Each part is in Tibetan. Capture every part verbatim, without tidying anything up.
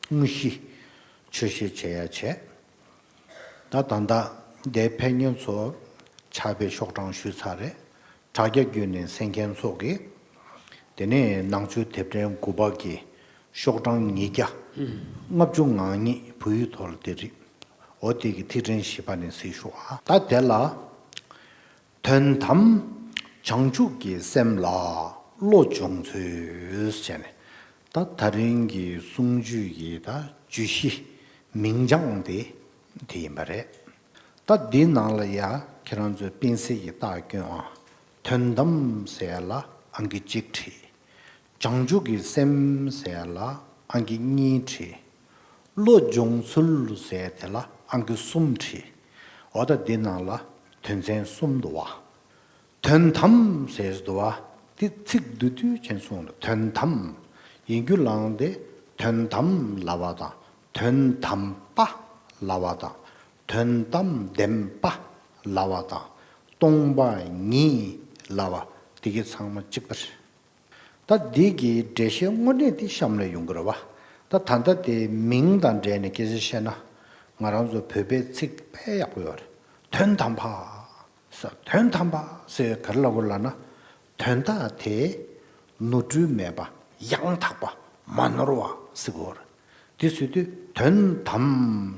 དངོས་གཞི་ཆོས་བཤད་བྱེད་ཡ་བྱས། ད་ད་ལྟ་འདིར་ཕེབས་མཁན་ཚོ་ཕྱག་དཔེ་ཤོག་གྲངས་ཞུས་ཚར་རེད། དྲ་རྒྱ་བརྒྱུད་ནས་གསན་མཁན་ཚོ་གིས། དེ་ནས་ནང་ཆོས་དེབ་ཕྲེང་དགུ་པ་གི་ཤོག་གྲངས་ཉིས་བརྒྱ་ལྔ་བཅུ་ང་གཉིས་བོད་ཡིག་ཐོག་ལ་དེ་རེད། འོ་དེ་གི་ཐིག་ཕྲེང་བཞི་པ་ནས་གཟིགས་ཤོག་ཨ། ད་དེ་ལ། དོན་དམ་བྱང་ཆུབ་ཀྱི་སེམས་ལ་བློ་སྦྱོང་ཚུལ་ཟེར་ནས། ད་ད་རིང་གི་གསུང་ཆོས་ཀྱི་ད་བརྗོད་གཞི་མིང་བྱང་དེ་དེ་ཡིན་པ་རེད། ད་འདི་ནང་ལ་ཡ་ཁྱེད་རང་ཚོས་དཔེ་གཟིགས་ཀྱི་རྟགས་སྐྱོན་ཨ། དོན་དམ་ཟེར་ཡ་ལ་ཨང་ཀི་གཅིག་བྲིས། བྱང་ཆུབ་ཀྱི་སེམས་ཟེར་ཡ་ལ་ཨང་ཀི་གཉིས་བྲིས། བློ་སྦྱོང་ཚུལ་ཟེར་དེ་ལ་ཨང་ཀི་གསུམ་བྲིས། འོ་ད་འདི་ནང་ལ་དོན་ཚན་གསུམ་འདུག་བ། དོན་དམ་ཟེར་འདུག་བ། དེ་ཚིག་བསྡུས་བསྡུས་བྱས་གསུངས་འདུག་དོན་དམ། ཡིན་རྒྱུ་ལའང་དེ་དོན་དམ་ལབ་པ་དང་དོན་དམ་པ་ལབ་པ་དང་དོན་དམ་བདེན་པ་ལབ་པ་དང་སྟོང་པ་ཉིད་ལབ་པ་དེ་གི་ཚང་མ་གཅིག་པ་རེད། ད་འདི་གི་འགྲེལ་བཤད་དངོས་གནས་དེ་གཤམ་ལ་ཡོང་གི་རེད་བ། ད་ད་ལྟ་དེ་མིང་དང་འབྲེལ་ནས་སྐད་ཆ་བཤད་ན། ང་རང་ཚོ་བོད་པའི་ཚིག་དཔེ་ཡག་པོ་ཡོད་རེད། དོན་དམ་པ་ཟེར། དོན་དམ་པ་ཟེར་ག་རེ་ལབ་དགོས་ལབ་ན། དོན་དག་དེ་ནོར་འཁྲུལ་མེད་པ་ཡང་དག་པ་མ་ནོར་བ་ཟེར་དགོས་རེད། དེ་ཟེར་དུས་དོན་དམ་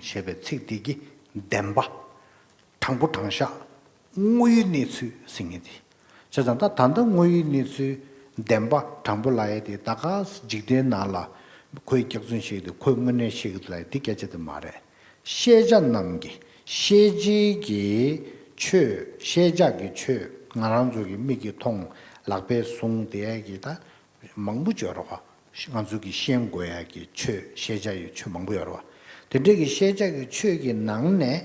ཞེས་པའི་ཚིག་དེ་གི་བདེན་པ། དྲང་པོ་དྲང་བཞག་དངོས་ཡོད་གནས་ཚུལ་ཟེར་མཁན་དེ། བྱས་ཙང་ད་ད་ལྟ་དངོས་ཡོད་གནས་ཚུལ་བདེན་པ་དྲང་པོ་ལབ་ཡ་དེ་ད་ག་འཇིག་རྟེན་ནང་ལ་ཁོས་སྐྱག་རྫུན་བཤད་ཀྱི་འདུག་ཁོས་དངོས་གནས་བཤད་ཀྱི་འདུག་ལབ་ཡ་དེ་སྐད་ཆ་དེ་མ་རེད། ཤེས་བྱ་རྣམས་ཀྱི་ཤེས་བྱའི་གི་ཆོས། ཤེས་བྱ་གི་ཆོས་ང་རང་ཚོ་གི་མིག་གིས་མཐོང་ལག་པས་བཟུང་བསྡད་ཡ་གི་ད་མང་པོ་ཡོད་རེད་བ། ང་ཚོ་གི་ཤེས་དགོས་ཡ་གི་ཆོས། ཤེས་བྱ་ཡི་ཆོས་མང་པོ་ཡོད་རེད་བ། དེ་འདྲའི་གི་ཤེས་བྱ་གི་ཆོས་ཀྱི་ནང་ནས།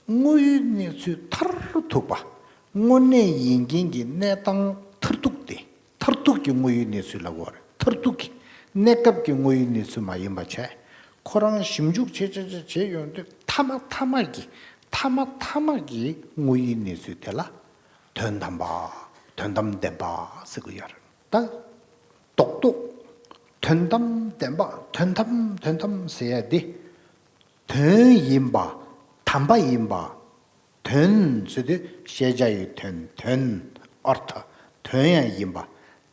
དངོས་ཡོད་གནས་ཚུལ་མཐར་ཐུག་པ། དངོས་གནས་ཡིན་མཁན་གྱི་གནས་སྟངས་མཐར་ཐུག་སྟེ། མཐར་ཐུག་གི་དངོས་ཡོད་གནས་ཚུལ་ལབ་དགོས་རེད། མཐར་ཐུག་གི་གནས་སྐབས་ཀྱི་དངོས་ཡོད་གནས་ཚུལ་མ་ཡིན་པ་བྱས། ཁོ་རང་ཞིབ་འཇུག་བྱེད་བྱེད་བྱེད་བྱེད་ཡོང་དུས་མཐའ་མ་མཐའ་མ་གི་མཐའ་མ་མཐའ་མ་གི་དངོས་ཡོད་གནས་ཚུལ་དེ་ལ་དོན་དམ་པ། དོན་དམ་བདེན་པ་ཟེར་གི་ཡོད་རེད་ད། རྡོག་རྡོག་དོན་དམ་བདེན་པ། དོན་དམ་དོན་དམ་ཟེར་ཡ་འདི། དོན་ཡིན་པ། དམ་པ་ཡིན་པ། དོན་ཟེར་དུས་ཤེས་བྱ་ཡི་དོན། དོན། ཨར་ཐ། དོན་ཡང་ཡིན་པ།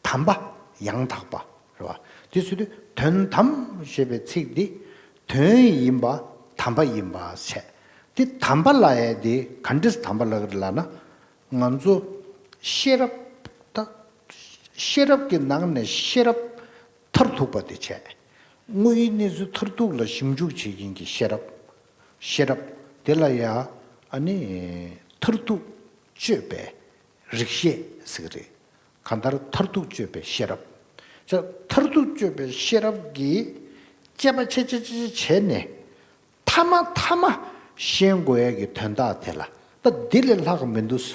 དམ་པ། ཡང་དག་པ། རེད་བ། དེ་ཟེར་དུས་དོན་དམ་ཞེས་པའི་ཚིག་འདི་དོན་ཡིན་པ། དམ་པ་ཡིན་པ་བྱས། དེ་དམ་པ་ལབ་ཡ་དེ་ག་འདྲས་དམ་པ་ལབ་ཀྱི་རེད་ལབ་ན། ང་ཚོ་ཤེས་རབ་ད། ཤེས་རབ་ཀྱི་ནང་ནས་ཤེས་རབ་མཐར་ཐུག་པ་དེ་བྱས། དངོས་ཡོད་གནས་ཚུལ་མཐར་ཐུག་ལ་ཞིབ་འཇུག་བྱེད་མཁན་གྱི་ཤེས་རབ། ཤེས་རབ་དེ་ལ་ཡ་ཨ་ནི་མཐར་ཐུག་དཔྱོད་པའི་རིག་ཤེས་ཟེར་གི་རེད། གང་ལྟར་མཐར་ཐུག་དཔྱོད་པའི་ཤེས་རབ། ཅེས་མཐར་ཐུག་དཔྱོད་པའི་ཤེས་རབ་ཀྱིས་དཔྱད་པ་བྱེད་བྱེད་བྱེད་བྱས་ནས། མཐའ་མ་མཐའ་མ་ཤེས་དགོས་ཡ་གི་དོན་དག་དེ་ལ་ད་འདི་ལས་ལྷག་མི་འདུག་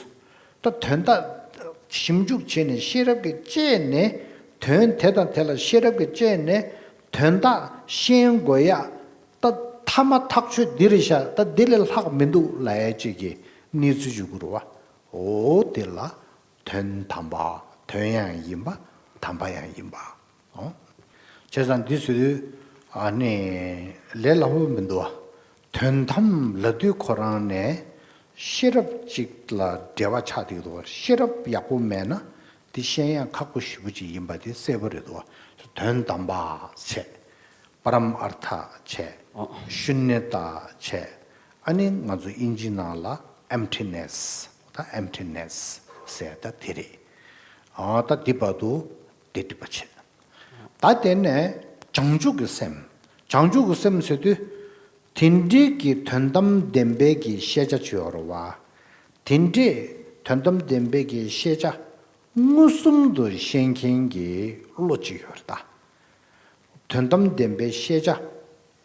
ད་དོན་དག་ཞིབ་འཇུག་བྱས་ནས་ཤེས་རབ་ཀྱིས་དཔྱད་ནས། དོན་དེ་དང་དེ་ལ་ཤེས་རབ་ཀྱིས་དཔྱད་ནས་དོན་དག་ཤེས་དགོས་ཡ། ད་མཐའ་མ་ཐག་ཆོད་འདི་རེད་ཤག་ད་འདི་ལས་ལྷག་མི་འདུག་ལབ་ཡ་ཅིག་གི་གནས་ཚུལ་ཞིག་དགོས་རེད་བ། འོ་དེ་ལ་དོན་དམ་པ། དོན་ཡང་ཡིན་པ། དམ་པ་ཡང་ཡིན་པ། ཨོ། བྱས་ཙང་འདི་ཚོ་ཨ་ནི་ལས་སླ་པོ་མི་འདུག་བ། དོན་དམ་ལབ་དུས་ཁོ་རང་ནས་ཤེས་རབ་ཅིག་ལ་འབྲེལ་བ་ཆགས་བསྡད་འདུག་བ། ཤེས་རབ་ཡག་པོ་མེད་ན་དེ་ཤེས་ཡ་ཁག་པོ་ཞེ་པོ་ཅིག་ཡིན་པ་དེ་གསལ་པོ་རེད་འདུག་བ། དོན་དམ་པ་བྱས། པ་རམ་ཨར་ཐ་བྱས། ཨ། ཤུན་ཉ་ཏ་བྱས། ཨ་ནི་ང་ཚོ་དབྱིན་ཇི་ནང་ལ་ཨེམ་ཐི་ནེ་སི། ད་ཨེམ་ཐི་ནེ་སི་ཟེར་ད་དེ་རེད། ཨ། ད་འདི་བར་དུ་དེ་འགྲིག་པ་བྱས། ད་དེ་ནས་བྱང་ཆུབ་ཀྱི་སེམས། བྱང་ཆུབ་ཀྱི་སེམས་ཟེར་དུས། དེ་འདྲའི་གི་དོན་དམ་བདེན་པའི་གི་ཤེས་བྱ་ཅིག་ཡོད་རེད་བ། དེ་འདྲའི་དོན་དམ་བདེན་པའི་གི་ཤེས་བྱ་མངོན་སུམ་དུ་ཤེས་མཁན་གྱི་བློ་ཅིག་ཡོད་རེད་ད། དོན་དམ་བདེན་པའི་ཤེས་བྱ་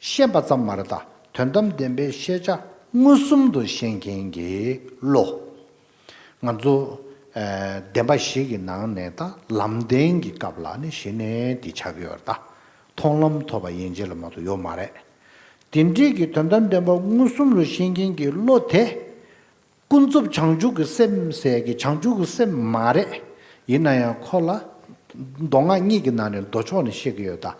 ཤེས་པ་ཙམ་མ་རེད་ད། དོན་དམ་བདེན་པའི་ཤེས་བྱ་མངོན་སུམ་དུ་ཤེས་མཁན་གྱི་བློ། ང་ཚོ་ཨ་བདེན་པ་བཞི་གི་ནང་ནས་ད་ལམ་བདེན་གྱི་སྐབས་ལ་ནི་གཞི་ནས་འདི་ཆགས་ཀྱི་ཡོད་རེད་ད། མཐོང་ལམ་ཐོབ་པ་ཡན་ཆད་ལ་མ་གཏོགས་ཡོད་མ་རེད། དེ་འདྲའི་གི་དོན་དམ་བདེན་པ་མངོན་སུམ་དུ་ཤེས་མཁན་གྱི་བློ་དེ། ཀུན་རྫོབ་བྱང་ཆུབ་ཀྱི་སེམས་ཟེར་གི་བྱང་ཆུབ་ཀྱི་སེམས་མ་རེད། ཡིན་ན་ཡང་ཁོ་ལ་མདོ་སྔགས་གཉིས་ཀྱི་ནང་ནས་མདོ་ཕྱོགས་ནས་བཤད་ཀྱི་ཡོད་ད།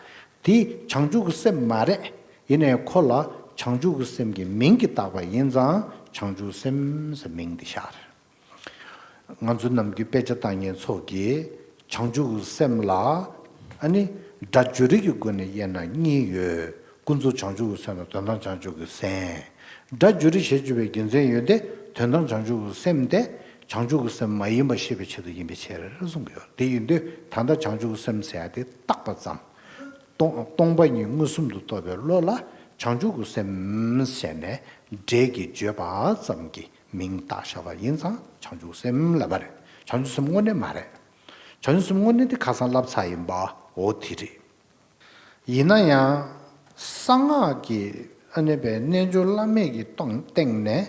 དེ་བྱང་ཆུབ་ཀྱི་སེམས་མ་རེད། ཡིན་ནའི་ཁོ་ལ་བྱང་ཆུབ་ཀྱི་སེམས་ཀྱི་མིང་གིས་བཏགས་པ་ཡིན་ཙང་བྱང་ཆུབ་སེམས་ཟེར་མིང་དེ་ཤར། ང་ཚོ་ནམ་རྒྱུན་དཔེ་ཆ་ལྟ་མཁན་ཚོ་གིས་བྱང་ཆུབ་ཀྱི་སེམས་ལ་ཨ་ནི་སྒྲ་བརྗོད་རིགས་ཀྱི་སྒོ་ནས་དབྱེ་ན་གཉིས་ཡོད། ཀུན་རྫོབ་བྱང་ཆུབ་ཀྱི་སེམས་དང་དོན་དམ་བྱང་ཆུབ་ཀྱི་སེམས། སྒྲ་བརྗོད་རིགས་ཞེས་བརྗོད་པའི་རྒྱུ་མཚན་ཡོད་དེ། དོན་དམ་བྱང་ཆུབ་ཀྱི་སེམས་དེ་བྱང་ཆུབ་ཀྱི་སེམས་མ་ཡིན་པ་ཤེས་པའི་ཆེད་དུ་ཡིན་པའི་ཕྱིར་གསུང་གི་ཡོད། དེ་ཡིན་དུས་ད་ལྟ་བྱང་ཆུབ་ཀྱི་སེམས་ཟེར་ཡ་དེ་བཏགས་པ་ཙམ། སྟོང་སྟོང་པ་ཉིད་མངོན་སུམ་དུ་རྟོགས་པའི་བློ་ལ་བྱང་ཆུབ་ཀྱི་སེམས་ཟེར་ནས་འགྲེལ་གྱིས་བརྗོད་པ་ཙམ་གྱི་མིང་བཏགས་བཞག་པ་ཡིན་ཙང་བྱང་ཆུབ་སེམས་ལབ་པ་རེད། བྱང་ཆུབ་སེམས་དངོས་གནས་མ་རེད། བྱང་ཆུབ་སེམས་དངོས་གནས་དེ་ཁ་སང་ལབ་ཚར་ཡིན་པ། འོ་དེ་རེད། ཡིན་ན་ཡང་། གསང་སྔགས་ཀྱི་ཨ་ནི་པའི་རྣལ་འབྱོར་བླ་མེད་ཀྱི་སྟེང་སྟེང་ནས་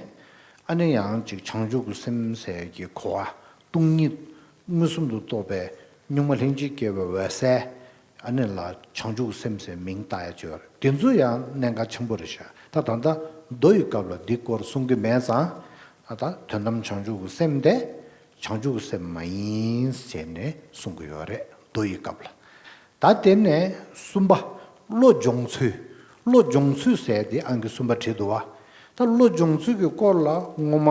ཨ་ནི་ཡང་ཅིག་བྱང་ཆུབ་ཀྱི་སེམས་ཟེར་གྱི་གོ་བ་སྟོང་ཉིད་མངོན་སུམ་དུ་རྟོགས་པའི་གཉུག་མ་ལྷན་ཅིག་སྐྱེས་པའི་འོད་གསལ་ཨ་ནི་ལ་བྱང་ཆུབ་ཀྱི་སེམས་ཟེར་མིང་བཏགས་ཡ་ཅིག་ཡོད་རེད། དེ་ཚོ་ཡང་གནད་འགག་ཆེན་པོ་རེད་ཤག་ད་ད་ལྟ་མདོ་ཡི་སྐབས་ལ་འདི་སྐོར་གསུང་གི་མེད་ཙང་། ཨ་ད་དོན་དམ་བྱང་ཆུབ་ཀྱི་སེམས་དེ་བྱང་ཆུབ་ཀྱི་སེམས་མ་ཡིན་ཟེར་ནས་གསུང་གི་ཡོད་རེད་མདོ་ཡི་སྐབས་ལ། ད་དེ་ནས་གསུམ་པ། བློ་སྦྱོང་ཚུལ། བློ་སྦྱོང་ཚུལ་ཟེར་དེ་ཨང་ཀི་གསུམ་པ་བྲིས་འདུག་བ། ད་བློ་སྦྱོང་ཚུལ་གྱི་སྐོར་ལ་སྔོན་མ་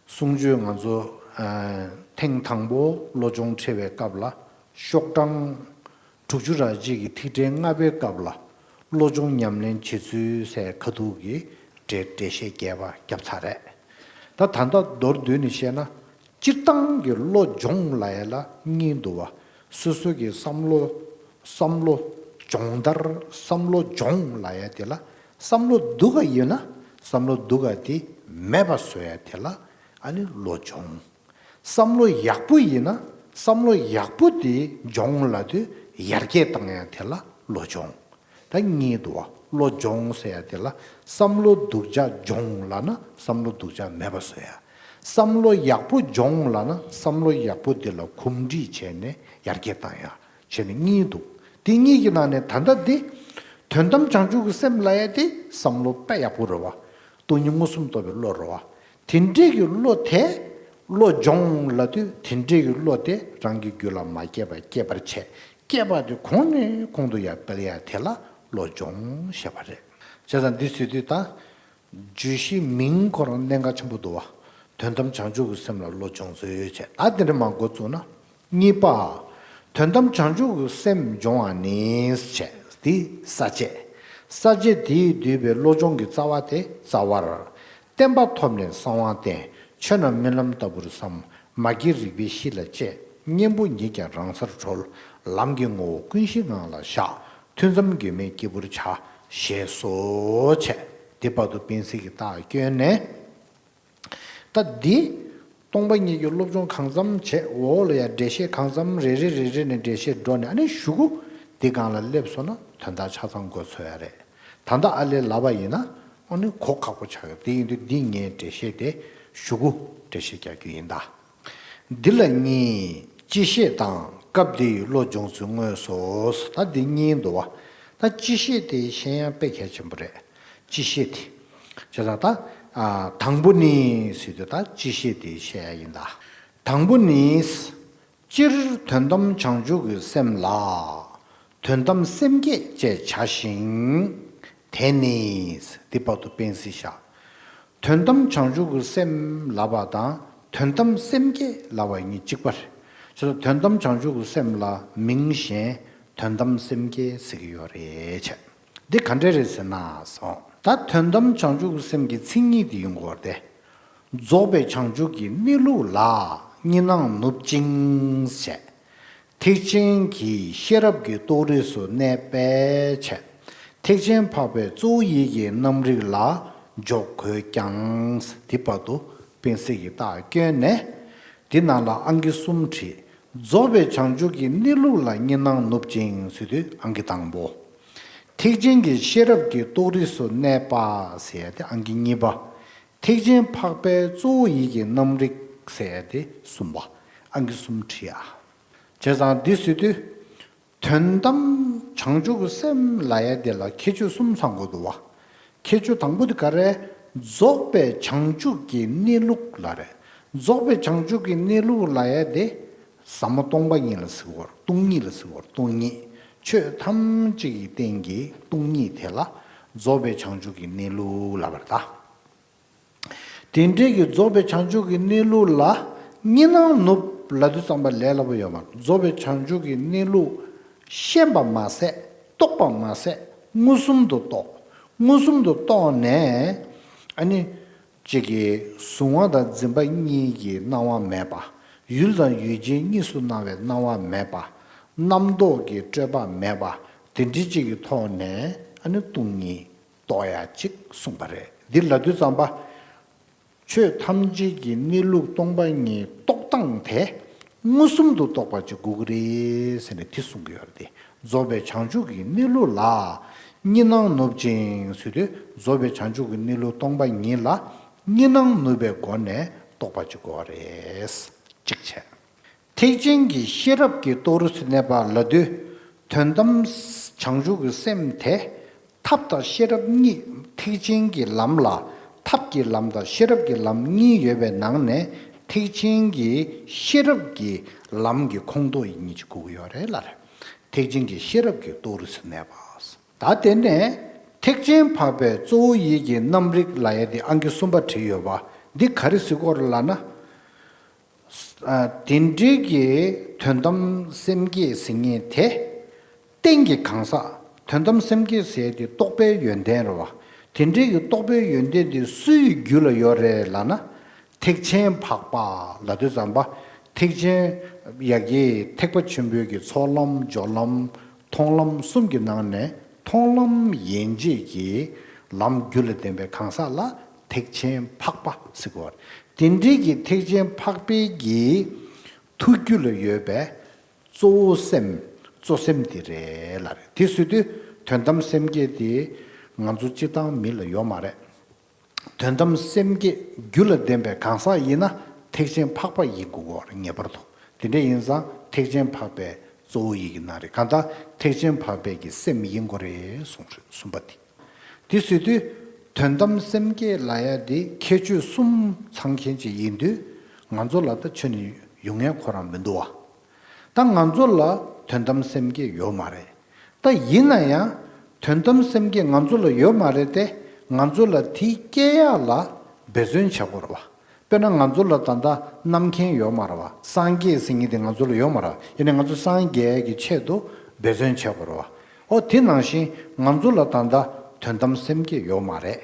གསུང་ཆོས་ང་ཚོ་ཨ་ཐེངས་དང་པོ་བློ་སྦྱོང་ཁྲིད་པའི་སྐབས་ལ་ཤོག་གྲངས་དྲུག་ཅུ་རེ་གཅིག་གི་ཐིག་ཕྲེང་ལྔ་པའི་སྐབས་ལ་བློ་སྦྱོང་ཉམས་ལེན་བྱེད་ཚུལ་ཟེར་ཁ་ཐུག་གི་འགྲེལ་འགྲེལ་བཤད་རྒྱས་པ་བརྒྱབ་ཚར་རེད། ད་ད་ལྟ་མདོར་བསྡུས་ནས་བཤད་ན། སྤྱིར་བཏང་གི་བློ་སྦྱོང་ལབ་ཡ་ལ་གཉིས་འདུག་བ། སོ་སོ་གི་བསམ་བློ། བསམ་བློ་སྦྱོང་བརྡར། བསམ་བློ་སྦྱོང་ལབ་ཡ་དེ་ལ་བསམ་བློ་སྡུག་ག་ཡིན་ན་བསམ་བློ་སྡུག་ག་དེ་མེད་པ་བཟོ་ཡ་དེ་ལ་ཨ་ནི་བློ་སྦྱོང་། བསམ་བློ་ཡག་པོ་ཡིན་ན་བསམ་བློ་ཡག་པོ་དེ་སྦྱོང་ལབ་དུས་ཡར་རྒྱས་བཏང་ཡ་དེ་ལ་བློ་སྦྱོང་། ད་གཉིས་འདུག་བ། བློ་སྦྱོང་ཟེར་ཡ་དེ་ལ་བསམ་བློ་སྡུག་ཅག་སྦྱོང་ལབ་ན་བསམ་བློ་སྡུག་ཅག་མེད་པ་བཟོ་ཡ། བསམ་བློ་ཡག་པོ་སྦྱོང་ལབ་ན་བསམ་བློ་ཡག་པོ་དེ་ལ་གོམས་འདྲིས་བྱས་ནས་ཡར་རྒྱས་བཏང་ཡ། བྱས་ནས་གཉིས་འདུག་དེ་གཉིས་ཀྱི་ནང་ནས་ད་ལྟ་འདི་དོན་དམ་བྱང་ཆུབ་ཀྱི་སེམས་ལབ་ཡ་དེ་བསམ་བློ་དཔེ་ཡག་པོ་རེད་བ། སྟོང་ཉིད་མངོན་སུམ་རྟོགས་པའི་བློ་རེད་བ། དེ་འདྲས་ཀྱི་བློ་དེ་བློ་སྦྱོང་ལབ་དུས་དེ་འདྲས་ཀྱི་བློ་དེ་རང་གི་རྒྱུད་ལ་མ་སྐྱེས་པ་སྐྱེད་པར་བྱེད། སྐྱེས་པ་དེ་གོང་ནས་གོང་དུ་ཡར་སྤེལ་ཡ་དེ་ལ་བློ་སྦྱོང་ཞེས་པ་རེད། བྱས་ཙང་འདི་ཟེར་དུས་ད། བརྗོད་གཞི་མིང་ཁོ་རང་གནད་འགག་ཆེན་པོ་འདུག་བ། དོན་དམ་བྱང་ཆུབ་ཀྱི་སེམས་ལ་བློ་སྦྱོང་ཚུལ་བྱས། ད་དེ་འདྲ་མ་འགོ་བཙུགས་ན། གཉིས་པ། དོན་དམ་བྱང་ཆུབ་ཀྱི་སེམས་སྦྱོང་བ་ནི་བྱས། འདི་ས་བཅད། ས་བཅད་དེས་བསྡུས་པའི་བློ་སྦྱོང་གི་རྩ་བ་དེ་རྩ་བར། བརྟན་པ་ཐོབ་ནས་གསང་བ་བསྟེན། ཆོས་རྣམས་རྨི་ལམ་ལྟ་བུར་བསམ། མ་སྐྱེས་རིག་པའི་གཤིས་ལ་དཔྱད། གཉེན་པོ་ཉིད་ཀྱང་རང་སར་གྲོལ། ལམ་གྱི་ངོ་བོ་ཀུན་གཞི་ངང་ལ་བཞག། ཐུན་མཚམས་དགོས་མེད་སྐྱེས་བུར་བྱ། ཞེས་སོ་བྱས། དེ་བར་དུ་སྤེན་སྲིད་ཀྱིས་རྟགས་བསྐྱོན་ནས། ད་འདི། སྟོང་པ་ཉིད་ཀྱི་སློབ་སྦྱོང་གང་འཚམ་བྱས། འོག་ལ་ཡང་འགྲེལ་བཤད་གང་འཚམ་རེ་རེ་རེ་རེ་ནས་འགྲེལ་བཤད་འགྲོ་ནས། ཨ་ནི་གཞུག་གུ་འདི་སྒང་ལ་སླེབས་སོང་ན་དོན་དག་ཆ་ཚང་མགོ་ཚོས་ཡ་རེད། ད་ལྟ་ཨ་ལས་ལབ་པ་ཡིན་ན་ཨ་ནི་གོ་ཁག་པོ་ཆགས་ཡོད། དེ་ཡིན་དུས་འདི་ངས་འགྲེལ་བཤད་དེ་གཞུག་གུ་འགྲེལ་བཤད་རྒྱག་རྒྱུ་ཡིན་ད། འདི་ལ་གཉིས། སྤྱི་བཤད་དང་སྐབས་འདིའི་བློ་སྦྱོང་ཚུལ་དངོས་སོ། ད་འདི་གཉིས་འདུག་བ། ད་སྤྱི་བཤད་དེ་ཤེས་ཡ་དཔེ་གལ་ཆེན་པོ་རེད། སྤྱི་བཤད་དེ། བྱས་ཙང་ད། ཨ། དང་པོ་ནི་ཟེར་དུས་ད་སྤྱི་བཤད་དེ་བཤད་ཡ་ཡིན་ད། དང་པོ་ནི། སྤྱིར་དོན་དམ་བྱང་ཆུབ་ཀྱི་སེམས་ལ། དོན་དམ་སེམས་བསྐྱེད་ཅེས་བྱ་ཞིང་། དེ་ནི། འདི་བར་དུ་སྤེན་སྲིད་བཞག་དོན་དམ་བྱང་ཆུབ་ཀྱི་སེམས་ལབ་པ་དང་དོན་དམ་སེམས་བསྐྱེད་ལབ་པ་གཉིས་གཅིག་པ་རེད། བྱས་ཙང་དོན་དམ་བྱང་ཆུབ་ཀྱི་སེམས་ལ་མིང་གཞན་དོན་དམ་སེམས་བསྐྱེད་ཟེར་གྱི་ཡོད་རེད་བྱས། འདི་ག་འདྲ་རེད་ཟེར་ན་སོང་། ད་དོན་དམ་བྱང་ཆུབ་ཀྱི་སེམས་ཀྱི་མཚན་ཉིད་དེ་ཡོང་གི་ཡོད་རེད་དེ། རྫོགས་པའི་བྱང་ཆུབ་ཀྱི་གནས་ལུགས་ལ་གཉིས་སྣང་ནུབ་ཅིང་བྱས། ཐེག་ཆེན་གྱི་ཤེས་རབ་ཀྱི་རྟོགས་རིགས་སུ་གནས་པས་བྱས། ཐེག་ཆེན་འཕགས་པའི་གཙོ་བོ་ཡིད་ཀྱི་རྣམ་རིག་ལ་འཇོག་དགོས་ཀྱང་། འདི་བར་དུ་སྤེན་སྲིད་ཀྱིས་རྟགས་བསྐྱོན་ནས། འདི་ནང་ལ་ཨང་ཀི་གསུམ་བྲིས། རྫོགས་པའི་བྱང་ཆུབ་ཀྱི་གནས་ལུགས་ལ་གཉིས་སྣང་ནུབ་ཅིང་ཟེར་དུས་ཨང་ཀི་དང་པོ། ཐེག་ཆེན་གྱི་ཤེས་རབ་ཀྱི་རྟོགས་རིགས་སུ་གནས་པ་ཟེར་ཡ་དེ་ཨང་ཀི་གཉིས་པ། ཐེག་ཆེན་འཕགས་པའི་གཙོ་བོ་ཡིད་ཀྱི་རྣམ་རིག་ཟེར་ཡ་དེ་གསུམ་པ། ཨང་ཀི་གསུམ་བྲིས་ཨ། བྱས་ཙང་འདི་ཟེར་དུས། དོན་དམ་བྱང་ཆུབ་ཀྱི་སེམས་ལབ་ཡ་དེ་ལ་ཁྱད་ཆོས་གསུམ་ཚང་དགོས་འདུག་བ། ཁྱད་ཆོས་དང་པོ་དེ་ག་རེ། རྫོགས་པའི་བྱང་ཆུབ་ཀྱི་གནས་ལུགས་ལབ་རེད། རྫོགས་པའི་བྱང་ཆུབ་ཀྱི་གནས་ལུགས་ལབ་ཡ་དེ། ཟབ་མོ་སྟོང་པ་ཉིད་ལ་ཟེར་གྱི་ཡོད་རེད། སྟོང་ཉིད་ལ་ཟེར་གྱི་ཡོད་རེད། སྟོང་ཉིད། ཆོས་ཐམས་ཅད་ཀྱི་སྟེང་གི་སྟོང་ཉིད་དེ་ལ་རྫོགས་པའི་བྱང་ཆུབ་ཀྱི་གནས་ལུགས་ལབ་པར་གདའ། དེ་འདྲའི་གི་རྫོགས་པའི་བྱང་ཆུབ་ཀྱི་གནས་ལུགས་ལ་གཉིས་སྣང་ནུབ་ལབ་དུས་ཙམ་པ་ལས་སླ་པོ་ཡོད་མ་རེད། རྫོགས་པའི་བྱང་ཆུབ་ཀྱི་གནས་ལུགས་ཤེས་པ་མ་ཟད་རྟོགས་པ་མ་ཟད་མངོན་སུམ་དུ་རྟོགས། མངོན་སུམ་དུ་རྟོགས་ནས་ཨ་ནི་གཅིག་གིས་གཟུང་བ་དང་འཛིན་པ་གཉིས་ཀྱི་སྣང་བ་མེད་པ། ཡུལ་དང་ཡུལ་ཅན་གཉིས་སུ་སྣང་བའི་སྣང་བ་མེད་པ། རྣམ་རྟོག་གི་སྤྲོས་པ་མེད་པ། དེ་འདྲའི་གཅིག་གི་ཐོག་ནས་ཨ་ནི་སྟོང་ཉིད་རྟོགས་ཡ་གཅིག་གསུངས་པ་རེད། འདི་ལབ་དུས་ཙམ་པ། ཆོས་ཐམས་ཅད་ཀྱི་གནས་ལུགས་སྟོང་པ་ཉིད་རྟོགས་སྟངས་དེ་མངོན་སུམ་དུ་རྟོགས་པ་ཅིག་དགོས་ཀྱི་རེད་ཟེར་ནས་དེ་གསུང་གི་ཡོད་རེད་དེ། རྫོགས་པའི་བྱང་ཆུབ་ཀྱི་གནས་ལུགས་ལ་གཉིས་སྣང་ནུབ་ཅིང་ཟེར་དུས་རྫོགས་པའི་བྱང་ཆུབ་ཀྱི་གནས་ལུགས་སྟོང་པ་ཉིད་ལ་གཉིས་སྣང་ནུབ་པའི་སྒོ་ནས་རྟོགས་པ་ཅིག་དགོས་པ་རེད། གཅིག་བྱས། ཐེག་ཆེན་གྱི་ཤེས་རབ་ཀྱི་རྟོགས་རིགས་སུ་གནས་པ་ལབ་དུས་དོན་དམ་བྱང་ཆུབ་ཀྱི་སེམས་དེ་ཐབས་དང་ཤེས་རབ་གཉིས། ཐེག་ཆེན་གྱི་ལམ་ལ་ཐབས་ཀྱི་ལམ་དང་ཤེས་རབ་ཀྱི་ལམ་གཉིས་ཡོད་པའི་ནང་ནས་ཐེག་ཆེན་གྱི་ཤེས་རབ་ཀྱི་ལམ་གྱི་ཁོངས་གཏོགས་ཡིན་གྱི་དགོས་ཀྱི་ཡོད་རེད་ལབ་རེད། ཐེག་ཆེན་གྱི་ཤེས་རབ་ཀྱི་རྟོགས་རིགས་སུ་གནས་པ། ད་དེ་ནས་ཐེག་ཆེན་འཕགས་པའི་གཙོ་བོ་ཡིད་ཀྱི་རྣམ་རིག་ལབ་ཡ་དེ་ཨང་ཀི་གསུམ་པ་བྲིས་ཡོད་པ་འདི་ག་རེ་ཟེར་གྱི་ཡོད་རེད་ལབ་ན། ཨ། དེ་འདྲའི་གི་དོན་དམ་སེམས་བསྐྱེད་ཟེར་མཁན་དེ་རྟེན་གྱི་གང་ཟག་དོན་དམ་སེམས་བསྐྱེད་ཟེར་དེ་རྟོགས་པའི་ཡོན་ཏན་རེད་བ། དེ་འདྲའི་གི་རྟོགས་པའི་ཡོན་ཏན་དེ་སུའི་རྒྱུད་ལ་ཡོད་རེད་ལབ་ན། ཐེག་ཆེན་འཕགས་པ་ལབ་དུས་ཙམ་པ། ཐེག་ཆེན་ཡ་གི་ཐེག་པ་ཆེན་པོའི་གི་ཚོགས་ལམ་སྦྱོར་ལམ་མཐོང་ལམ་གསུམ་གྱི་ནང་ནས་མཐོང་ལམ་ཡན་ཆད་ཀྱི་ལམ་རྒྱུད་ལ་ལྡན་པའི་གང་ཟག་ལ་ཐེག་ཆེན་འཕགས་པ་ཟེར་གོ། དེ་འདྲའི་གི་ཐེག་ཆེན་འཕགས་པའི་གི་ཐུགས་རྒྱུད་ལ་ཡོད་པའི་གཙོ་བོ་སེམས་གཙོ་སེམས་དེ་རེད་ལབ་རེད། དེ་ཟེར་དུས་དོན་དམ་སེམས་བསྐྱེད་དེ་ང་ཚོ་སྤྱིར་བཏང་མི་ལ་ཡོད་མ་རེད། དོན་དམ་སེམས་བསྐྱེད་རྒྱུད་ལ་ལྡན་པའི་གང་ཟག་ཡིན་ན་ཐེག་ཆེན་འཕགས་པ་ཡིན་དགོས་ཀྱི་ཡོད་རེད་ངེས་པར་དུ། དེ་འདྲ་ཡིན་ཙང་ཐེག་ཆེན་འཕགས་པའི་གཙོ་བོ་ཡིད་ཀྱི་རྣམ་རིག་གང་ལྟར་ཐེག་ཆེན་འཕགས་པའི་གི་སེམས་ཡིན་དགོས་རེད་གསུངས་རེད་གསུམ་པ་དེ། དེ་ཟེར་དུས་དོན་དམ་སེམས་བསྐྱེད་ལབ་ཡ་དེ་ཁྱད་ཆོས་གསུམ་ཚང་མཁན་ཅིག་ཡིན་དུས་ང་ཚོ་ལ་ད་ཁྱོན་ནས་ཡོང་མཁན་ཁོ་རང་མི་འདུག་བ། ད་ང་ཚོ་ལ་དོན་དམ་སེམས་བསྐྱེད་ཡོད་མ་རེད། ད་ཡིན་ན་ཡང་དོན་དམ་སེམས་བསྐྱེད་ང་ཚོ་ལ་ཡོད་མ་རེད་དེ། ང་ཚོ་ལ་དེ་སྐྱེ་ཡག་ལ་འབད་བརྩོན་བྱེད་དགོས་རེད་བ། དཔེར་ན་ང་ཚོ་ལ་ད་ལྟ་རྣམ་མཁྱེན་ཡོད་མ་རེད་བ། སངས་རྒྱས་ཟེར་མཁན་དེ་ང་ཚོ་ལ་ཡོད་མ་རེད། ཡིན་ནའི་ང་ཚོ་སངས་རྒྱས་ཀྱི་ཆེད་དུ་འབད་བརྩོན་བྱེད་དགོས་རེད་བ། ཨོ་དེ་ནང་བཞིན་ང་ཚོ་ལ་ད་ལྟ་དོན་དམ་སེམས་བསྐྱེད་ཡོད་མ་རེད།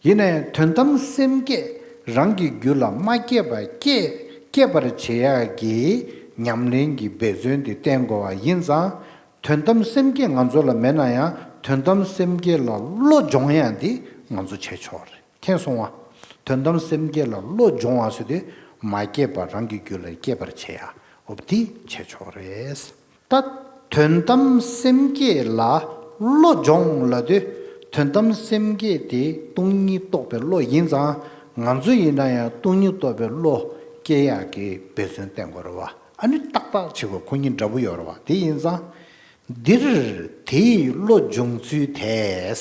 ཡིན་ནའི་དོན་དམ་སེམས་བསྐྱེད་རང་གི་རྒྱུད་ལ་མ་སྐྱེས་པ་སྐྱེ་སྐྱེད་པར་བྱེད་ཡག་གི་ཉམས་ལེན་གྱི་འབད་བརྩོན་དེ་བསྟེན་དགོས་པ་ཡིན་ཙང་། དོན་དམ་སེམས་བསྐྱེད་ང་ཚོ་ལ་མེད་ན་ཡང་དོན་དམ་སེམས་བསྐྱེད་ལ་བློ་སྦྱོང་ཡག་འདི་ང་ཚོ་བྱས་ཆོག་རེད། མཁྱེན་སོང་བ། དོན་དམ་སེམས་བསྐྱེད་ལ་བློ་སྦྱོང་བ་ཟེར་དུས་མ་སྐྱེས་པ་རང་གི་རྒྱུད་ལ་སྐྱེད་པར་བྱེད་ཡག་འོ་འདི་བྱས་ཆོག་རེད། ད་དོན་དམ་སེམས་བསྐྱེད་ལ་བློ་སྦྱོང་ལབ་དུས་དོན་དམ་སེམས་བསྐྱེད་དེ་སྟོང་ཉིད་རྟོགས་པའི་བློ་ཡིན་ཙང་ང་ཚོ་ཡིན་ན་ཡང་སྟོང་ཉིད་རྟོགས་པའི་བློ་སྐྱེ་ཡག་གི་འབད་བརྩོན་བསྟེན་དགོས་རེད་བ། ཨ་ནི་ཏག་ཏག་བྱེད་དགོས། ཁོ་གཉིས་འདྲ་པོ་ཡོད་རེད་བ། དེ་ཡིན་ཙང་འདིར་དེའི་བློ་སྦྱོང་ཚུལ་དེས་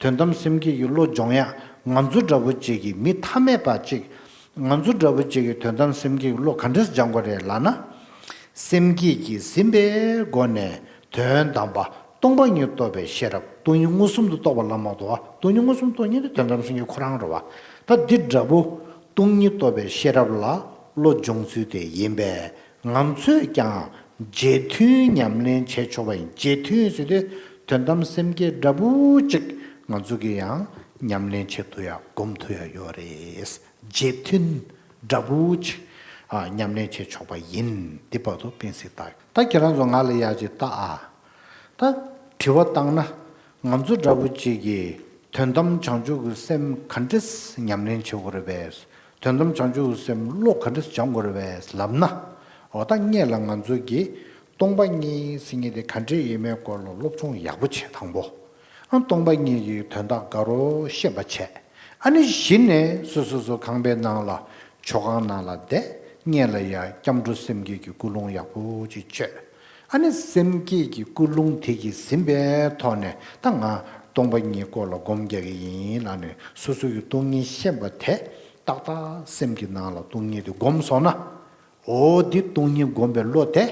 དོན་དམ་སེམས་བསྐྱེད་ཀྱི་བློ་སྦྱོང་ཡག་ང་ཚོ་འདྲ་པོ་ཅིག་གི་མི་ཐ་མལ་པ་ཅིག་ང་ཚོ་འདྲ་པོ་ཅིག་གིས་དོན་དམ་སེམས་བསྐྱེད་ཀྱི་བློ་ག་འདྲས་སྦྱང་དགོས་རེད་ལབ་ན། སེམས་བསྐྱེད་ཀྱིས་ཟིན་པའི་སྒོ་ནས་དོན་དམ་པ་སྟོང་པ་ཉིད་རྟོགས་པའི་ཤེས་རབ། སྟོང་ཉིད་མངོན་སུམ་དུ་རྟོགས་པ་ལ་མ་གཏོགས་པ། སྟོང་ཉིད་མངོན་སུམ་རྟོགས་མཁན་དེ་དོན་དམ་སེམས་བསྐྱེད་ཁོ་རང་རེད་བ། ད་འདི་འདྲ་པོ་སྟོང་ཉིད་རྟོགས་པའི་ཤེས་རབ་ལ་བློ་སྦྱོང་ཚུལ་དེ་ཡིན་པས་ང་ཚོས་ཀྱང་རྗེས་མཐུན་ཉམས་ལེན་བྱེད་ཆོག་པ་ཡིན། རྗེས་མཐུན་ཟེར་དུས་དོན་དམ་སེམས་བསྐྱེད་འདྲ་པོ་ཅིག་ང་ཚོ་གིས་ཡང་ཉམས་ལེན་བྱེད་ཐུབ་ཡག་སྒོམ་ཐུབ་ཡག་ཡོད་རེད། རྗེས་མཐུན་འདྲ་པོ་ཅིག་ཨ་ཉམས་ལེན་བྱེད་ཆོག་པ་ཡིན། འདི་བར་དུ་གཏན་ཚིགས་བཏགས། ད་ཁྱེད་རང་ཚོ་ང་ལ་ཡག་ཅིག་ལྟ་ཨ། ད་དྲི་བ་བཏང་ན་ང་ཚོ་འདྲ་པོ་ཅིག་གིས་དོན་དམ་བྱང་ཆུབ་ཀྱི་སེམས་ག་འདྲས་ཉམས་ལེན་བྱེད་དགོས་རེད་པས། དོན་དམ་བྱང་ཆུབ་ཀྱི་སེམས་བློ་ག་འདྲས་སྦྱང་དགོས་རེད་པས་ལབ་ན། འོ་ད་སྔོན་ལ་ང་ཚོ་གིས་སྟོང་པ་ཉིད་ཟེར་མཁན་དེ་ག་འདྲས་ཡིན་མིན་སྐོར་ལ་སློབ་སྦྱོང་ཡག་པོ་བྱས་དང་པོ། ཨ་སྟོང་པ་ཉིད་ཀྱི་དོན་དག་དགའ་རབ་ཤེས་པ་བྱས། ཨ་ནི་གཞི་ནས་སོ་སོ་སོ་ཁང་པའི་ནང་ལ་མཆོད་ཁང་ནང་ལ་བསྡད། སྔོན་ལ་ཡ་སྐྱབས་འགྲོ་སེམས་བསྐྱེད་ཀྱི་ཀུན་སློང་ཡག་པོ་ཅིག་བཅོས། ཨ་ནི་སེམས་བསྐྱེད་ཀྱི་ཀུན་སློང་དེ་གིས་ཟིན་པའི་ཐོག་ནས་ད་ང་སྟོང་པ་ཉིད་སྐོར་ལ་སྒོམ་རྒྱག་གི་ཡིན་ལབ་ནས་སོ་སོ་གི་སྟོང་ཉིད་ཤེས་པ་དེ་ཏག་ཏག་སེམས་ཀྱི་ནང་ལ་སྟོང་ཉིད་དེ་སྒོམ་སོང་ན། འོ་འདི་སྟོང་ཉིད་སྒོམ་པའི་བློ་དེ།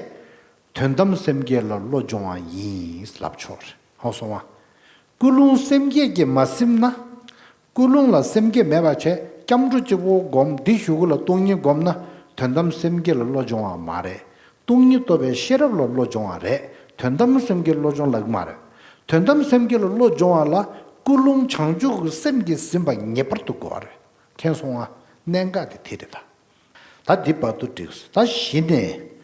དོན་དམ་སེམས་བསྐྱེད་ལ་བློ་སྦྱོང་བ་ཡིན་ལབ་ཆོག་རེད། ཧ་གོ་སོང་ང་། ཀུན་སློང་སེམས་བསྐྱེད་ཀྱིས་མ་ཟིན་ན། ཀུན་སློང་ལ་སེམས་བསྐྱེད་མེད་པ་བྱས་སྐྱབས་འགྲོ་གཅིག་པོ་སྒོམ་འདི་གཞུག་གུ་ལ་སྟོང་ཉིད་སྒོམ་ན་དོན་དམ་སེམས་བསྐྱེད་ལ་བློ་སྦྱོང་བ་མ་རེད། སྟོང་ཉིད་རྟོགས་པའི་ཤེས་རབ་ལ་བློ་སྦྱོང་བ་རེད། དོན་དམ་སེམས་བསྐྱེད་བློ་སྦྱོང་ལབ་ཀྱི་མ་རེད། དོན་དམ་སེམས་བསྐྱེད་ལ་བློ་སྦྱོང་བ་ལ་ཀུན་སློང་བྱང་ཆུབ་ཀྱི་སེམས་ཀྱིས་ཟིན་པ་ངེས་པར་དུ་དགོས་པ་རེད། མཁྱེན་སོང་ང་། གནད་འགག་དེ་དེ་རེད་ད། ད་འདི་བར་དུ་འགྲིགས་སོང་། ད་གཞི་ནས།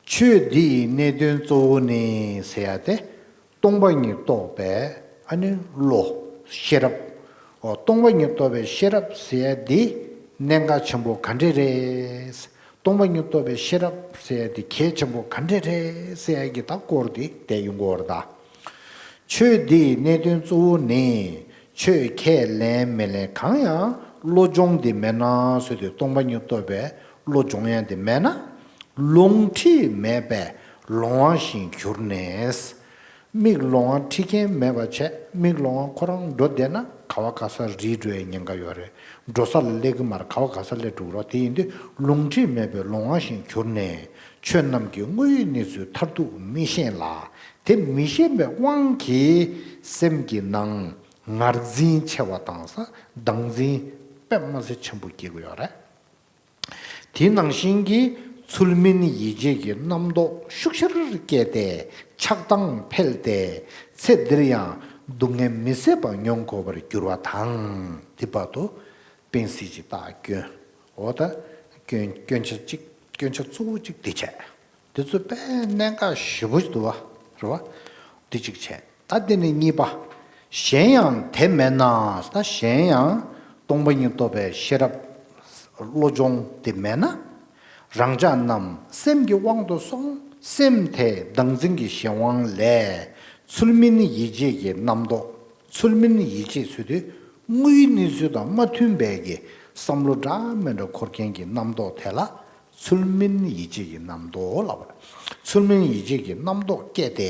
ཆོས་འདི་ཡི་གནད་དོན་གཙོ་བོ་ནི་ཟེར་ཡ་དེ། སྟོང་པ་ཉིད་རྟོགས་པའི་ཨ་ནི་བློ། ཤེས་རབ། འོ་སྟོང་པ་ཉིད་རྟོགས་པའི་ཤེས་རབ་ཟེར་ཡ་འདི་གནད་འགག་ཆེན་པོ་ག་འདྲས་རེད། སྟོང་པ་ཉིད་རྟོགས་པའི་ཤེས་རབ་ཟེར་ཡ་འདི་གལ་ཆེན་པོ་ག་འདྲས་རེད་ཟེར་ཡ་གི་ད་སྐོར་འདི་བསྡད་ཡོང་གི་ཡོད་རེད་ད། ཆོས་འདི་ཡི་གནད་དོན་གཙོ་བོ་ནི། ཆོས་ཁས་ལེན་མི་ལེན་གང་ཡང་བློ་སྦྱོང་འདི་མེད་ན་ཟེར་དུས་སྟོང་པ་ཉིད་རྟོགས་པའི་བློ་སྦྱོང་ཡ་འདི་མེད་ན། ལོང་ཁྲིད་མེད་པའི་ལོང་བ་བཞིན་གྱུར་ནས། མིག་ལོང་བ་ཁྲིད་མཁན་མེད་པ་བྱས་མིག་ལོང་བ་ཁོ་རང་འགྲོ་བསྡད་ན་ག་བ་ག་ས་རིལ་འགྲོ་བའི་ཉེན་ཁ་ཡོད་རེད། འགྲོ་ས་ལ་སླེབས་ཀྱི་མ་རེད། ག་བ་ག་ས་སླེབས་འགྲོ་གི་རེད། དེ་ཡིན་དུས་ལོང་ཁྲིད་མེད་པའི་ལོང་བ་བཞིན་གྱུར་ནས་ཆོས་རྣམས་ཀྱི་དངོས་ཡོད་གནས་ཚུལ་མཐར་ཐུག་མི་ཤེས་ལ། དེ་མི་ཤེས་པའི་དབང་གིས་སེམས་ཀྱི་ནང་ངར་འཛིན་ཆེ་བ་དང་ས་བདག་འཛིན་དཔེ་མ་སྲིད་ཆེན་པོ་སྐྱེ་གི་ཡོད་རེད། དེ་ནང་བཞིན་གྱི་ཚུལ་མིན་ཡིད་བྱེད་ཀྱི་རྣམ་རྟོག་ཤུགས་ཆེར་སྐྱེས་ཏེ་ཆགས་སྡང་འཕེལ་ཏེ་ཚེ་འདིར་ཡང་སྡུག་བསྔལ་མི་བཟད་པ་མྱོང་དགོས་པར་འགྱུར་བ་དང་། དེ་བར་དུ་དཔེ་སྲིད་ཅིག་བཏགས་སྐྱོན། འོ་ད་སྐྱོན་སྐྱོན་ཆ་གཅིག་སྐྱོན་ཆ་གཙོ་བོ་གཅིག་འདི་བྱས། འདི་ཚོ་དཔེ་གནད་འགག་ཞེ་པོ་ཞིག་འདུག་བ། རེད་བ། འདི་གཅིག་བྱས། ད་དེ་ནས་གཉིས་པ། གཞན་ཡང་དེ་མེད་ན། ད་གཞན་ཡང་སྟོང་པ་ཉིད་རྟོགས་པའི་ཤེས་རབ་བློ་སྦྱོང་དེ་མེད་ན། རང་ཅག་རྣམས་སེམས་ཀྱི་དབང་དུ་སོང་སེམས་དེ་བདག་འཛིན་གྱི་གཞན་དབང་ལས་ཚུལ་མིན་ཡིད་བྱེད་ཀྱི་རྣམ་རྟོག་ཚུལ་མིན་ཡིད་བྱེད་ཚུལ་དུ་དངོས་ཡོད་གནས་ཚུལ་དང་མ་མཐུན་པའི་གི་བསམ་བློ་འདྲ་མི་འདྲ་འཁོར་མཁན་གྱི་རྣམ་རྟོག་དེ་ལ། ཚུལ་མིན་ཡིད་བྱེད་ཀྱི་རྣམ་རྟོག་ལབ་པ། ཚུལ་མིན་ཡིད་བྱེད་ཀྱི་རྣམ་རྟོག་སྐྱེས་ཏེ་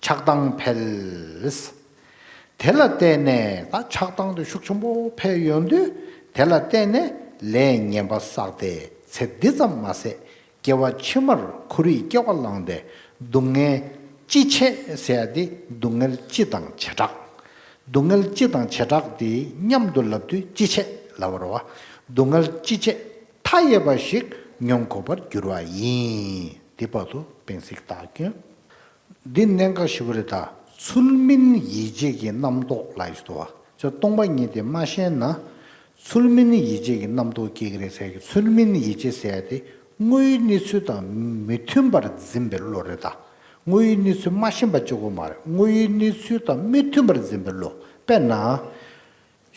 ཆགས་སྡང་འཕེལ། དེ་ལ་བརྟེན་ནས་ད་ཆགས་སྡང་དེ་ཤུགས་ཆེན་པོ་འཕེལ་ཡོང་དུས་དེ་ལ་བརྟེན་ནས་ལས་ངན་པ་བསགས་ཏེ་ཚེ་འདི་ཙམ་མ་ཟད་སྐྱེ་བ་ཕྱི་མར་འཁོར་བའི་སྐྱེ་བ་བླངས་ཏེ་སྡུག་བསྔལ་ཅི་ཆེ་ཟེར་ཡ་དེ་སྡུག་བསྔལ་སྤྱི་དང་བྱེ་བྲག་སྡུག་བསྔལ་སྤྱི་དང་བྱེ་བྲག་དེ་མཉམ་དུ་ལབ་དུས་ཅི་ཆེ་ལབ་པ་རེད་བ། སྡུག་བསྔལ་ཅི་ཆེ། མཐའ་ཡས་པ་ཞིག་མྱོང་དགོས་པར་འགྱུར་བ་ཡིན། འདི་བར་དུ་དཔེ་སྲིད་བཏགས་སྐྱོན། འདི་གནད་འགག་ཞེ་པོ་རེད་ད། ཚུལ་མིན་ཡིད་བྱེད་ཀྱི་རྣམ་རྟོག་ལབ་ཡོད་དོ། ཅོ་སྟོང་པ་ཉིད་དེ་མ་ཤེས་ན། ཚུལ་མིན་ཡིད་བྱེད་ཀྱི་རྣམ་རྟོག་སྐྱེ་གི་རེད་ཟེར་གི། ཚུལ་མིན་ཡིད་བྱེད་ཟེར་ཡ་དེ་དངོས་ཡོད་གནས་ཚུལ་དང་མི་མཐུན་པར་འཛིན་པའི་བློ་རེད་ད། དངོས་ཡོད་གནས་ཚུལ་མ་ཤེས་པ་གཅིག་པོ་མ་རེད། དངོས་ཡོད་གནས་ཚུལ་དང་མི་མཐུན་པར་འཛིན་པའི་བློ། དཔེར་ན།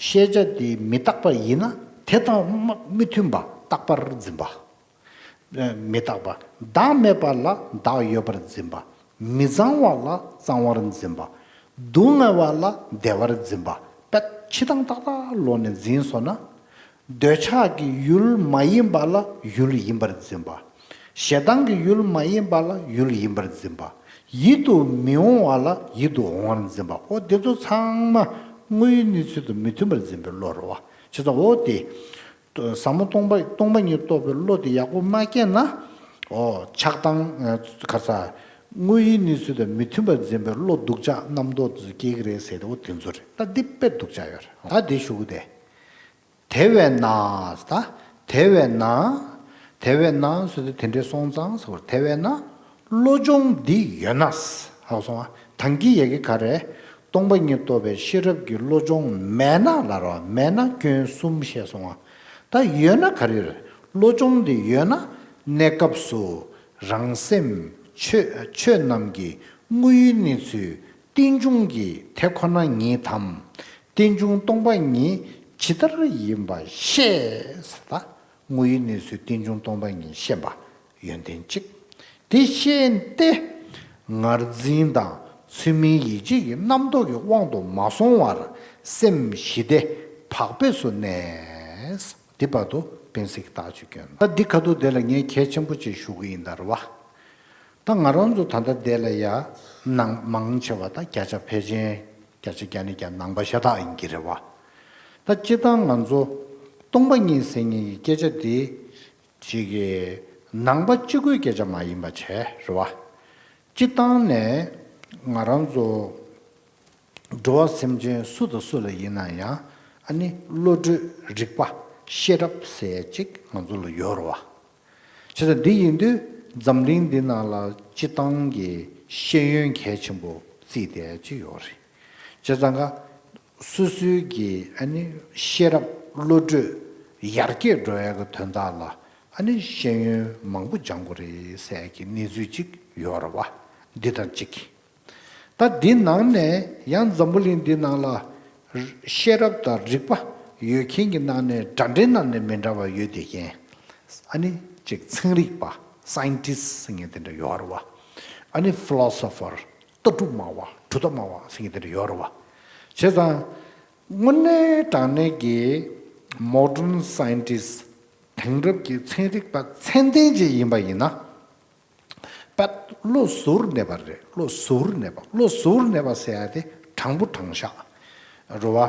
ཤེས་བྱ་དེ་མི་རྟག་པ་ཡིན་ན་དེ་དང་མ་མི་མཐུན་པ་རྟག་པར་འཛིན་པ། མི་རྟག་པ། བདག་མེད་པ་ལ་བདག་ཡོད་པར་འཛིན་པ། མི་གཙང་བ་ལ་གཙང་བར་འཛིན་པ། སྡུག་བསྔལ་བ་ལ་བདེ་བར་འཛིན་པ། དཔེ་ཕྱི་དང་ཏག་ཏག་ལོག་ནས་འཛིན་སོང་ན། འདོད་ཆགས་ཀྱི་ཡུལ་མ་ཡིན་པ་ལ་ཡུལ་ཡིན་པར་འཛིན་པ། ཞེ་སྡང་གི་ཡུལ་མ་ཡིན་པ་ལ་ཡུལ་ཡིན་པར་འཛིན་པ། ཡིད་དུ་མི་འོང་བ་ལ་ཡིད་དུ་འོང་བར་འཛིན་པ། འོ་དེ་ཚོ་ཚང་མ་དངོས་ཡོད་གནས་ཚུལ་དང་མི་མཐུན་པར་འཛིན་པའི་བློ་རེད་བ། བྱས་ཙང་འོ་དེ། ཟབ་མོ་སྟོང་པ་སྟོང་པ་ཉིད་རྟོགས་པའི་བློ་དེ་ཡག་པོ་མ་སྐྱེས་ན། འོ་ཆགས་སྡང་ཨ་ག་ས། དངོས་ཡོད་གནས་ཚུལ་དང་མི་མཐུན་པར་འཛིན་པའི་བློ་སྡུག་ཅག་རྣམ་རྟོག་དེ་ཚོ་སྐྱེ་གི་རེད་ཟེར་ཏེ་འོ་དེ་ཚོ་རེད། ད་འདི་དཔེ་སྡུག་ཅག་ཡོད་རེད། ད་འདི་ཞུ་གི་དེ། དེ་བས་ན། ད་དེ་བས་ན། དེ་བས་ན་ཟེར་དུས་དེ་འདྲའི་སོང་ཙང་ཟེར་བ། དེ་བས་ན་བློ་སྦྱོང་འདི་ཡོད་ན། ཧ་གོ་སོང་ང་། ད་གིན་ཡ་གི་ག་རེ། སྟོང་པ་ཉིད་རྟོགས་པའི་ཤེས་རབ་ཀྱི་བློ་སྦྱོང་མེད་ན་ལབ་རོགས། མེད་ན་སྐྱོན་གསུམ་བཤད་སོང་ང་། ད་ཡོད་ན་ག་རེ་རེད། བློ་སྦྱོང་འདི་ཡོད་ན་གནས་སྐབས་སུ་རང་སེམས་ཆོས་ཆོས་རྣམས་ཀྱི་དངོས་ཡོད་གནས་ཚུལ་རྟེན་འབྱུང་གི་དེ་ཁོ་ན་ཉིད་དམ། རྟེན་འབྱུང་སྟོང་པ་ཉིད་ཇི་ལྟར་ཡིན་པ་ཤེས། ད་དངོས་ཡོད་གནས་ཚུལ་རྟེན་འབྱུང་སྟོང་པ་ཉིད་ཤེས་པ་ཡོན་ཏན་གཅིག་དེ་ཤེས་ཏེ། ངར་འཛིན་དང་ཚུལ་མིན་ཡིད་བྱེད་ཀྱི་རྣམ་རྟོག་གི་དབང་དུ་མ་སོང་བར་སེམས་ཞི་བདེ་བག་ཕེབས་སུ་གནས། འདི་བར་དུ་དཔེ་སྲིད་ཀྱི་རྟགས་ཅིག་སྐྱོན། ད་འདི་ཁ་ཐུག་དེ་ལ་ངས་གལ་ཆེན་པོ་ཅིག་ཞུ་གི་ཡིན་ད་རེད་བ། ད་ང་རང་ཚོ་ད་ལྟ་དེ་ལ་ཡ་ནང་མང་ཆེ་བ་ད་བརྒྱ་ཆ་ཕལ་ཆེར་བརྒྱ་ཆ་བརྒྱ་ནས་བརྒྱ་ནང་པ་ཤ་སྟག་ཡིན་གྱི་རེད་བ། ད་སྤྱིར་བཏང་ང་ཚོ་སྟོང་པ་ཉིད་ཟེར་མཁན་གྱི་སྐད་ཆ་དེ་ཅིག་གི་ནང་པ་གཅིག་པུའི་སྐད་ཆ་མ་ཡིན་པ་བྱས་རེད་བ། སྤྱིར་བཏང་ནས་ང་རང་ཚོ་འགྲོ་བ་སེམས་ཅན་སུ་དང་སུ་ལ་ཡིན་ན་ཡང་ཨ་ནི་བློ་གྲོས་རིག་པ་ཤེས་རབ་ཟེར་ཡ་གཅིག་ང་ཚོ་ལ་ཡོད་རེད་བ། བྱས་ཙང་འདི་ཡིན་དུས་འཛམ་གླིང་འདི་ནང་ལ་སྤྱིར་བཏང་གི་ཤེས་ཡོན་གལ་ཆེན་པོ་བརྩིས་བསྡད་ཡ་གཅིག་ཡོད་རེད། བྱས་ཙང་ཀ་སོ་སོའི་གི་ཨ་ནི་ཤེས་རབ་བློ་གྲོས་ཡར་རྒྱས་འགྲོ་ཡ་གི་དོན་དག་ལ་ཨ་ནི་ཤེས་ཡོན་མང་པོ་སྦྱང་དགོས་རེད་ཟེར་གྱི་གནས་ཚུལ་ཅིག་ཡོད་རེད་བ། འདི་དང་གཅིག་ད་འདི་ནང་ནས་ཡང་འཛམ་བུ་གླིང་འདི་ནང་ལ་ཤེས་རབ་དང་རིག་པ་ཡོད་མཁན་གྱི་ནང་ནས་འདྲ་འདྲའི་ནང་ནས་མི་འདྲ་བ་ཡོད་བསྡད་མཁན། ཨ་ནི་ཅིག་ཚན་རིག་པ་scientist ཟེར་མཁན་དེ་འདྲ་ཡོད་རེད་བ། ཨ་ནི་philosopher ལྟ་གྲུབ་སྨྲ་བ་གྲུབ་མཐའ་སྨྲ་བ་ཟེར་མཁན་དེ་འདྲ་ཡོད་རེད་བ། བྱས་ཙང་དངོས་གནས་དྲང་གནས་ཀྱི་modern scientist དེང་རབས་ཀྱི་ཚན་རིག་པ་ཚད་ལྡན་ཅིག་ཡིན་པ་ཡིན་ན། པད་བློ་གཟུར་གནས་པ་རེད། བློ་གཟུར་གནས་པ། བློ་གཟུར་གནས་པ་ཟེར་ཡ་དེ་དྲང་པོ་དྲང་བཞག་རེད་བ།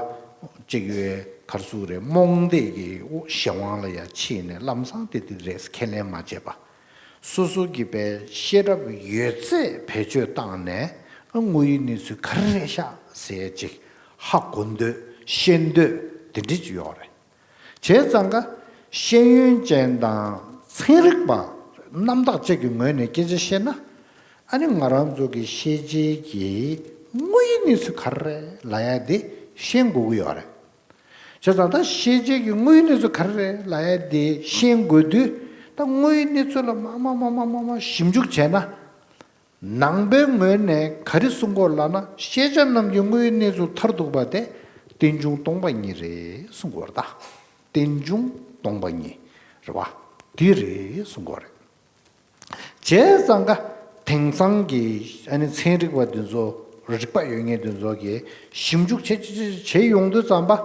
གཅིག་ཡོད་གར་སུ་རེད། རྨོངས་དད་ཀྱི་གཞན་དབང་ལ་ཡ་ཕྱིན་ནས་ལམ་སང་དེ་དེ་རེད་ཁས་ལེན་མ་བྱས་པ། སོ་སོ་གི་པའི་ཤེས་རབ་ཡོད་ཚད་བེད་སྤྱོད་བཏང་ནས་དངོས་ཡོད་གནས་ཚུལ་ག་རེ་རེད་ཤག་ཟེར་ཅིག་ཧ་གོ་འདོད་ཤེས་འདོད་དེ་འདྲ་ཅིག་ཡོད་རེད། བྱས་ཙང་ཀ་ཤེས་ཡོན་ཅན་དང་ཚན་རིག་པ་རྣམ་དག་ཅིག་གི་ངོས་ནས་སྐད་ཆ་བཤད་ན། ཨ་ནི་ང་རང་ཚོ་གི་ཤེས་བྱའི་གི་དངོས་ཡོད་གནས་ཚུལ་ག་རེ་རེད་ལབ་ཡ་དེ་ཤེས་དགོས་ཀྱི་ཡོད་རེད། བྱས་ཙང་ད་ཤེས་བྱའི་གི་དངོས་ཡོད་གནས་ཚུལ་ག་རེ་རེད་ལབ་ཡ་དེ་ཤེས་དགོས་དུས། ད་དངོས་ཡོད་གནས་ཚུལ་ལ་མ་མ་མ་མ་མ་མ་ཞིབ་འཇུག་བྱས་ན། ནང་པའི་ངོས་ནས་ག་རེ་གསུང་གི་ཡོད་ལབ་ན། ཤེས་བྱ་རྣམས་ཀྱི་དངོས་ཡོད་གནས་ཚུལ་མཐར་ཐུག་པ་དེ་རྟེན་འབྱུང་སྟོང་པ་ཉིད་རེད་གསུང་གི་ཡོད་རེད་ད། རྟེན་འབྱུང་སྟོང་པ་ཉིད་རེད་བ། དེ་རེད་གསུང་གི་ཡོད་རེད། བྱས་ཙང་ཀ་དེང་སང་གི་ཨ་ནི་ཚན་རིག་པ་འདི་ཚོ། རིག་པ་ཡོད་མཁན་འདི་ཚོ་གིས་ཞིབ་འཇུག་བྱེད་བྱེད་བྱེད་ཡོང་དུས་ཙམ་པ།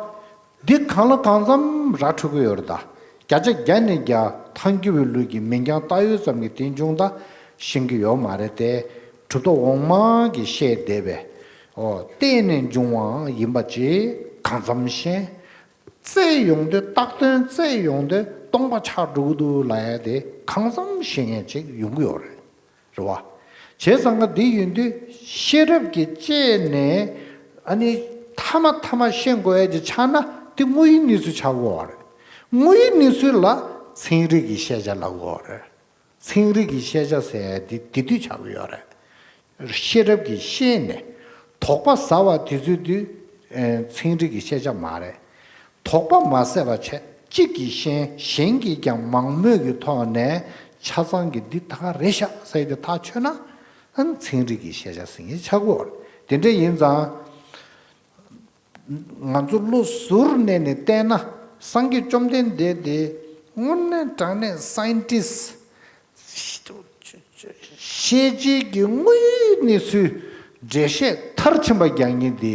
འདི་གང་ལ་གང་འཚམ་ར་འཕྲོད་ཀྱི་ཡོད་རེད་ད། བརྒྱ་ཆ་བརྒྱ་ནས་བརྒྱ་ཐལ་འགྱུར་བའི་ལུགས་ཀྱི་མིང་རྐྱང་བཏགས་ཡོད་ཙམ་གྱི་རྟེན་འབྱུང་ད་ཤེས་ཀྱི་ཡོད་མ་རེད་དེ། གྲུབ་མཐའ་འོག་མ་གིས་བཤད་བསྡད་པའི། ཨོ། བརྟེན་ནས་འབྱུང་བའང་ཡིན་པ་ཅིག་གང་འཚམ་ཤེས། བཙལ་ཡོང་དུས། བཏགས་དོན་བཙལ་ཡོང་དུས་སྟོང་པ་ཆགས་འགྲོ་གི་འདུག་ལབ་ཡ་དེ་གང་འཚམ་ཤེས་མཁན་ཅིག་ཡོང་གི་ཡོད་རེད། རེད་བ། བྱས་ཙང་ཀ་འདི་ཡིན་དུས་ཤེས་རབ་ཀྱི་དཔྱད་ནས་ཨ་ནི་མཐའ་མ་མཐའ་མ་ཤེས་དགོས་ཡ་ཅིག་ཆགས་ན་དེ་དངོས་ཡོད་གནས་ཚུལ་ཆགས་དགོས་པ་རེད། དངོས་ཡོད་གནས་ཚུལ་ལ་ཚན་རིག་གི་ཤེས་བྱ་ལབ་དགོས་པ་རེད། ཚན་རིག་གི་ཤེས་བྱ་ཟེར་ཡ་དེ་དེ་དུས་ཆགས་ཀྱི་ཡོད་རེད། ཤེས་རབ་ཀྱིས་ཤེས་ནས་དོགས་པ་ཟ་བ་དེ་ཚོའི་དུས། ཨེ། ཚན་རིག་གི་ཤེས་བྱ་མ་རེད། དོགས་པ་མ་ཟད་པ་བྱས། གཅིག་གིས་ཤེས། གཞན་གྱིས་ཀྱང་མང་མོས་ཀྱི་ཐོག་ནས་ཆ་ཚང་གི་འདི་ད་ག་རེད་ཤག་ཟེར་ཏེ་ཐག་ཆོད་ན། ཨ་ནི་ཚན་རིག་གི་ཤེས་བྱ་ཟེར་མཁན་ཆགས་ཀྱི་ཡོད་རེད། དེ་འདྲ་ཡིན་ཙང་། ང་ཚོ་བློ་གཟུར་གནས་ནས་བལྟས་ན། སངས་རྒྱས་བཅོམ་ལྡན་འདས་དེ་དངོས་གནས་དྲང་གནས་སའིན་ཊིསི། ཤེས་བྱའི་གི་དངོས་ཡོད་གནས་ཚུལ་འགྲེལ་བཤད་མཐར་ཕྱིན་པ་རྒྱག་མཁན་དེ་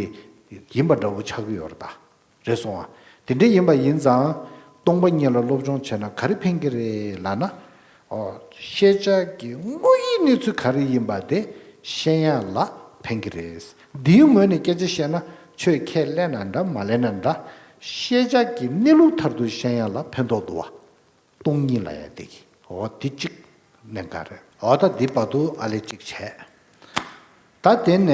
ཡིན་པ་འདྲ་བོ་ཆགས་ཀྱི་ཡོད་རེད་ད། རེད་སོང་ཨ། དེ་འདྲ་ཡིན་པ་ཡིན་ཙང་སྟོང་པ་ཉིད་ལ་སློབ་སྦྱོང་བྱས་ན་ག་རེ་ཕན་གྱི་རེད་ལབ་ན། ཨོ། ཤེས་བྱ་གི་དངོས་ཡོད་གནས་ཚུལ་ག་རེ་ཡིན་པ་དེ་ཤེས་ཡ་ལ་ཕན་གྱི་རེད། འདིའི་ངོས་ནས་སྐད་ཆ་བཤད་ན་ཆོས་ཁས་ལེན་ན་འདྲ་མ་ལེན་ན་འདྲ། ཤེས་བྱ་གི་གནས་ལུགས་མཐར་ཐུག་ཤེས་ཡ་ལ་ཕན་ཐོགས་འདུག་བ། སྟོང་ཉིད་ལ་ཡ་དེ་གི། འོ་དེ་གཅིག་གནད་འགག་རེད། འོ་ད་འདི་བར་དུ་ཨ་ལེ་གཅིག་བྱས། ད་དེ་ནས་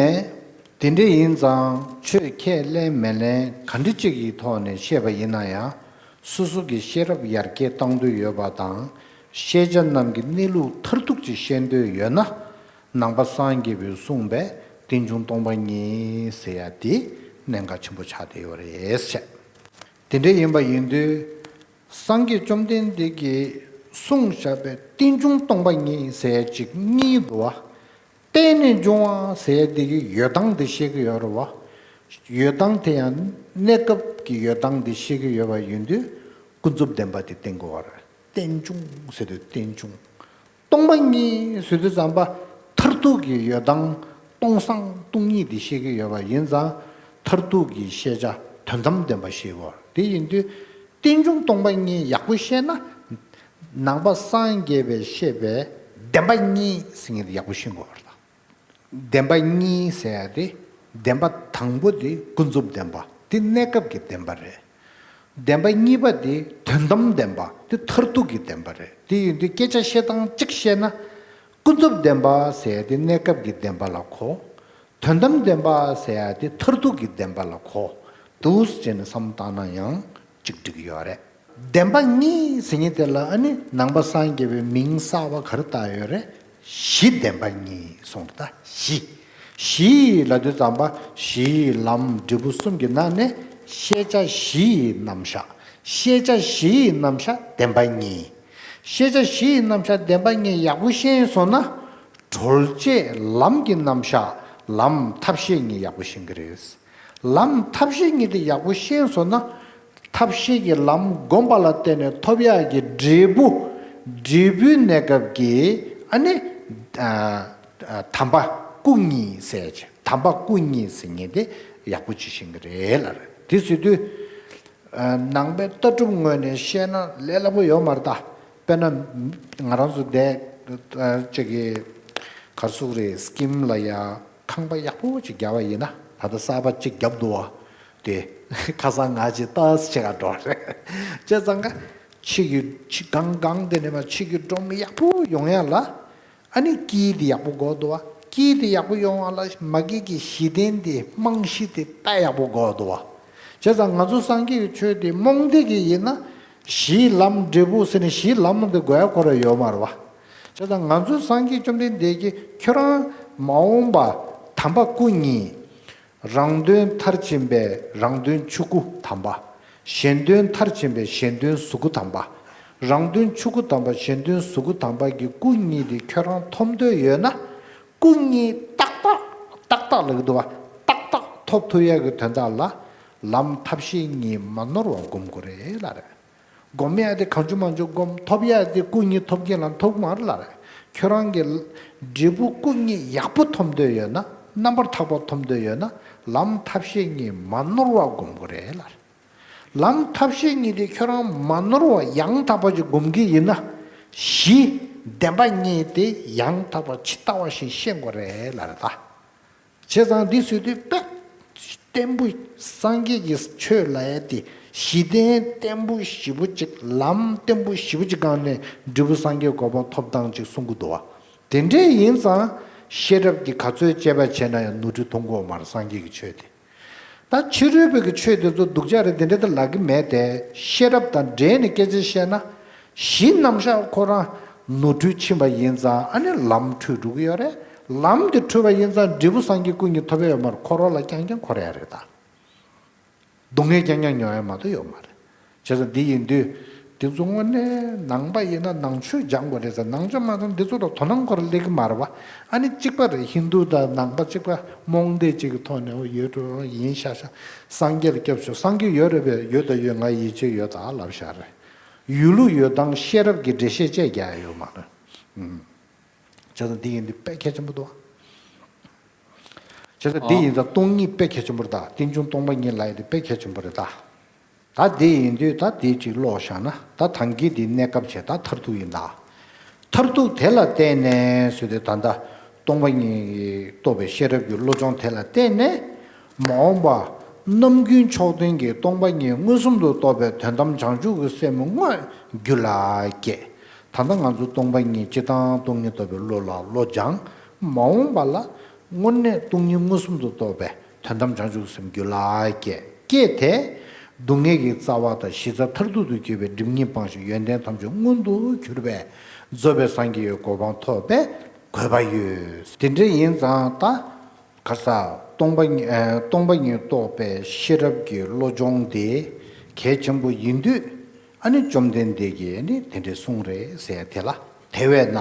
དེ་འདྲ་ཡིན་ཙང་ཆོས་ཁས་ལེན་མི་ལེན་ག་འདྲ་གཅིག་གི་ཐོག་ནས་བཤད་པ་ཡིན་ན་ཡང་། སོ་སོ་གི་ཤེས་རབ་ཡར་རྒྱས་གཏང་འདོད་ཡོད་པ་དང་། ཤེས་བྱ་རྣམས་ཀྱི་གནས་ལུགས་མཐར་ཐུག་ཅིག་ཤེས་འདོད་ཡོད་ན། ནང་པ་སངས་རྒྱས་པའི་གསུངས་པའི་རྟེན་འབྱུང་སྟོང་པ་ཉིད་ཟེར་ཡ་དེ་གནད་འགག་ཆེན་པོ་ཆགས་བསྡད་ཡོད་རེད་བཤད། དེ་འདྲ་ཡིན་པ་ཡིན་དུས། སངས་རྒྱས་བཅོམ་ལྡན་འདས་ཀྱིས་གསུངས་བཞག་པའི་རྟེན་འབྱུང་སྟོང་པ་ཉིད་ཟེར་ཅིག་གཉིས་འདུག་བ། བརྟེན་ནས་འབྱུང་བ་ཟེར་དེ་གི་ཡོད་སྟངས་དེ་བཤད་ཀྱི་ཡོད་རེད་བ། ཡོད་སྟངས་དེ་ཡང་གནས་སྐབས་ཀྱི་ཡོད་སྟངས་དེ་བཤད་ཀྱི་ཡོད་པ་ཡིན་དུས། ཀུན་རྫོབ་བདེན་པ་དེ་བསྟན་དགོས་པ་རེད། རྟེན་འབྱུང་ཟེར་དུས་རྟེན་འབྱུང་། སྟོང་པ་ཉིད་ཟེར་དུས་ཙམ་པ། མཐར་ཐུག་གི་ཡོད་སྟངས་སྟོང་སང་སྟོང་ཉིད་དེ་ཤེས་ཀྱི་ཡོད་པ་ཡིན་ཙང་། མཐར་ཐུག་གི་ཤེས་བྱ་དོན་དམ་བདེན་པ་ཤེས་དགོས། དེ་ཡིན་དུས་རྟེན་འབྱུང་སྟོང་པ་ཉིད་ཡག་པོ་ཤེས་ན། ནང་པ་སངས་རྒྱས་པས་བཤད་པའི་བདེན་པ་གཉིས་ཟེར་མཁན་དེ་ཡག་པོ་ཤེས་དགོས་པ་རེད། བདེན་པ་གཉིས་ཟེར་ཡ་དེ། བདེན་པ་དང་པོ་དེ་ཀུན་རྫོབ་བདེན་པ། དེ་གནས་སྐབས་ཀྱི་བདེན་པ་རེད། བདེན་པ་གཉིས་པ་དེ་དོན་དམ་བདེན་པ། དེ་མཐར་ཐུག་གི་བདེན་པ་རེད། དེ་ཡིན་དུས་སྐད་ཆ་བཤད་སྟངས་གཅིག་བཤད་ན། ཀུན་རྫོབ་བདེན་པ་ཟེར་ཡ་དེ་གནས་སྐབས་ཀྱི་བདེན་པ་ལ་གོ། དོན་དམ་བདེན་པ་ཟེར་ཡ་དེ་མཐར་ཐུག་གི་བདེན་པ་ལ་གོ། འདུག་སེ་བྱས་ནས་བསམ་བཏང་ན་ཡང་ཅིག་འགྲིག་གི་ཡོད་རེད། བདེན་པ་གཉིས་ཟེར་མཁན་དེ་ལ་ཨ་ནི་ནང་པ་སངས་རྒྱས་པའི་མིང་གསར་པ་ག་རེ་བཏགས་ཡོད་རེད། གཞི་བདེན་པ་གཉིས་གསུངས་རེད་ད། གཞི། གཞི་ལབ་དུས་ཙམ་པ་གཞི་ལམ་འབྲས་བུ་གསུམ་གྱི་ནང་ནས་ཤེས་བྱ་བཞི་ཡི་རྣམ་གཞག་ཤེས་བྱ་བཞི་ཡི་རྣམ་གཞག་བདེན་པ་གཉིས། ཤེས་བྱ་བཞི་ཡི་རྣམ་གཞག་བདེན་པ་གཉིས་ཡག་པོ་ཤེས་སོང་ན། གྲོལ་བྱེད་ལམ་གྱི་རྣམ་གཞག་ལམ་ཐབས་ཤེས་གཉིས་ཡག་པོ་ཤེས་ཀྱི་རེད། ལམ་ཐབས་ཤེས་གཉིས་དེ་ཡག་པོ་ཤེས་སོང་ན། ཐབས་ཤེས་ཀྱི་ལམ་བསྒོམ་པ་ལ་བརྟེན་ནས་ཐོབ་ཡག་གི་འབྲས་བུ། འབྲས་བུའི་གནས་སྐབས་ཀྱི་ཨ་ནི། ཨ། ཨ། དམ་པ་སྐུ་གཉིས་ཟེར་ཅིག་དམ་པ་སྐུ་གཉིས་ཟེར་མཁན་དེ་ཡག་པོ་ཅིག་ཤེས་ཀྱི་རེད་ལབ་རེད། དེ་ཟེར་དུས། ནང་པའི་ལྟ་གྲུབ་ངོས་ནས་བཤད་ན་ལས་སླ་པོ་ཡོད་མ་རེད་ད། དཔེར་ན། ང་རང་ཚོ་འདས། ཅིག་གི། གར་སོགས་རེད་སི་ཀིམ་ལ་ཡ། ཁང་པ་ཡག་པོ་ཅིག་བརྒྱབ་པ་ཡིན་ན་ད་ལྟ་གསར་པ་ཅིག་བརྒྱབ་འདུག་བ། དེ། ཁ་སང་ང་ཅིག་ལྟ་ཅིག་ག་འགྲོ་རེད། བྱས་ཙང་ཀ། ཕྱི་གི་ཕྱི་གང་གང་དེ་ནས་མ་ཕྱི་གི་སྒྲོམ་ཡག་པོ་ཡོང་ཡ་ལ། ཨ་ནི་དཀྱིལ་དེ་ཡག་པོ་དགོས་འདུག་བ། དཀྱིལ་དེ་ཡག་པོ་ཡོང་བ་ལ་མ་གི་གི་གཞི་རྟེན་དེ་རྨང་གཞི་དེ་ད་ཡག་པོ་དགོས་འདུག་བ། བྱས་ཙང་ང་ཚོ་སངས་རྒྱས་ཀྱི་ཆོས་དེ་རྨོངས་དད་ཀྱི་ཡིན་ན། གཞི་ལམ་འབྲས་བུ་ཟེར་ནས་གཞི་ལམ་དེ་དགོས་ཡ་ཁོ་ར་ཡོད་མ་རེད་བ། བྱས་ཙང་ང་ཚོའི་སངས་རྒྱས་བཅོམ་ལྡན་འདས་ཀྱིས་ཁྱོད་རང་མ་འོངས་པ་དམ་པ་སྐུ་གཉིས། རང་དོན་མཐར་ཕྱིན་པའི་རང་དོན་ཆོས་སྐུ་དམ་པ། གཞན་དོན་མཐར་ཕྱིན་པའི་གཞན་དོན་གཟུགས་སྐུ་དམ་པ། རང་དོན་ཆོས་སྐུ་དམ་པ་གཞན་དོན་གཟུགས་སྐུ་དམ་པ་གི་སྐུ་གཉིས་དེ་ཁྱོད་རང་ཐོབ་འདོད་ཡོད་ན། སྐུ་གཉིས་ཏག་ཏག་ཏག་ཏག་ལབ་ཀྱི་འདུག་བ། ཏག་ཏག་ཐོབ་ཐུབ་ཡག་གི་དོན་དག་ལ། ལམ་ཐབས་ཤེས་གཉིས་མ་ནོར་བ་སྒོམ་དགོས་རེད་ལབ་རེད། སྒོམ་ཡག་དེ་གང་བྱུང་མང་བྱུང་སྒོམ། ཐོབ་ཡག་དེ་སྐུ་གཉིས་ཐོབ་མཁན་ལ་ཐོབ་མ་རེད་ལབ་རེད། ཁྱོད་རང་གི་འབྲས་བུ་སྐུ་གཉིས་ཡག་པོ་ཐོབ་འདོད་ཡོད་ན། རྣམ་པར་དག་པ་ཐོབ་འདོད་ཡོད་ན། ལམ་ཐབས་ཤེས་གཉིས་མ་ནོར་བ་སྒོམ་དགོས་རེད་ལབ་རེད། ལམ་ཐབས་ཤེས་གཉིས་དེ་ཁྱོད་རང་མ་ནོར་བ་ཡང་དག་པ་ཅིག་སྒོམ་གྱི་ཡིན་ན། གཞི་བདེན་པ་གཉིས་དེ་ཡང་དག་པ་ཇི་ལྟ་བ་བཞིན་ཤེས་དགོས་རེད་ལབ་རེད་ད། བྱས་ཙང་འདི་ཟེར་དུས་དཔེ་བརྟན་པོ། སངས་རྒྱས་ཀྱི་ཆོས་ལབ་ཡ་དེ་གཞི་རྟེན་བརྟན་པོ་ཞེ་པོ་ཅིག་ལམ་བརྟན་པོ་ཞེ་པོ་ཅིག་སྒང་ནས་འབྲས་བུ་སངས་རྒྱས་གོ་འཕང་ཐོབ་སྟངས་ཅིག་གསུང་གི་འདུག་བ། དེ་འདྲས་ཡིན་ཙང་ཤེས་རབ་ཀྱིས་ག་ཚོད་དཔྱད་པ་བྱས་ན་ཡང་ནོར་འཁྲུལ་མཐོང་གི་ཡོད་མ་རེད་སངས་རྒྱས་ཀྱི་ཆོས་དེ། ད་ཕྱི་རོལ་པའི་གི་ཆོས་དེ་ཚོ་སྡུག་ཅག་རེད་དེ་འདྲ་དེ་ལབ་ཀྱི་མེད་དེ། ཤེས་རབ་དང་འབྲེལ་ནས་སྐད་ཆ་བཤད་ན། གཞི་རྣམ་གཞག་ཁོ་རང་ནོར་འཁྲུལ་ཕྱིན་པ་ཡིན་ཙང་ཨ་ནི་ལམ་འཁྲུལ་འགྲོ་གི་ཡོད་རེད། ལམ་དེ་འཁྲུལ་བ་ཡིན་ཙང་འབྲས་བུ་སངས་རྒྱས་སྐུ་གཉིས་ཐོབ་ཡ་ཡོད་མ་རེད། འཁོར་བ་ལ་རྐྱང་རྐྱང་འཁོར་ཡ་རེད་ད། སྡུག་བསྔལ་རྐྱང་རྐྱང་མྱོང་ཡ་མ་གཏོགས་ཡོད་མ་རེད། བྱས་ཙང་འདི་ཡིན་དུས། འདི་ཚོ་དངོས་གནས་ནང་པ་ཡིན་ན་ནང་ཆོས་སྦྱང་དགོས་རེད་ཟེར། ནང་ཆོས་མ་སྦྱང་འདི་ཚོ་ལ་དོ་སྣང་ཁོ་རང་སླེབས་ཀྱི་མ་རེད་བ། ཨ་ནི་གཅིག་པ་རེད། ཧིན་རྡུ་དང་ནང་པ་གཅིག་པ་རྨོངས་དད་ཅིག་གི་ཐོག་ནས་འོ་ཡོད་འགྲོ་ཡིན་ཤག་ཤག་སངས་རྒྱས་ལ་སྐྱབས་ཞུ། སངས་རྒྱས་ཡོད་རེད་པས། ཡོད་དང་ཡོད། ང་ཡིད་ཆེས་ཡོད་ད་ལབ་བཞག་རེད། ཡོད་ལུགས་ཡོད་སྟངས་ཤེས་རབ་ཀྱི་འགྲེལ་བཤད་བཅས་རྒྱག་ཡ་ཡོད་མ་རེད། ཨུམ། བྱས་ཙང་འདི་ཡིན་དུས་དཔེ་གལ་ཆེན་པོ་འདུག་བྱས་ཙང་འདི་ཡིན་ཙང་སྟོང་ཉིད་དཔེ་གལ་ཆེན་པོ་རེད་ད། རྟེན་འབྱུང་སྟོང་པ་ཉིད་ལབ་ཡ་དེ་དཔེ་གལ་ཆེན་པོ་རེད་ད། ད་འདི་ཡིན་དུས་ད་འདི་གཅིག་ཀློག་བཞག་ན། ད་ཐང་གི་འདི་གནས་སྐབས་བྱས། ད་མཐར་ཐུག་ཡིན་ད། མཐར་ཐུག་དེ་ལ་བརྟེན་ནས་ཟེར་དུས་ད་ལྟ་སྟོང་པ་ཉིད་རྟོགས་པའི་ཤེས་རབ་ཀྱི་བློ་སྦྱོང་དེ་ལ་བརྟེན་ནས། མ་འོངས་པ་རྣམ་ཀུན་མཆོག་ལྡན་གྱི་སྟོང་པ་ཉིད་མངོན་སུམ་དུ་རྟོགས་པའི་དོན་དམ་བྱང་ཆུབ་ཀྱི་སེམས་དངོས་རྒྱུད་ལ་སྐྱེས། ད་ལྟ་ང་ཚོ་སྟོང་པ་ཉིད་སྤྱིར་བཏང་སྟོང་ཉིད་རྟོགས་པའི་བློ་ལ་བློ་སྦྱངས། མ་འོངས་པ་ལ་དངོས་གནས་སྟོང་ཉིད་མངོན་སུམ་དུ་རྟོགས་པའི་དོན་དམ་བྱང་ཆུབ་སེམས་རྒྱུད་ལ་སྐྱེས། སྐྱེས་ཏེ། སྡུག་བསྔལ་གྱི་རྩ་བ་དང་གཞི་རྩ་མཐར་ཐུག་ཏུ་གྱུར་པའི་སྒྲིབ་གཉིས་སྤངས་ཤིང་ཡོན་ཏན་ཐམས་ཅད་མངོན་དུ་གྱུར་པའི་རྫོགས་པའི་སངས་རྒྱས་ཀྱི་གོ་འཕང་ཐོབ་པའི་དགོས་པ་ཡོད། དེ་འདྲ་ཡིན་ཙང་ད། ག་ས་སྟོང་པ་ཉིད་ཨ་སྟོང་པ་ཉིད་རྟོགས་པའི་ཤེས་རབ་ཀྱི་བློ་སྦྱོང་དེ་གལ་ཆེན་པོ་ཡིན་དུས། ཨ་ནི་བཅོམ་ལྡན་འདས་ཀྱིས་ནི་དེ་འདྲའི་གསུངས་རེད་ཟེར་དེ་ལ། དེ་བས་ན་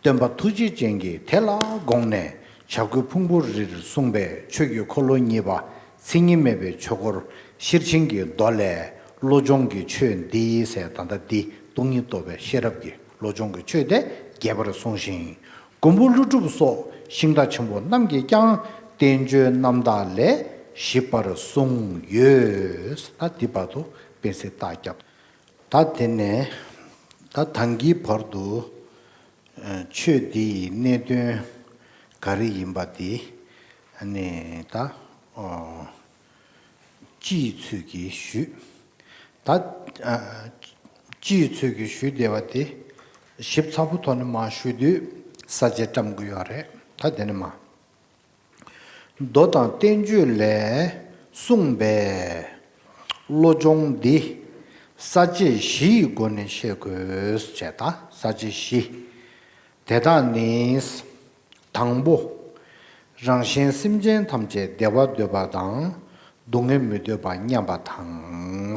སྟོན་པ་ཐུགས་རྗེ་ཅན་གྱིས་དེ་ལ་དགོངས་ནས་བྱ་རྒོད་ཕུང་པོ་རིར་གསུངས་པའི་ཆོས་ཀྱི་འཁོར་ལོ་གཉིས་པ་མཚན་ཉིད་མེད་པའི་ཆོས་འཁོར་ཤེར་ཕྱིན་གྱི་མདོ་ལས། བློ་སྦྱོང་གི་ཆོས་འདི་ཟེར། ད་ལྟ་འདི་སྟོང་ཉིད་རྟོགས་པའི་ཤེས་རབ་ཀྱི་བློ་སྦྱོང་གི་ཆོས་དེ་རྒྱས་པར་གསུངས་ཤིང་། མགོན་པོ་ཀླུ་སྒྲུབ་སོགས་ཤིང་རྟ་ཆེན་པོ་རྣམས་ཀྱིས་ཀྱང་བསྟན་བཅོས་རྣམ་དག་ལས་ཞིབ་པར་གསུངས་ཡོད། ད་འདི་བར་དུ་དཔེ་ཚིག་རྟགས་བརྒྱབ། ད་དེ་ནས་ད་ཐང་གིའི་བར་དུ་ཆོས་འདི་ཡི་གནད་དོན་ག་རེ་ཡིན་པ་འདི་ནས་ད་སྤྱིའི་ཚུལ་གྱིས་ཞུས། ད་ཨ་སྤྱིའི་ཚུལ་གྱིས་ཞུས་བསྡད་པ་དེ་ཞིབ་ཚགས་པོ་ཐོག་ནས་མར་ཞུ་དུས། ས་བཅད་བཀྲམ་གྱི་ཡོད་རེད། ད་དེ་ནི་མ། མདོ་དང་བསྟན་བཅོས་ལས་གསུངས་པའི་བློ་སྦྱོང་འདི་ས་བཅད་བཞི་ཡི་སྒོ་ནས་ཤེས་དགོས་ཅེས་དང་། ས་བཅད་བཞི། དེ་དག་ནི། དང་པོ། རང་གཞན་སེམས་ཅན་ཐམས་ཅད་བདེ་བ་འདོད་པ་དང་སྡུག་བསྔལ་མི་འདོད་པ་མཉམ་པ་དང་།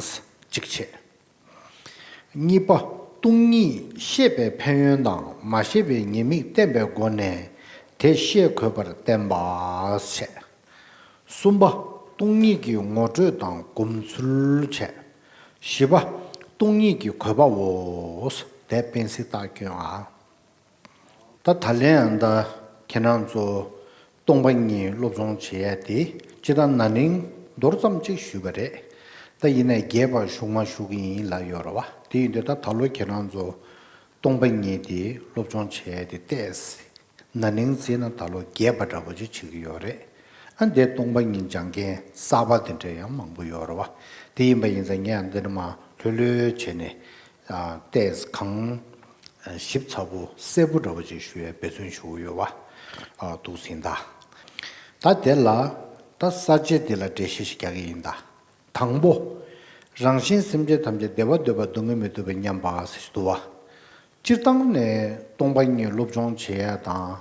གཅིག་བྱས། གཉིས་པ། སྟོང་ཉིད་ཤེས་པའི་ཕན་ཡོན་དང་མ་ཤེས་པའི་ཉེས་དམིགས་བསྟན་པའི་སྒོ་ནས་དེ་ཤེས་དགོས་པར་བསྟན་པ་བྱས། གསུམ་པ། སྟོང་ཉིད་ཀྱི་ངོ་སྤྲོད་དང་སྒོམ་ཚུལ་བྱས། བཞི་པ། སྟོང་ཉིད་ཀྱི་དགོས་པའོ། དེ་སྤེན་སྲིད་རྟགས་སྐྱོན་ཨ། ད་ད་ལན་ཡང་ད་ཁྱེད་རང་ཚོ་སྟོང་པ་ཉིད་སློབ་སྦྱོང་བྱེད་ཡ་དེ་སྤྱིར་བཏང་ན་ནིང་མདོར་ཙམ་ཅིག་ཞུས་པ་རེད། ད་ཡིན་ནའི་རྒྱས་པ་ཞུ་མ་ཞུ་གི་ཡིན་ལབ་ཡོད་རེད་བ། དེ་ཡིན་དུས་ད་ད་ལོ་ཁྱེད་རང་ཚོ་སྟོང་པ་ཉིད་དེ་སློབ་སྦྱོང་བྱེད་ཡ་དེ་ཏོག་ཙམ་ན་ནིང་བརྩིས་ན་ད་ལོ་རྒྱས་པ་འདྲ་པོ་ཅིག་བྱེད་ཀྱི་ཡོད་རེད། ཨ་འདས་སྟོང་པ་ཉིད་སྦྱང་མཁན་གསར་པ་དེ་འདྲ་ཡང་མང་པོ་ཡོད་རེད་བ། དེ་ཡིན་པ་ཡིན་ཙང་ངས་ཡང་འདི་ནས་མ་ལྷོད་ལྷོད་བྱས་ནས། ཏོག་ཙམ་གང་ཞིབ་ཚགས་པོ་གསལ་པོ་འདྲ་པོ་ཅིག་ཞུ་ཡའི་འབད་བརྩོན་ཞུ་གི་ཡོད་བ། འདུག་ཟིན་ད། ད་དེ་ལ་ད་ས་བཅད་འདི་ལ་འགྲེལ་བཤད་ཞིག་རྒྱག་གི་ཡིན་ད། དང་པོ། རང་གཞན་སེམས་ཅན་ཐམས་ཅད་བདེ་བ་འདོད་པ་སྡུག་བསྔལ་མི་འདོད་པ་མཉམ་པ་ཟེར་ཞིག་འདུག་བ། སྤྱིར་བཏང་ནས་སྟོང་པ་ཉིད་སློབ་སྦྱོང་བྱེད་ཡ་དང་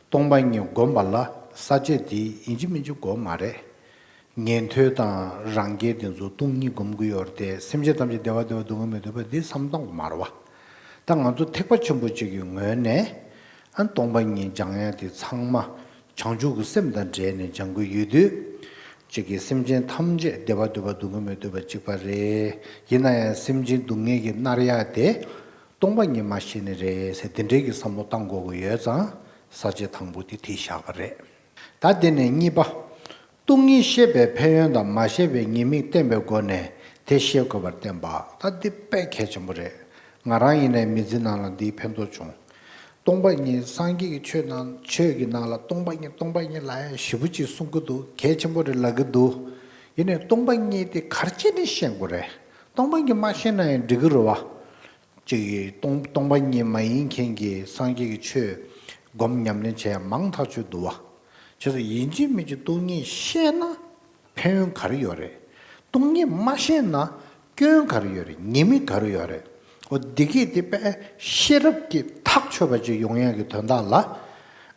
སྟོང་པ་ཉིད་སྒོམ་པ་ལ་ས་བཅད་འདི་ཡིན་གཅིག་མིན་གཅིག་དགོས་མ་རེད། ཉན་ཐོས་དང་རང་རྒྱལ་དེ་ཚོ་སྟོང་ཉིད་སྒོམ་གྱི་ཡོད་རེད་དེ། སེམས་ཅན་ཐམས་ཅད་བདེ་བ་འདོད་པ་སྡུག་བསྔལ་མི་འདོད་པ་འདི་བསམ་སྟངས་མ་རེད་བ། ད་ང་ཚོ་ཐེག་པ་ཆེན་པོ་གཅིག་གི་ངོས་ནས་ཨ་སྟོང་པ་ཉིད་སྦྱང་ཡ་དེ་ཚང་མ་བྱང་ཆུབ་ཀྱི་སེམས་དང་འབྲེལ་ནས་སྦྱང་གི་ཡོད་དུས། གཅིག་གིས་སེམས་ཅན་ཐམས་ཅད་བདེ་བ་འདོད་པ་སྡུག་བསྔལ་མི་འདོད་པ་གཅིག་པ་རེད། ཡིན་ན་ཡང་སེམས་ཅན་སྡུག་བསྔལ་གྱིས་མནར་ཡ་དེ་སྟོང་པ་ཉིད་མ་ཤེས་ནས་རེད་ཟེར་དེ་འདྲའི་གི་བསམ་བློ་བཏང་དགོས་ཀྱི་ཡོད་ཙང་ས་བཅད་དང་པོ་དེ་དེ་བཞག་པ་རེད། ད་དེ་ནས་གཉིས་པ། སྟོང་ཉིད་ཤེས་པའི་ཕན་ཡོན་དང་མ་ཤེས་པའི་ཉེས་དམིགས་བསྟན་པའི་སྒོ་ནས་དེ་ཤེས་དགོས་པར་བསྟན་པ། ད་འདི་དཔེ་གལ་ཆེན་པོ་རེད། ང་རང་ཡིན་ནའི་མི་ཚེ་ནང་ལ་འདིའི་ཕན་ཐོགས་བྱུང་། སྟོང་པ་ཉིད་སངས་རྒྱས་ཀྱི་ཆོས་ནང་ཆོས་ཀྱི་ནང་ལ་སྟོང་པ་ཉིད་སྟོང་པ་ཉིད་ལབ་ཡ་ཞེ་པོ་ཅིག་གསུང་གི་འདུག་གལ་ཆེན་པོ་རེད་ལབ་ཀྱི་འདུག་ཡིན་ནའི་སྟོང་པ་ཉིད་དེ་ག་རེ་བྱས་ནས་ཤེས་དགོས་རེད། སྟོང་པ་ཉིད་མ་ཤེས་ན་ཡང་འགྲིག་གི་རེད་བ། གཅིག་གིས་སྟོང་སྟོང་པ་ཉིད་མ་ཡིན་མཁན་གྱི་སངས་རྒྱས་ཀྱི་ཆོས་སྒོམ་ཉམས་ལེན་བྱས་མང་ཐག་ཆོད་འདུག་བ། བྱས་ཙང་ཡིན་གཅིག་མིན་གཅིག་སྟོང་ཉིད་ཤེས་ན་ཕན་ཡོན་ག་རེ་ཡོད་རེད། སྟོང་ཉིད་མ་ཤེས་ན་སྐྱོན་ག་རེ་ཡོད་རེད། ཉེས་དམིགས་ག་རེ་ཡོད་རེད། འོ་འདི་གས་དེ་དཔེ་ཤེས་རབ་ཀྱིས་ཐག་ཆོད་པ་ཅིག་ཡོང་ཡག་གི་དོན་དག་ལ་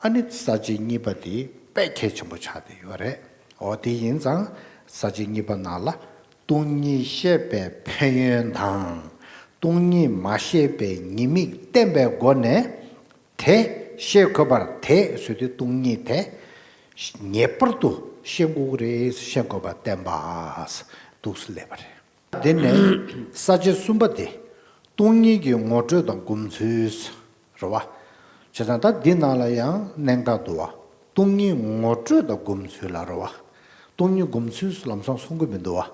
ཨ་ནི་ས་བཅད་གཉིས་པ་དེ་དཔེ་གལ་ཆེན་པོ་ཆགས་བསྡད་ཡོད་རེད། འོ་དེ་ཡིན་ཙང་ས་བཅད་གཉིས་པ་ནང་ལ། སྟོང་ཉིད་ཤེས་པའི་ཕན་ཡོན་དང་། སྟོང་ཉིད་མ་ཤེས་པའི་ཉེས་དམིགས་བསྟན་པའི་སྒོ་ནས་དེ་ཤེས་དགོས་པར། དེ་ཟེར་དུས་སྟོང་ཉིད་དེ་ངེས་པར་དུ་ཤེས་དགོས་ཀྱི་རེད། ཤེས་དགོས་པར་བསྟན་པ་འདུག་སེ་སླེབས་པ་རེད། དེ་ནས་ས་བཅད་གསུམ་པ་དེ་སྟོང་ཉིད་ཀྱི་ངོ་སྤྲོད་དང་སྒོམ་ཚུལ། རེད་བ། བྱས་ཙང་ད་འདི་ནང་ལ་ཡང་གནད་འགག་འདུག་བ། སྟོང་ཉིད་ངོ་སྤྲོད་དང་སྒོམ་ཚུལ་ལ་རེད་བ། སྟོང་ཉིད་སྒོམ་ཚུལ་ལམ་སང་གསུང་གི་མི་འདུག་བ།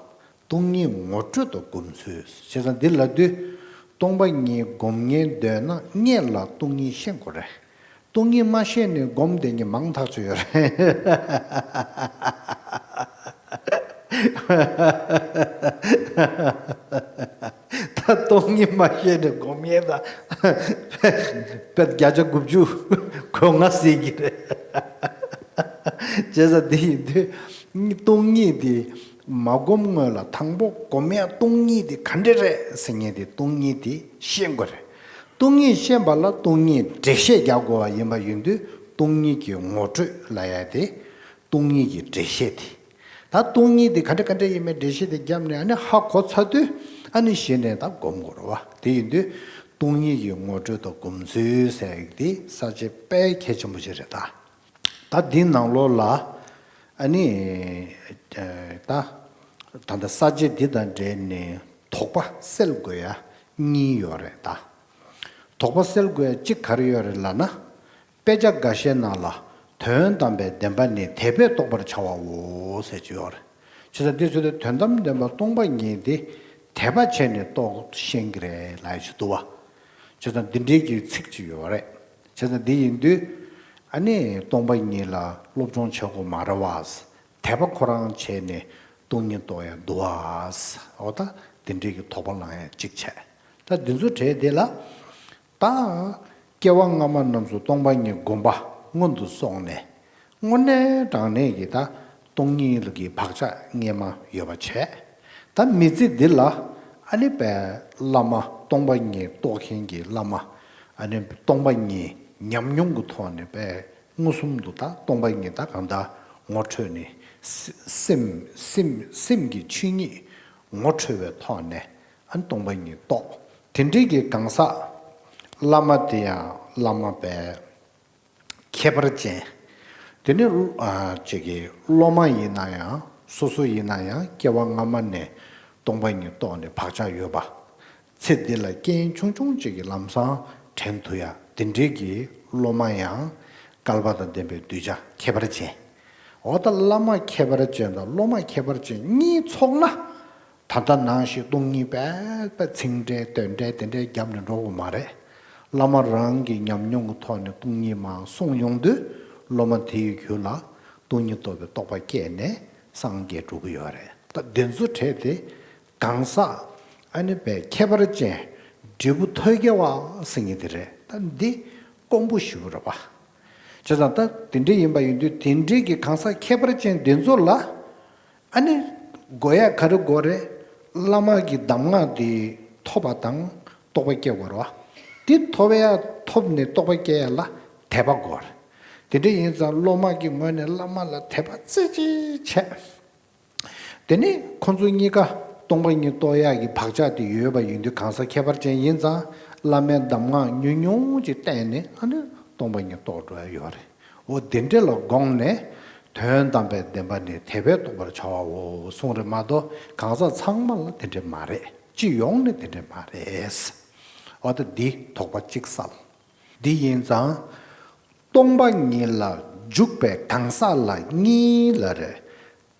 སྟོང་ཉིད་ངོ་སྤྲོད་དང་སྒོམ་ཚུལ། བྱས་ཙང་འདི་ལབ་དུས། སྟོང་པ་ཉིད་སྒོམ་ངེས་འདོད་ན་སྔོན་ལ་སྟོང་ཉིད་ཤེས་དགོས་རེད། སྟོང་ཉིད་མ་ཤེས་ནས་སྒོམ་བསྡད་མཁན་མང་ཐག་ཆོད་ཡོད་རེད། ད་སྟོང་ཉིད་མ་ཤེས་ནས་སྒོམ་ཡས་ད་དཔེ་བརྒྱ་ཆ་དགུ་བཅུ་གོ་ལྔ་ཟེར་གྱི་རེད། བྱས་ཙང་འདི་ཡིན་དུས་སྟོང་ཉིད་འདི་མ་སྒོམ་སྔོན་ལ་དང་པོ་སྒོམ་ཡས་སྟོང་ཉིད་འདི་ག་འདྲ་རེད་ཟེར་མཁན་དེ་སྟོང་ཉིད་འདི་ཤེས་དགོས་རེད། སྟོང་ཉིད་ཤེས་པ་ལ་སྟོང་ཉིད་འགྲེལ་བཤད་རྒྱག་དགོས་པ་ཡིན་པ་ཡིན་དུས་སྟོང་ཉིད་ཀྱི་ངོ་སྤྲོད་ལབ་ཡས་དེ་སྟོང་ཉིད་ཀྱི་འགྲེལ་བཤད་དེ། ད་སྟོང་ཉིད་དེ་ག་འདྲ་ག་འདྲ་ཡིན་མིན་འགྲེལ་བཤད་དེ་བརྒྱབ་ནས་ཨ་ནི་ཧ་གོ་ཚར་དུས་ཨ་ནི་གཞི་ནས་ད་སྒོམ་དགོས་རེད་བ། དེ་ཡིན་དུས་སྟོང་ཉིད་ཀྱི་ངོ་སྤྲོད་དང་སྒོམ་ཚུལ་ཟེར་ཡག་དེ་ས་བཅད་དཔེ་གལ་ཆེན་པོ་ཞིག་རེད་ད། ད་འདི་ནང་ལོགས་ལ་ཨ་ནི་ད་ད་ལྟ་ས་བཅད་འདི་དང་འབྲེལ་ནས་དོགས་པ་སེལ་དགོས་ཡ་གཉིས་ཡོད་རེད་ད། དོགས་པ་སེལ་དགོས་ཡ་གཅིག་ག་རེ་ཡོད་རེད་ལབ་ན། དཔེ་ཆ་འགའ་ཤས་ནང་ལ་དོན་དམ་པའི་བདེན་པ་ནི་དད་པས་རྟོགས་པར་བྱ་བའོ་ཟེར་གྱི་ཡོད་རེད། བྱས་ཙང་འདི་ཚོ་དེ་དོན་དམ་བདེན་པ་སྟོང་པ་ཉིད་དེ་དད་པ་བྱས་ནས་རྟོགས་ཤེས་ཀྱི་རེད་ལབ་ཡ་ཞིག་འདུག་བ། བྱས་ཙང་འདི་འདྲའི་གི་ཚིག་ཅིག་ཡོད་རེད། བྱས་ཙང་འདི་ཡིན་དུས་ཨ་ནི་སྟོང་པ་ཉིད་ལ་སློབ་སྦྱོང་བྱེད་དགོས་མ་རེད་བ། དད་པ་ཁོ་རང་བྱས་ནས་སྟོང་ཉིད་རྟོགས་ཡ་འདུག་བ། འོ་ད་འདི་འདྲའི་གི་དོགས་པ་ལངས་ཡ་གཅིག་བྱས། ད་འདི་ཚོ་གྲས་དེ་ལ་ད། སྐྱེ་བ་སྔ་མ་རྣམས་སུ་སྟོང་པ་ཉིད་སྒོམ་པ་སྔོན་དུ་སོང་ནས། དངོས་གནས་དྲང་གནས་ཀྱི་ད་སྟོང་ཉིད་ཀྱི་བག་ཆགས་ངེས་མ་ཡོད་པ་བྱས། ད་མི་ཚེ་འདི་ལ་ཨ་ནི་པའི་བླ་མ་སྟོང་པ་ཉིད་རྟོགས་མཁན་གྱི་བླ་མ། ཨ་ནི་སྟོང་པ་ཉིད་ཉམས་མྱོང་གི་ཐོག་ནས་པའི་མངོན་སུམ་དུ་ད་སྟོང་པ་ཉིད་ད་གང་ལྟར་ངོ་འཕྲོད་ནས། སེམས་སེམས་སེམས་ཀྱི་ཆོས་ཉིད་ངོ་འཕྲོད་པའི་ཐོག་ནས་ཨ་ནི་སྟོང་པ་ཉིད་རྟོགས། དེ་འདྲའི་གི་གང་ཟག་བླ་མ་དེ་ཡང་བླ་མ་པའི་ཁྱད་པར་ཅན། དེ་ནི་ཨ་ཅིག་གི་སློབ་མ་ཡིན་ན་ཡང་སོ་སོ་ཡིན་ན་ཡང་སྐྱེ་བ་སྔ་མ་ནས་སྟོང་པ་ཉིད་རྟོགས་ནས་བག་ཆགས་ཡོད་པ། ཚེ་འདི་ལ་རྐྱེན་ཆུང་ཆུང་ཅིག་གིས་ལམ་སང་དྲན་ཐུབ་ཡ་དེ་འདྲའི་གི་སློབ་མ་ཡང་བསྐལ་པ་དང་ལྡན་པའི་གདུལ་བྱ་ཁྱད་པར་ཅན། འོ་ད་བླ་མ་ཁྱད་པར་ཅན་དང་སློབ་མ་ཁྱད་པར་ཅན་གཉིས་ཚོགས་ན། ད་ལྟ་ནང་བཞིན་སྟོང་ཉིད་པས་པས་ཚིག་འགྲེལ་དོན་འགྲེལ་དེ་འདྲའི་རྒྱབ་ནས་འགྲོ་དགོས་མ་རེད། བླ་མ་རང་གི་ཉམས་མྱོང་གི་ཐོག་ནས་སྟོང་ཉིད་མར་གསུངས་ཡོང་དུས། སློབ་མ་དེ་ཡི་རྒྱུད་ལ་སྟོང་ཉིད་རྟོགས་པའི་རྟོགས་པ་སྐྱེས་ནས་སངས་རྒྱས་འགྲོ་གི་ཡོད་རེད། ད་འདི་ཚོ་གྲས་དེ་གང་ཟག་ཨ་ནི་པའི་ཁྱད་པར་ཅན་འབྲས་བུ་ཐོད་རྒལ་བ་ཟེར་མཁན་དེ་རེད། ད་འདི་དཀོན་པོ་ཞེ་པོ་རེད་པ། བྱས་ཙང་ད་དེ་འདྲ་ཡིན་པ་ཡིན་དུས་དེ་འདྲའི་གི་གང་ཟག་ཁྱད་པར་ཅན་འདི་ཚོ་ལ། ཨ་ནི་དགོས་ཡ་ག་རེ་དགོས་རེད། བླ་མ་གི་གདམས་ངག་དེ་ཐོབ་པ་དང་རྟོགས་པ་སྐྱེ་དགོས་རེད་བ། དེ་ཐོབ་ཡ་ཐོབ་ནས་རྟོགས་པ་སྐྱེ་ཡ་ལ་དད་པ་དགོས་རེད། དེ་འདྲ་ཡིན་ཙང་སློབ་མ་གི་ངོས་ནས་བླ་མ་ལ་དད་པ་རྩེ་གཅིག་བྱས། དེ་ནས་ཁོང་ཚོ་གཉིས་ཀ་སྟོང་པ་ཉིད་རྟོགས་ཡག་གི་བག་ཆགས་དེ་ཡོད་པ་ཡིན་དུས་གང་ཟག་ཁྱད་པར་ཅན་ཡིན་ཙང་བླ་མའི་གདམས་ངག་ཉུང་ཉུང་ཅིག་བསྟན་ནས་ཨ་ནི་སྟོང་པ་ཉིད་རྟོགས་འགྲོ་ཡ་ཡོད་རེད། འོ་དེ་འདྲ་ལ་དགོངས་ནས་དོན་དམ་པའི་བདེན་པ་ནི་དད་པས་རྟོགས་པར་བྱ་བའོ་གསུངས་རེད་མ་གཏོགས་གང་ཟག་ཚང་མ་ལ་དེ་འདྲ་མ་རེད། སྤྱི་ཡོངས་ནས་དེ་འདྲ་མ་རེད། འོ་ད་འདི་དོགས་པ་གཅིག་སེལ། འདི་ཡིན་ཙང་། སྟོང་པ་ཉིད་ལ་འཇུག་པའི་གང་ཟག་ལ་གཉིས་ལ་རེ།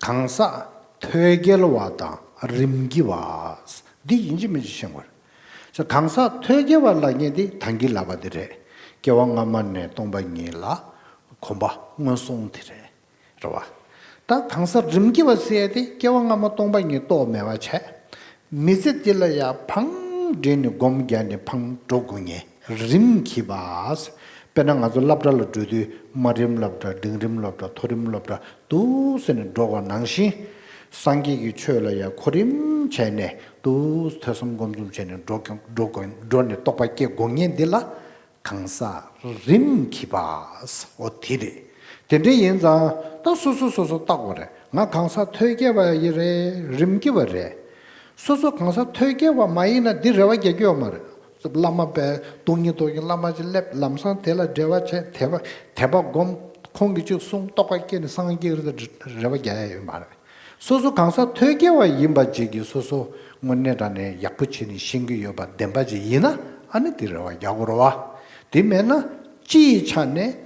གང་ཟག་ཐོད་རྒལ་བ་དང་རིམ་གྱིས་པ། འདི་ཡིན་གཅིག་མིན་གཅིག་ཤེས་དགོས་རེད། གང་ཟག་ཐོད་རྒལ་བ་ལབ་མཁན་དེ་ད་གིན་ལབ་པ་དེ་རེད། སྐྱེ་བ་སྔ་མ་ནས་སྟོང་པ་ཉིད་ལ་གོམས་པ་སྔོན་སོང་དེ་རེད། རེད་བ། ད་གང་ཟག་རིམ་གྱིས་པ་ཟེར་ཡ་དེ་སྐྱེ་བ་སྔ་མ་སྟོང་པ་ཉིད་རྟོགས་མེད་པ་བྱས། མི་ཚེ་འདི་ལ་ཡང་ཕར་འདྲེས་ནས་སྒོམ་རྒྱག་ནས་ཕར་འགྲོ་དགོས་ངེས། རིམ་གྱིས་པ། དཔེར་ན་ང་ཚོ་སློབ་གྲྭ་ལ་འགྲོ་དུས་དམའ་རིམ་སློབ་གྲྭ། འབྲིང་རིམ་སློབ་གྲྭ། མཐོ་རིམ་སློབ་གྲྭ་འདུག་ཟེར་ནས་འགྲོ་བ་ནང་བཞིན། སངས་རྒྱས་ཀྱི་ཆོས་ལ་ཡང་གོ་རིམ་བྱས་ནས་འདུག་ཐོས་བསམ་སྒོམ་གསུམ་བྱས་ནས་འགྲོ་འགྲོ་དགོས། འགྲོ་ནས་རྟོགས་པ་སྐྱེ་དགོས་ངེས་འདི་ལ། གང་ཟག་རིམ་གྱིས་པ། འོ་དེ་རེད། དེ་འདྲ་ཡིན་ཙང་ད་སོ་སོ་སོ་སོ་བལྟ་དགོས་རེད། ང་གང་ཟག་ཐོད་རྒལ་བ་ཡི་རེད། རིམ་གྱིས་པ་རེད། སོ་སོ་གང་ཟག་ཐོད་རྒལ་བ་མ་ཡིན་ན་འདི་རེ་བ་རྒྱག་རྒྱུ་ཡོད་མ་རེད། བླ་མ་པས་སྟོང་ཉིད་རྟོགས་མཁན་བླ་མ་ཅིག་སླེབས། ལམ་སང་དེ་ལ་འབྲེལ་བ་བྱས། དད་པ་དད་པ་སྒོམ། ཁོང་གིས་ཅིག་གསུངས། རྟོགས་པ་སྐྱེས་ནས་སངས་རྒྱས་རེད། རེ་བ་རྒྱག་ཡ་ཡོད་མ་རེད། སོ་སོ་གང་ཟག་ཐོད་རྒལ་བ་ཡིན་པ་ཅིག་གིས་སོ་སོ་དངོས་གནས་དྲང་གནས་ཡག་པོ་བྱས་ནས་ཤེས་ཀྱི་ཡོད་པ་བདེན་པ་ཅིག་ཡིན་ན། ཨ་ནི་དེ་རེ་བ་རྒྱག་དགོས་རེད་བ། དེ་མེད་ན་སྤྱིའི་ཆ་ནས་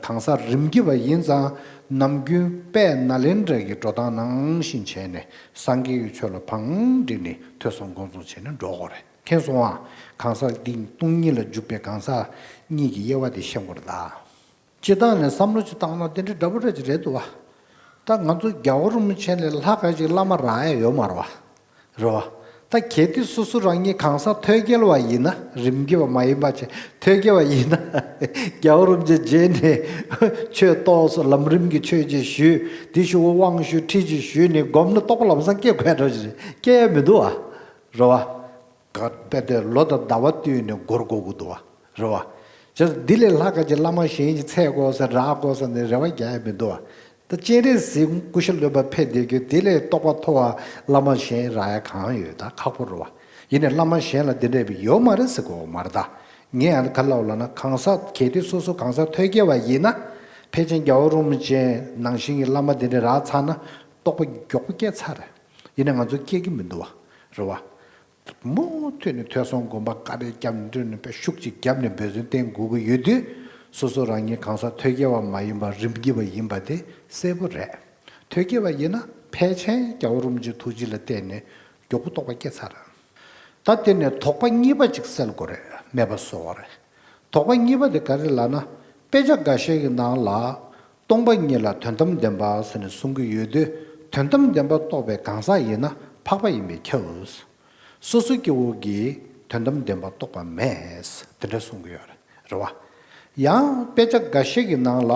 གང་ཟག་རིམ་གྱིས་པ་ཡིན་ཙང་། ནམ་རྒྱུན་དཔལ་ནཱ་ལེནྡྲ་གི་འགྲོ་སྟངས་ནང་བཞིན་བྱས་ནས་སངས་རྒྱས་ཀྱི་ཆོས་ལ་ཕར་འདྲེས་ནས་ཐོས་བསམ་སྒོམ་གསུམ་བྱས་ནས་འགྲོ་དགོས་རེད། མཁྱེན་སོང་ཨ། གང་ཟག་འདི་སྟོང་ཉིད་ལ་འཇུག་པའི་གང་ཟག་གཉིས་ཀྱི་དབྱེ་བ་དེ་ཤེས་དགོས་རེད་ད། སྤྱིར་བཏང་ནས་བསམ་བློ་ཅིག་བཏང་ན་དེ་འདྲ་འདྲ་པོ་འདྲ་ཅིག་རེད་འདུག་བ། ད་ང་ཚོ་རྒྱལ་བ་རིན་པོ་ཆེ་ལས་ལྷག་ག་ཅིག་བླ་མ་རག་ཡ་ཡོད་མ་རེད་བ། རེད་བ། ད་གལ་ཏེ་སོ་སོ་རང་ཉིད་གང་ཟག་ཐོད་རྒལ་བ་ཡིན་ན། རིམ་གྱིས་པ་མ་ཡིན་པ་བྱས་ཐོད་རྒལ་བ་ཡིན་ན། རྒྱལ་བ་རིན་པོ་ཆེ་མཇལ་ནས་ཆོས་རྟོགས་སོ། ལམ་རིམ་གྱི་ཆོས་ཅིག་ཞུས། དེ་ཞུ་བ་དབང་ཞུ། ཁྲིད་ཅིག་ཞུས་ནས་སྒོམ་ན་རྟོགས་པ་ལམ་སང་སྐྱེ་དགོས་འགྲོ་ཅིག་རེད། སྐྱེ་ཡ་མི་འདུག་བ། རེད་བ། ག་དཔེ་དེ་ལོ་དང་ཟླ་བ་བསྟུན་ནས་འགོར་འགྲོ་གི་འདུག་བ། རེད་བ། བྱས་ཙང་འདི་ལས་ལྷག་ག་ཅིག་བླ་མ་གཞན་ཅིག་འཚོལ་དགོས་ས། རག་དགོས་ས་ནི་རེ་བ་རྒྱག་ཡ་མི་འདུག་བ། ད་སྤྱན་རས་གཟིགས་སྐུ་ཞབས་སློབ་པ་ཕེབས་བསྡད་རྒྱུ་དེ་ལས་རྟོགས་པ་མཐོ་བ་བླ་མ་གཞན་རག་ཡ་གང་ཡོད། ད་ཁག་པོ་རེད་བ། ཡིན་ནའི་བླ་མ་གཞན་ལ་འདི་འདྲ་ཡོད་མ་རེད་ཟེར་དགོས་མ་རེད་ད། ངས་ཨ་ནི་ག་ལབ་ལབ་ན། གང་ཟག་གལ་ཏེ་སོ་སོ་གང་ཟག་ཐོད་རྒལ་བ་ཡིན་ན། ཕལ་ཆེར་རྒྱལ་བ་རིན་པོ་ཆེ་ནང་བཞིན་གྱི་བླ་མ་འདི་འདྲ་རག་ཚར་ན་རྟོགས་པ་མགྱོགས་པོ་སྐྱེ་ཚར་རེད། ཡིན་ནའི་ང་ཚོ་སྐྱེ་གི་མི་འདུག་བ། རེད་བ། མུ་མཐུད་ནས་ཐོས་བསམ་སྒོམ་པ་ག་རེ་བརྒྱབ་ནས་འདྲ་ནས་དཔེ་ཤུགས་ཅིག་བརྒྱབ་ནས་འབད་བརྩོན་བསྟེན་དགོས་ཀྱི་ཡོད་དུས། སོ་སོ་རང་ཉིད་གང་ཟག་ཐོད་རྒལ་བ་མ་ཡིན་པ་རིམ་གྱིས་པ་ཡིན་པ་དེ་གསལ་པོ་རེད། ཐོད་རྒལ་བ་ཡིན་ན་ཕལ་ཆེར་རྒྱལ་བ་རིན་པོ་ཆེའི་ཐུགས་རྗེ་ལ་བརྟེན་ནས་མགྱོགས་པོ་རྟོགས་པ་སྐྱེ་ཚར། ད་དེ་ནས་དོགས་པ་གཉིས་པ་ཅིག་སེལ་དགོས་རེད། མེད་པ་བཟོ་དགོས་རེད། དོགས་པ་གཉིས་པ་དེ་ག་རེ་ལབ་ན། དཔེ་ཆ་འགའ་ཤས་ཀྱི་ནང་ལ། སྟོང་པ་ཉིད་ལ་དོན་དམ་བདེན་པ་ཟེར་ནས་གསུང་གི་ཡོད་དུས། དོན་དམ་བདེན་པ་རྟོགས་པའི་གང་ཟག་ཡིན་ན་འཕགས་པ་ཡིན་པས་ཁྱབ། སོ་སོ་སྐྱེ་བོ་གིས་དོན་དམ་བདེན་པ་རྟོགས་པ་མེད། དེ་འདྲ་གསུང་གི་ཡོད་རེད། རེད་བ། ཡང་དཔེ་ཆ་འགའ་ཤས་ཀྱི་ནང་ལ་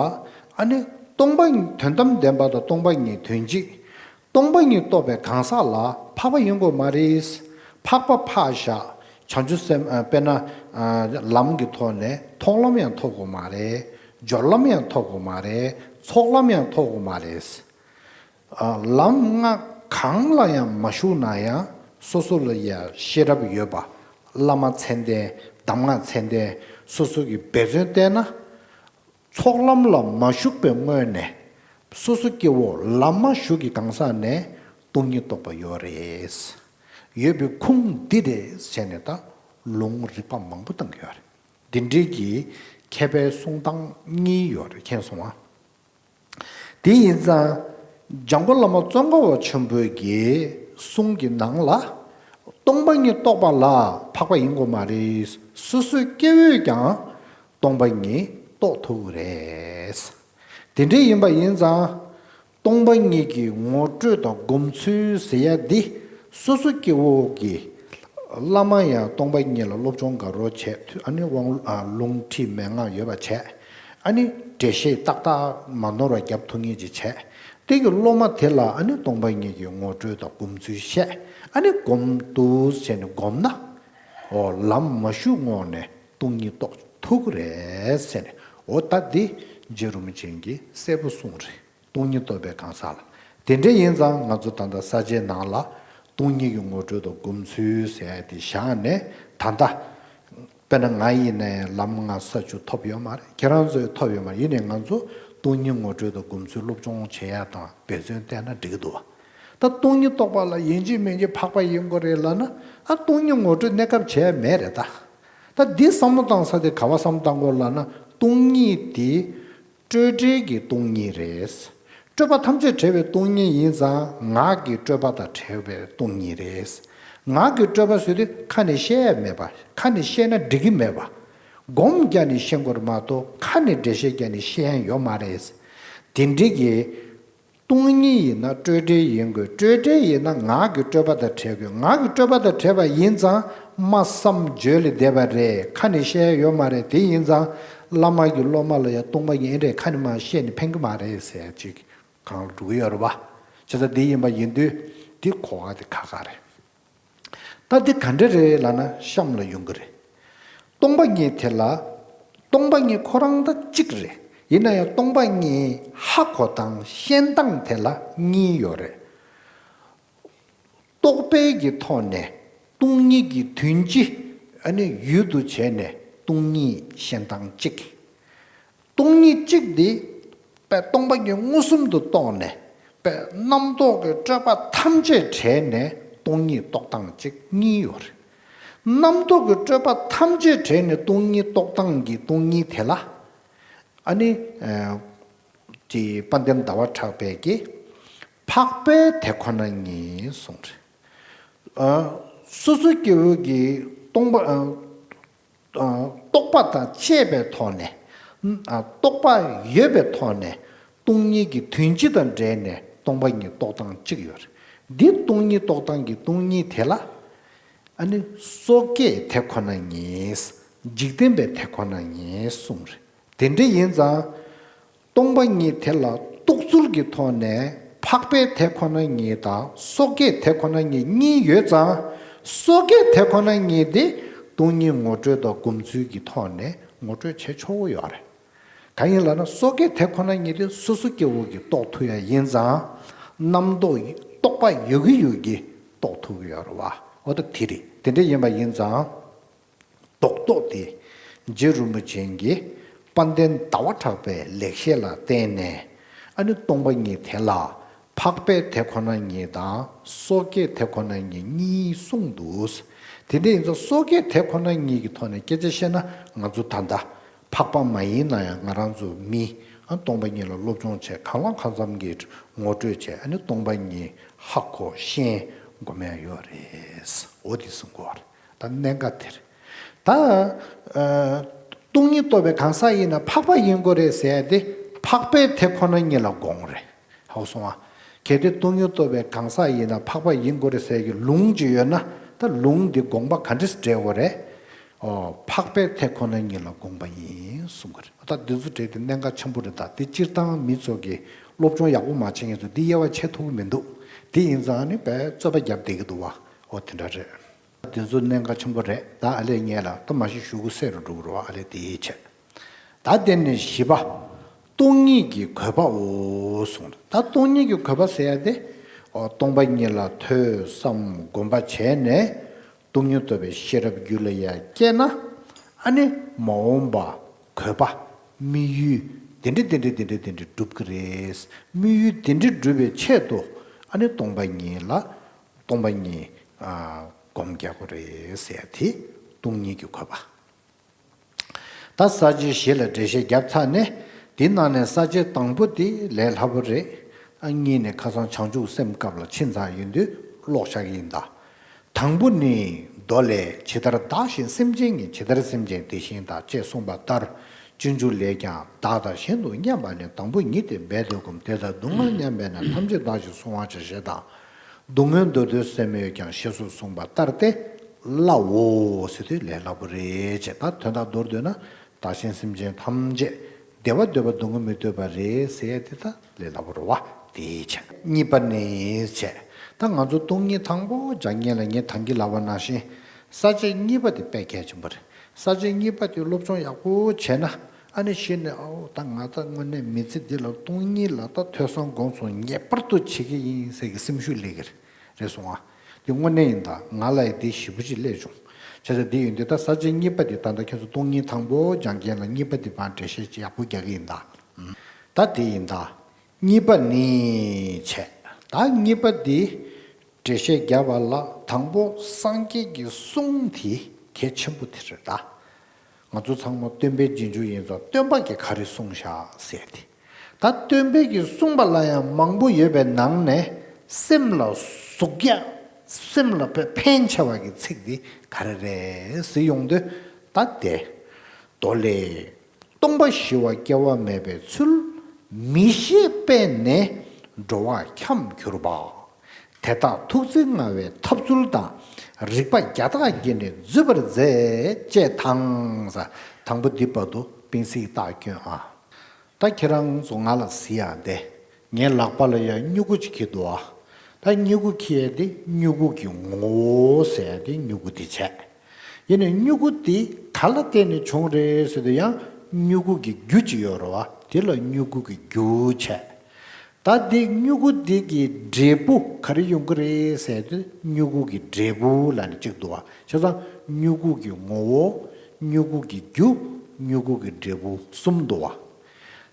ཨ་ནི་སྟོང་པ་ཉིད་དོན་དམ་བདེན་པ་དང་སྟོང་པ་ཉིད་དོན་གཅིག་སྟོང་པ་ཉིད་རྟོགས་པའི་གང་ཟག་ལ་འཕགས་པ་ཡིན་དགོས་མ་རེད། འཕགས་པ་ཕར་བཞག་བྱང་ཆུབ་སེམས་ཨ་དཔེར་ན་ཨ་ལམ་གྱི་ཐོག་ནས་མཐོང་ལམ་ཡང་ཐོབ་དགོས་མ་རེད། སྦྱོར་ལམ་ཡང་ཐོབ་དགོས་མ་རེད། ཚོགས་ལམ་ཡང་ཐོབ་དགོས་མ་རེད། ཨ་ལམ་ལྔ་གང་ལ་ཡང་མ་ཞུགས་ན་ཡང་སོ་སོ་ལ་ཡང་ཤེས་རབ་ཡོད་པ། བླ་མ་མཚན་ལྡན་གདམས་ངག་མཚན་ལྡན་སོ་སོ་གིས་འབད་བརྩོན་བསྟེན་ན། ཚོགས་ལམ་ལ་མ་ཞུགས་པའི་སྔོན་ནས་སོ་སོ་སྐྱེ་བོ་ལམ་མ་ཞུགས་ཀྱི་གང་ཟག་ནས་སྟོང་ཉིད་རྟོགས་པ་ཡོད་རེད། ཡོད་པའི་ཁུངས་འདི་རེད་ཟེར་ནས་ད་ལུང་རིགས་པ་མང་པོ་བཏང་གི་ཡོད་རེད། འདི་འདྲའི་གི་མཁས་པའི་གསུང་སྟངས་གཉིས་ཡོད་རེད། མཁྱེན་སོང་ང་། དེ་ཡིན་ཙང་འཇམ་མགོན་བླ་མ་ཙོང་ཁ་པ་ཆེན་པོའི་གི་གསུང་གི་ནང་ལ་སྟོང་པ་ཉིད་རྟོགས་པ་ལ་འཕགས་པ་ཡིན་དགོས་མ་རེད། སོ་སོའི་སྐྱེ་བོས་ཀྱང་སྟོང་པ་ཉིད་རྟོགས་ཐུབ་ཀྱི་རེད། དེ་འདྲ་ཡིན་པ་ཡིན་ཙང་སྟོང་པ་ཉིད་ཀྱི་ངོ་སྤྲོད་དང་སྒོམ་ཚུལ་ཟེར་ཡ་འདི་སོ་སོ་སྐྱེ་བོ་གི་བླ་མ་ཡང་སྟོང་པ་ཉིད་ལ་སློབ་སྦྱོང་དགའ་རོགས་བྱས། ཨ་ནི་དབང་ཨ་ལུང་ཁྲིད་མན་ངག་ཡོད་པ་བྱས། ཨ་ནི་འགྲེལ་བཤད་ཏག་ཏག་མ་ནོར་བ་རྒྱབ་ཐུབ་མཁན་ཅིག་བྱས། དེ་གི་སློབ་མ་དེ་ལ་ཨ་ནི་སྟོང་པ་ཉིད་ཀྱི་ངོ་སྤྲོད་དང་སྒོམ་ཚུལ་བཤད། ཨ་ནི་སྒོམ་དུས་བྱས་ནས་སྒོམ་ན། འོ་ལམ་མ་ཞུགས་སྔོན་ནས་སྟོང་ཉིད་རྟོགས་ཐུབ་ཀྱི་རེད་ཟེར་ནས། འོ་ད་འདི་རྗེ་རིན་པོ་ཆེ་གིས་གསལ་པོ་གསུངས་རེད། སྟོང་ཉིད་རྟོགས་པའི་གང་ཟག་ལ། དེ་འདྲ་ཡིན་ཙང་ང་ཚོ་ད་ལྟ་ས་བཅད་ནང་ལ་སྟོང་ཉིད་ཀྱི་ངོ་སྤྲོད་དང་སྒོམ་ཚུལ་ཟེར་ཡ་དེ་བཞག་ནས། ད་ལྟ་དཔེར་ན་ང་ཡིན་ནའི་ལམ་ལྔ་ས་བཅུ་ཐོབ་ཡོད་མ་རེད། ཁྱེད་རང་ཚོས་ཐོབ་ཡོད་མ་རེད། ཡིན་ནའི་ང་ཚོ་སྟོང་ཉིད་ངོ་སྤྲོད་དང་སྒོམ་ཚུལ་སློབ་སྦྱོང་བྱེད་ཡ་དང་འབད་བརྩོན་བསྟེན་ན་འགྲིག་གི་འདུག་བ། ད་སྟོང་ཉིད་རྟོགས་པ་ལ་ཡིན་གཅིག་མིན་གཅིག་འཕགས་པ་ཡིན་དགོས་རེད་ལབ་ན། ཨ་སྟོང་ཉིད་ངོ་སྤྲོད་གནས་སྐབས་བྱས་མེད་རེད་ད། ད་འདི་བསམ་བློ་བཏང་ས་དེ་ག་བ་བསམ་བློ་བཏང་དགོས་ལབ་ན། སྟོང་ཉིད་དེ་སྤྲོས་བྲལ་གྱི་སྟོང་ཉིད་རེད། སྤྲོས་པ་ཐམས་ཅད་བྲལ་བའི་སྟོང་ཉིད་ཡིན་ཙང་ངག་གི་སྤྲོས་པ་དང་བྲལ་བའི་སྟོང་ཉིད་རེད། ངག་གི་སྤྲོས་པ་ཟེར་དུས་ཁ་ནས་བཤད་ཡ་མེད་པ། ཁ་ནས་བཤད་ན་འགྲིག་གི་མེད་པ། སྒོམ་རྒྱག་ནས་ཤེས་དགོས་རེད་མ་གཏོགས་ཁ་ནས་འགྲེལ་བཤད་རྒྱག་ནས་ཤེས་ཡ་ཡོད་མ་རེད། དེ་འདྲའི་གི་སྟོང་ཉིད་ཡིན་ན་སྤྲོས་བྲལ་ཡིན་དགོས། སྤྲོས་བྲལ་ཡིན་ན་ངག་གི་སྤྲོས་པ་དང་བྲལ་དགོས། ངག་གི་སྤྲོས་པ་དང་བྲལ་བ་ཡིན་ཙང་སྨྲ་བསམ་བརྗོད་ལས་འདས་པ་རེད། ཁ་ནས་བཤད་ཡ་ཡོད་མ་རེད། དེ་ཡིན་ཙང་བླ་མ་གི་སློབ་མ་ལ་ཡང་སྟོང་པ་ཉིད་རེད་ཁ་ནས་མར་བཤད་ནས་ཕན་གི་མ་རེད་ཟེར་ཅིག་གང་ལ་འགྲོ་གི་ཡོད་རེད་བ། བྱས་ཙང་འདི་ཡིན་པ་ཡིན་དུས་འདི་གོ་བ་དེ་ཁག་ཁག་རེད། ད་འདི་ག་འདྲ་རེད་ལབ་ན་གཤམ་ལ་ཡོང་གི་རེད། སྟོང་པ་ཉིད་དེ་ལ། སྟོང་པ་ཉིད་ཁོ་རང་ད་གཅིག་རེད། ཡིན་ན་ཡང་སྟོང་པ་ཉིད་ཧ་གོ་སྟངས་ཤེས་སྟངས་དེ་ལ་གཉིས་ཡོད་རེད། རྟོག་པའི་གི་ཐོག་ནས་སྟོང་ཉིད་ཀྱི་དོན་སྤྱི་ཨ་ནི་ཡུལ་དུ་བྱས་ནས་སྟོང་ཉིད་ཤེས་སྟངས་གཅིག་སྟོང་ཉིད་གཅིག་འདི་པའི་སྟོང་པ་ཉིད་མངོན་སུམ་དུ་རྟོགས་ནས། པའི་རྣམ་རྟོག་གི་སྤྲོས་པ་ཐམས་ཅད་བྲལ་ནས་སྟོང་ཉིད་རྟོགས་སྟངས་གཅིག་གཉིས་ཡོད་རེད། རྣམ་རྟོག་གི་སྤྲོས་པ་ཐམས་ཅད་བྲལ་ནས་སྟོང་ཉིད་རྟོགས་སྟངས་ཀྱི་སྟོང་ཉིད་དེ་ལ། ཨ་ནི། ཨ། དེ་དཔལ་ལྡན་ཟླ་བ་གྲགས་པས་ཀྱིས། འཕགས་པའི་དེ་ཁོ་ན་ཉིད་གསུངས་རེད། ཨ། སོ་སོ་སྐྱེ་བོ་གི་སྟོང་པ། ཨ། ཨ། རྟོག་པ་དང་བཅས་པའི་ཐོག་ནས། ཨ། རྟོག་པ་ཡོད་པའི་ཐོག་ནས་སྟོང་ཉིད་ཀྱི་དོན་སྤྱི་དང་འབྲེལ་ནས་སྟོང་པ་ཉིད་རྟོགས་སྟངས་གཅིག་ཡོད་རེད། འདི་སྟོང་ཉིད་རྟོགས་སྟངས་ཀྱི་སྟོང་ཉིད་དེ་ལ། ཨ་ནི་སོ་སྐྱེའི་དེ་ཁོ་ན་ཉིད། འཇིག་རྟེན་པའི་དེ་ཁོ་ན་ཉིད་གསུངས་རེད། དེ་འདྲ་ཡིན་ཙང་། སྟོང་པ་ཉིད་དེ་ལ་རྟོགས་ཚུལ་གྱི་ཐོག་ནས་འཕགས་པའི་དེ་ཁོ་ན་ཉིད་དང་སོ་སྐྱེའི་དེ་ཁོ་ན་ཉིད་གཉིས་ཡོད་ཙང་། སོ་སྐྱེའི་དེ་ཁོ་ན་ཉིད་དེ་སྟོང་ཉིད་ངོ་སྤྲོད་དང་སྒོམ་ཚུལ་གྱི་ཐོག་ནས་ངོ་སྤྲོད་བྱེད་ཆོག་གི་ཡོད་རེད། གང་ཡིན་ལབ་ན་སོ་སྐྱེའི་དེ་ཁོ་ན་ཉིད་དེ་སོ་སོ་སྐྱེ་བོ་གིས་རྟོགས་ཐུབ་ཡ་ཡིན་ཙང་། རྣམ་རྟོག་རྟོག་པ་ཡོད་ཀྱི་ཡོད་ཀྱི་རྟོགས་ཐུབ་ཀྱི་ཡོད་རེད་བ། འོ་ད་དེ་རེད། དེ་འདྲ་ཡིན་པ་ཡིན་ཙང་། རྡོག་རྡོག་དེ་རྗེ་རིན་པོ་ཆེ་གིས་དཔལ་ལྡན་ཟླ་བ་གྲགས་པའི་ལེགས་བཤད་ལ་བརྟེན་ནས། ཨ་ནི་སྟོང་པ་ཉིད་དེ་ལ་འཕགས་པའི་དེ་ཁོ་ན་ཉིད་དང་སོ་སྐྱེའི་དེ་ཁོ་ན་ཉིད་གཉིས་གསུངས་འདུག། དེ་འདྲ་ཡིན་ཙང་སོ་སྐྱེའི་དེ་ཁོ་ན་ཉིད་ཀྱི་ཐོག་ནས་སྐད་ཆ་བཤད་ན་ང་ཚོ་ད་ལྟ་འཕགས་པ་མ་ཡིན་ན་ཡང་ང་རང་ཚོ་མི། ཨ། སྟོང་པ་ཉིད་ལ་སློབ་སྦྱོང་བྱས་གང་ལ་གང་འཚམ་གྱི་ངོ་སྤྲོད་བྱས། ཨ་ནི་སྟོང་པ་ཉིད་ཧ་གོ་ཤེས་སྒོམ་ཡ་ཡོད་རེད། འོ་དེ་གསུང་གི་ཡོད་རེད། ད་གནད་འགག་དེ་རེད། ད། ཨ། སྟོང་ཉིད་རྟོགས་པའི་གང་ཟག་ཡིན་ན་འཕགས་པ་ཡིན་དགོས་རེད་ཟེར་ཡ་དེ་འཕགས་པའི་དེ་ཁོ་ན་ཉིད་ལ་དགོངས་རེད། ཧ་གོ་སོང་ང་། གལ་ཏེ་སྟོང་ཉིད་རྟོགས་པའི་གང་ཟག་ཡིན་ན་འཕགས་པ་ཡིན་དགོས་རེད་ཟེར་ཡ་གི་ལུང་ཅིག་ཡོད་ན། ད་ལུང་འདི་དགོངས་པ་ག་འདྲས་སེ་འགྲེལ་དགོས་རེད། འཕགས་པའི་མཐའ་ཁོ་ན་ཉིད་ལ་དགོངས་པ་ཡིན་གསུང་གི་རེད། ད་འདི་ཚོ་གྲས་དེ་གནད་འགག་ཆེན་པོ་རེད། ད་དེ་སྤྱིར་བཏང་མི་ཚོ་གིས་སློབ་སྦྱོང་ཡག་པོ་མ་བྱེད་མཁན་ཚོ་འདི་དབྱེ་བ་ཕྱེ་ཐུབ་ཀྱི་མི་འདུག་དེ་ཡིན་ཙང་ནི་དཔེ་རྩོད་པ་རྒྱབ་བསྡད་ཀྱི་འདུག་བ། འོ་དེ་འདྲ་རེད། འདི་ཚོ་གནད་འགག་ཆེན་པོ་རེད། ད་ཨ་ལས་ངས་ལ་ད་མ་གཞི་ཞུ་དགོས་སེ་རུ་འགྲོ་གི་རེད་བ། ཨ་ལས་དེའི་ཆེད། ད་དེ་ནས་བཞི་པ། སྟོང་ཉིད་ཀྱི་གོ་འཕང་འོ་གསུངས། ད་སྟོང་ཉིད་ཀྱི་གོ་འཕང་ཟེར་ཡ་དེ། ཨོ་སྟོང་པ་ཉིད་ལ་ཐོས་བསམ་སྒོམ་པ་བྱས་ནས། སྟོང་ཉིད་རྟོགས་པའི་ཤེས་རབ་རྒྱུད་ལ་ཡར་སྐྱེས་ན། ཨ་ནི་མ་འོངས་པ་གོ་འཕང་དམིགས་ཡུལ་དེ་འདྲ་དེ་འདྲ་དེ་འདྲ་དེ་འདྲ་འགྲུབ་ཀྱི་རེད། དམིགས་ཡུལ་དེ་འདྲ་འགྲུབ་པའི་ཆེད་དུ། ཨ་ནི་སྟོང་པ་ཉིད་ལ། སྟོང་པ་ཉིད་ཨ་སྒོམ་རྒྱག་དགོས་རེད་ཟེར་ཡ་དེ་སྟོང་ཉིད་ཀྱི་གོ་འཕང་། ད་ས་བཅད་བཞི་ལ་འགྲེལ་བཤད་བརྒྱབ་ཚར་ནས། དེའི་ནང་ནས་ས་བཅད་དང་པོ་དེ་ལས་སླ་པོ་རེད། ཨ་གཉིས་ནས་ཁ་སང་བྱང་ཆུབ་སེམས་སྐབས་ལ་ཕྱིན་ཚར་ཡོད་དུས་ཀློག་བཞག་གི་ཡིན་ད། དང་པོ་ནི། མདོ་ལས། ཇི་ལྟར་བདག་གཞན་སེམས་ཅན་ཉིད། ཇི་ལྟར་སེམས་ཅན་དེ་བཞིན་བདག་ཅེས་གསུངས་པ་ལྟར། སྤྱོད་འཇུག་ལས་ཀྱང་བདག་དང་གཞན་དུ་མཉམ་པ་ནི། དང་པོ་ཉིད་དེ་འབད་དེ་བསྒོམ། དེ་ལྟར་སྡུག་བསྔལ་མཉམ་པས་ན། ཐམས་ཅད་བདག་གཞན་བསྲུང་བར་བྱ། ཞེས་དང་། སྡུག་བསྔལ་འདོར་འདོད་སེམས་ཡོད་ཀྱང་། ཞེས་སོགས་གསུངས་པ་ལྟར་ཏེ། སླའོ་ཟེར་དུས་ལས་སླ་པོ་རེད་ཅེས། ད་དོན་དག་མདོར་བསྡུས་ན། བདག་གཞན་སེམས་ཅན་ཐམས་ཅད་བདེ་བ་འདོད་པ་སྡུག་བསྔལ་མི་འདོད་པ་རེད་ཟེར་ཡ་དེ་ད་ལས་སླ་པོ་རེད་བ། དེའི་ཆེད། གཉིས་པ་ནི་བྱས། ད་ང་ཚོ་སྟོང་ཉིད་དང་པོ་སྦྱང་མཁན་ལ་ངས་ད་གིན་ལབ་པ་ནང་བཞིན། ས་བཅད་གཉིས་པ་དེ་དཔེ་གལ་ཆེན་པོ་རེད། ས་བཅད་གཉིས་པ་དེ་སློབ་སྦྱོང་ཡག་པོ་བྱས་ན། ཨ་ནི་གཞི་ནས་ཨའོ་ད་ང་ད་དངོས་གནས་མི་ཚེ་འདི་ལ་སྟོང་ཉིད་ལ་ད་ཐོས་བསམ་སྒོམ་གསུམ་ངེས་པར་དུ་བྱེད་ཀྱི་ཡིན་ཟེར་གྱི་སེམས་ཤུགས་སླེབས་ཀྱི་རེད། རེད་སོང་ཨ། འདི་དངོས་གནས་ཡིན་ད། ང་ལ་ཡང་འདི་ཞེ་པོ་ཅིག་སླེབས་བྱུང་། བྱས་ཙང་འདི་ཡིན་དུས་ད་ས་བཅད་གཉིས་པ་འདི་ད་ལྟ་ཁྱེད་ཚོ་སྟོང་ཉིད་དང་པོ་སྦྱང་མཁན་ལ་གཉིས་པ་འདི་བར་འགྲེལ་བཤད་ཅིག་ཡག་པོ་རྒྱག་གི་ཡིན་ད། ད་འདི་ཡིན་ད། གཉིས་པ་ནི་བྱས། ད་གཉིས་པ་འདི་འགྲེལ་བཤད་རྒྱབ་པ་ལ་དང་པོ་སངས་རྒྱས་ཀྱི་གསུང་དེ་གལ་ཆེན་པོ་དེ་རེད་ད། ང་ཚོ་ཚང་མ་སྟོན་པའི་རྗེས་འཇུག་ཡིན་ཙང་སྟོན་པ་གིས་ག་རེ་གསུངས་བཞག་ཟེར་ཏེ། ད་སྟོན་པའི་གིས་གསུངས་པ་ལ་ཡང་མང་པོ་ཡོད་པའི་ནང་ནས་སེམས་ལ་ཟུག་རྒྱག་སེམས་ལ་དཔེ་ཕན་ཆེ་བ་གི་ཚིག་འདི་ག་རེ་རེད་ཟེར་ཡོང་དུས། ད་དེ། མདོ་ལས། སྟོང་པ་ཞི་བ་སྐྱེ་བ་མེད་པའི་ཚུལ། མི་ཤེས་པས་ནི་འགྲོ་བ་འཁྱམས་གྱུར་པ། དེ་དག་ཐུགས་བརྩེ་མངའ་བའི་ཐབས་ཚུལ་དང་། རིག་པ་བརྒྱ་ཕྲག་བརྒྱུད་ནས་འཛུད་པར་མཛད། ཅེས་དང་། དང་པོ་འདི་བར་དུ་སྤེན་སྲིད་རྟགས་སྐྱོན་ཨ། ད་ཁྱེད་རང་ཚོ་ང་ལ་གཟིགས་ཡ་དེ། ངའི་ལག་པ་ལ་ཡ་སྨྱུ་གུ་ཅིག་འཁྱེར་འདུག་ཨ། ད་སྨྱུ་གུ་འཁྱེར་ཡ་དེ་སྨྱུ་གུ་གི་ངོ་བོ་ཟེར་ཡ་དེ་སྨྱུ་གུ་དེ་བྱས། ཡིན་ནའི་སྨྱུ་གུ་དེ་ག་ལ་བརྟེན་ནས་བྱུང་རེད་ཟེར་དུས་ཡང་སྨྱུ་གུ་གི་རྒྱུ་ཅིག་ཡོད་རེད་བ། དེ་ལ་སྨྱུ་གུ་གི་རྒྱུ་བྱས། ད་དེ་སྨྱུ་གུ་དེ་གི་འབྲས་བུ་ག་རེ་ཡོང་གི་རེད་ཟེར་དུས་སྨྱུ་གུ་གི་འབྲས་བུ་ལབ་ནས་གཅིག་འདུག་བ། བྱས་ཙང་སྨྱུ་གུ་གི་ངོ་བོ། སྨྱུ་གུ་གི་རྒྱུ། སྨྱུ་གུ་གི་འབྲས་བུ་གསུམ་འདུག་བ།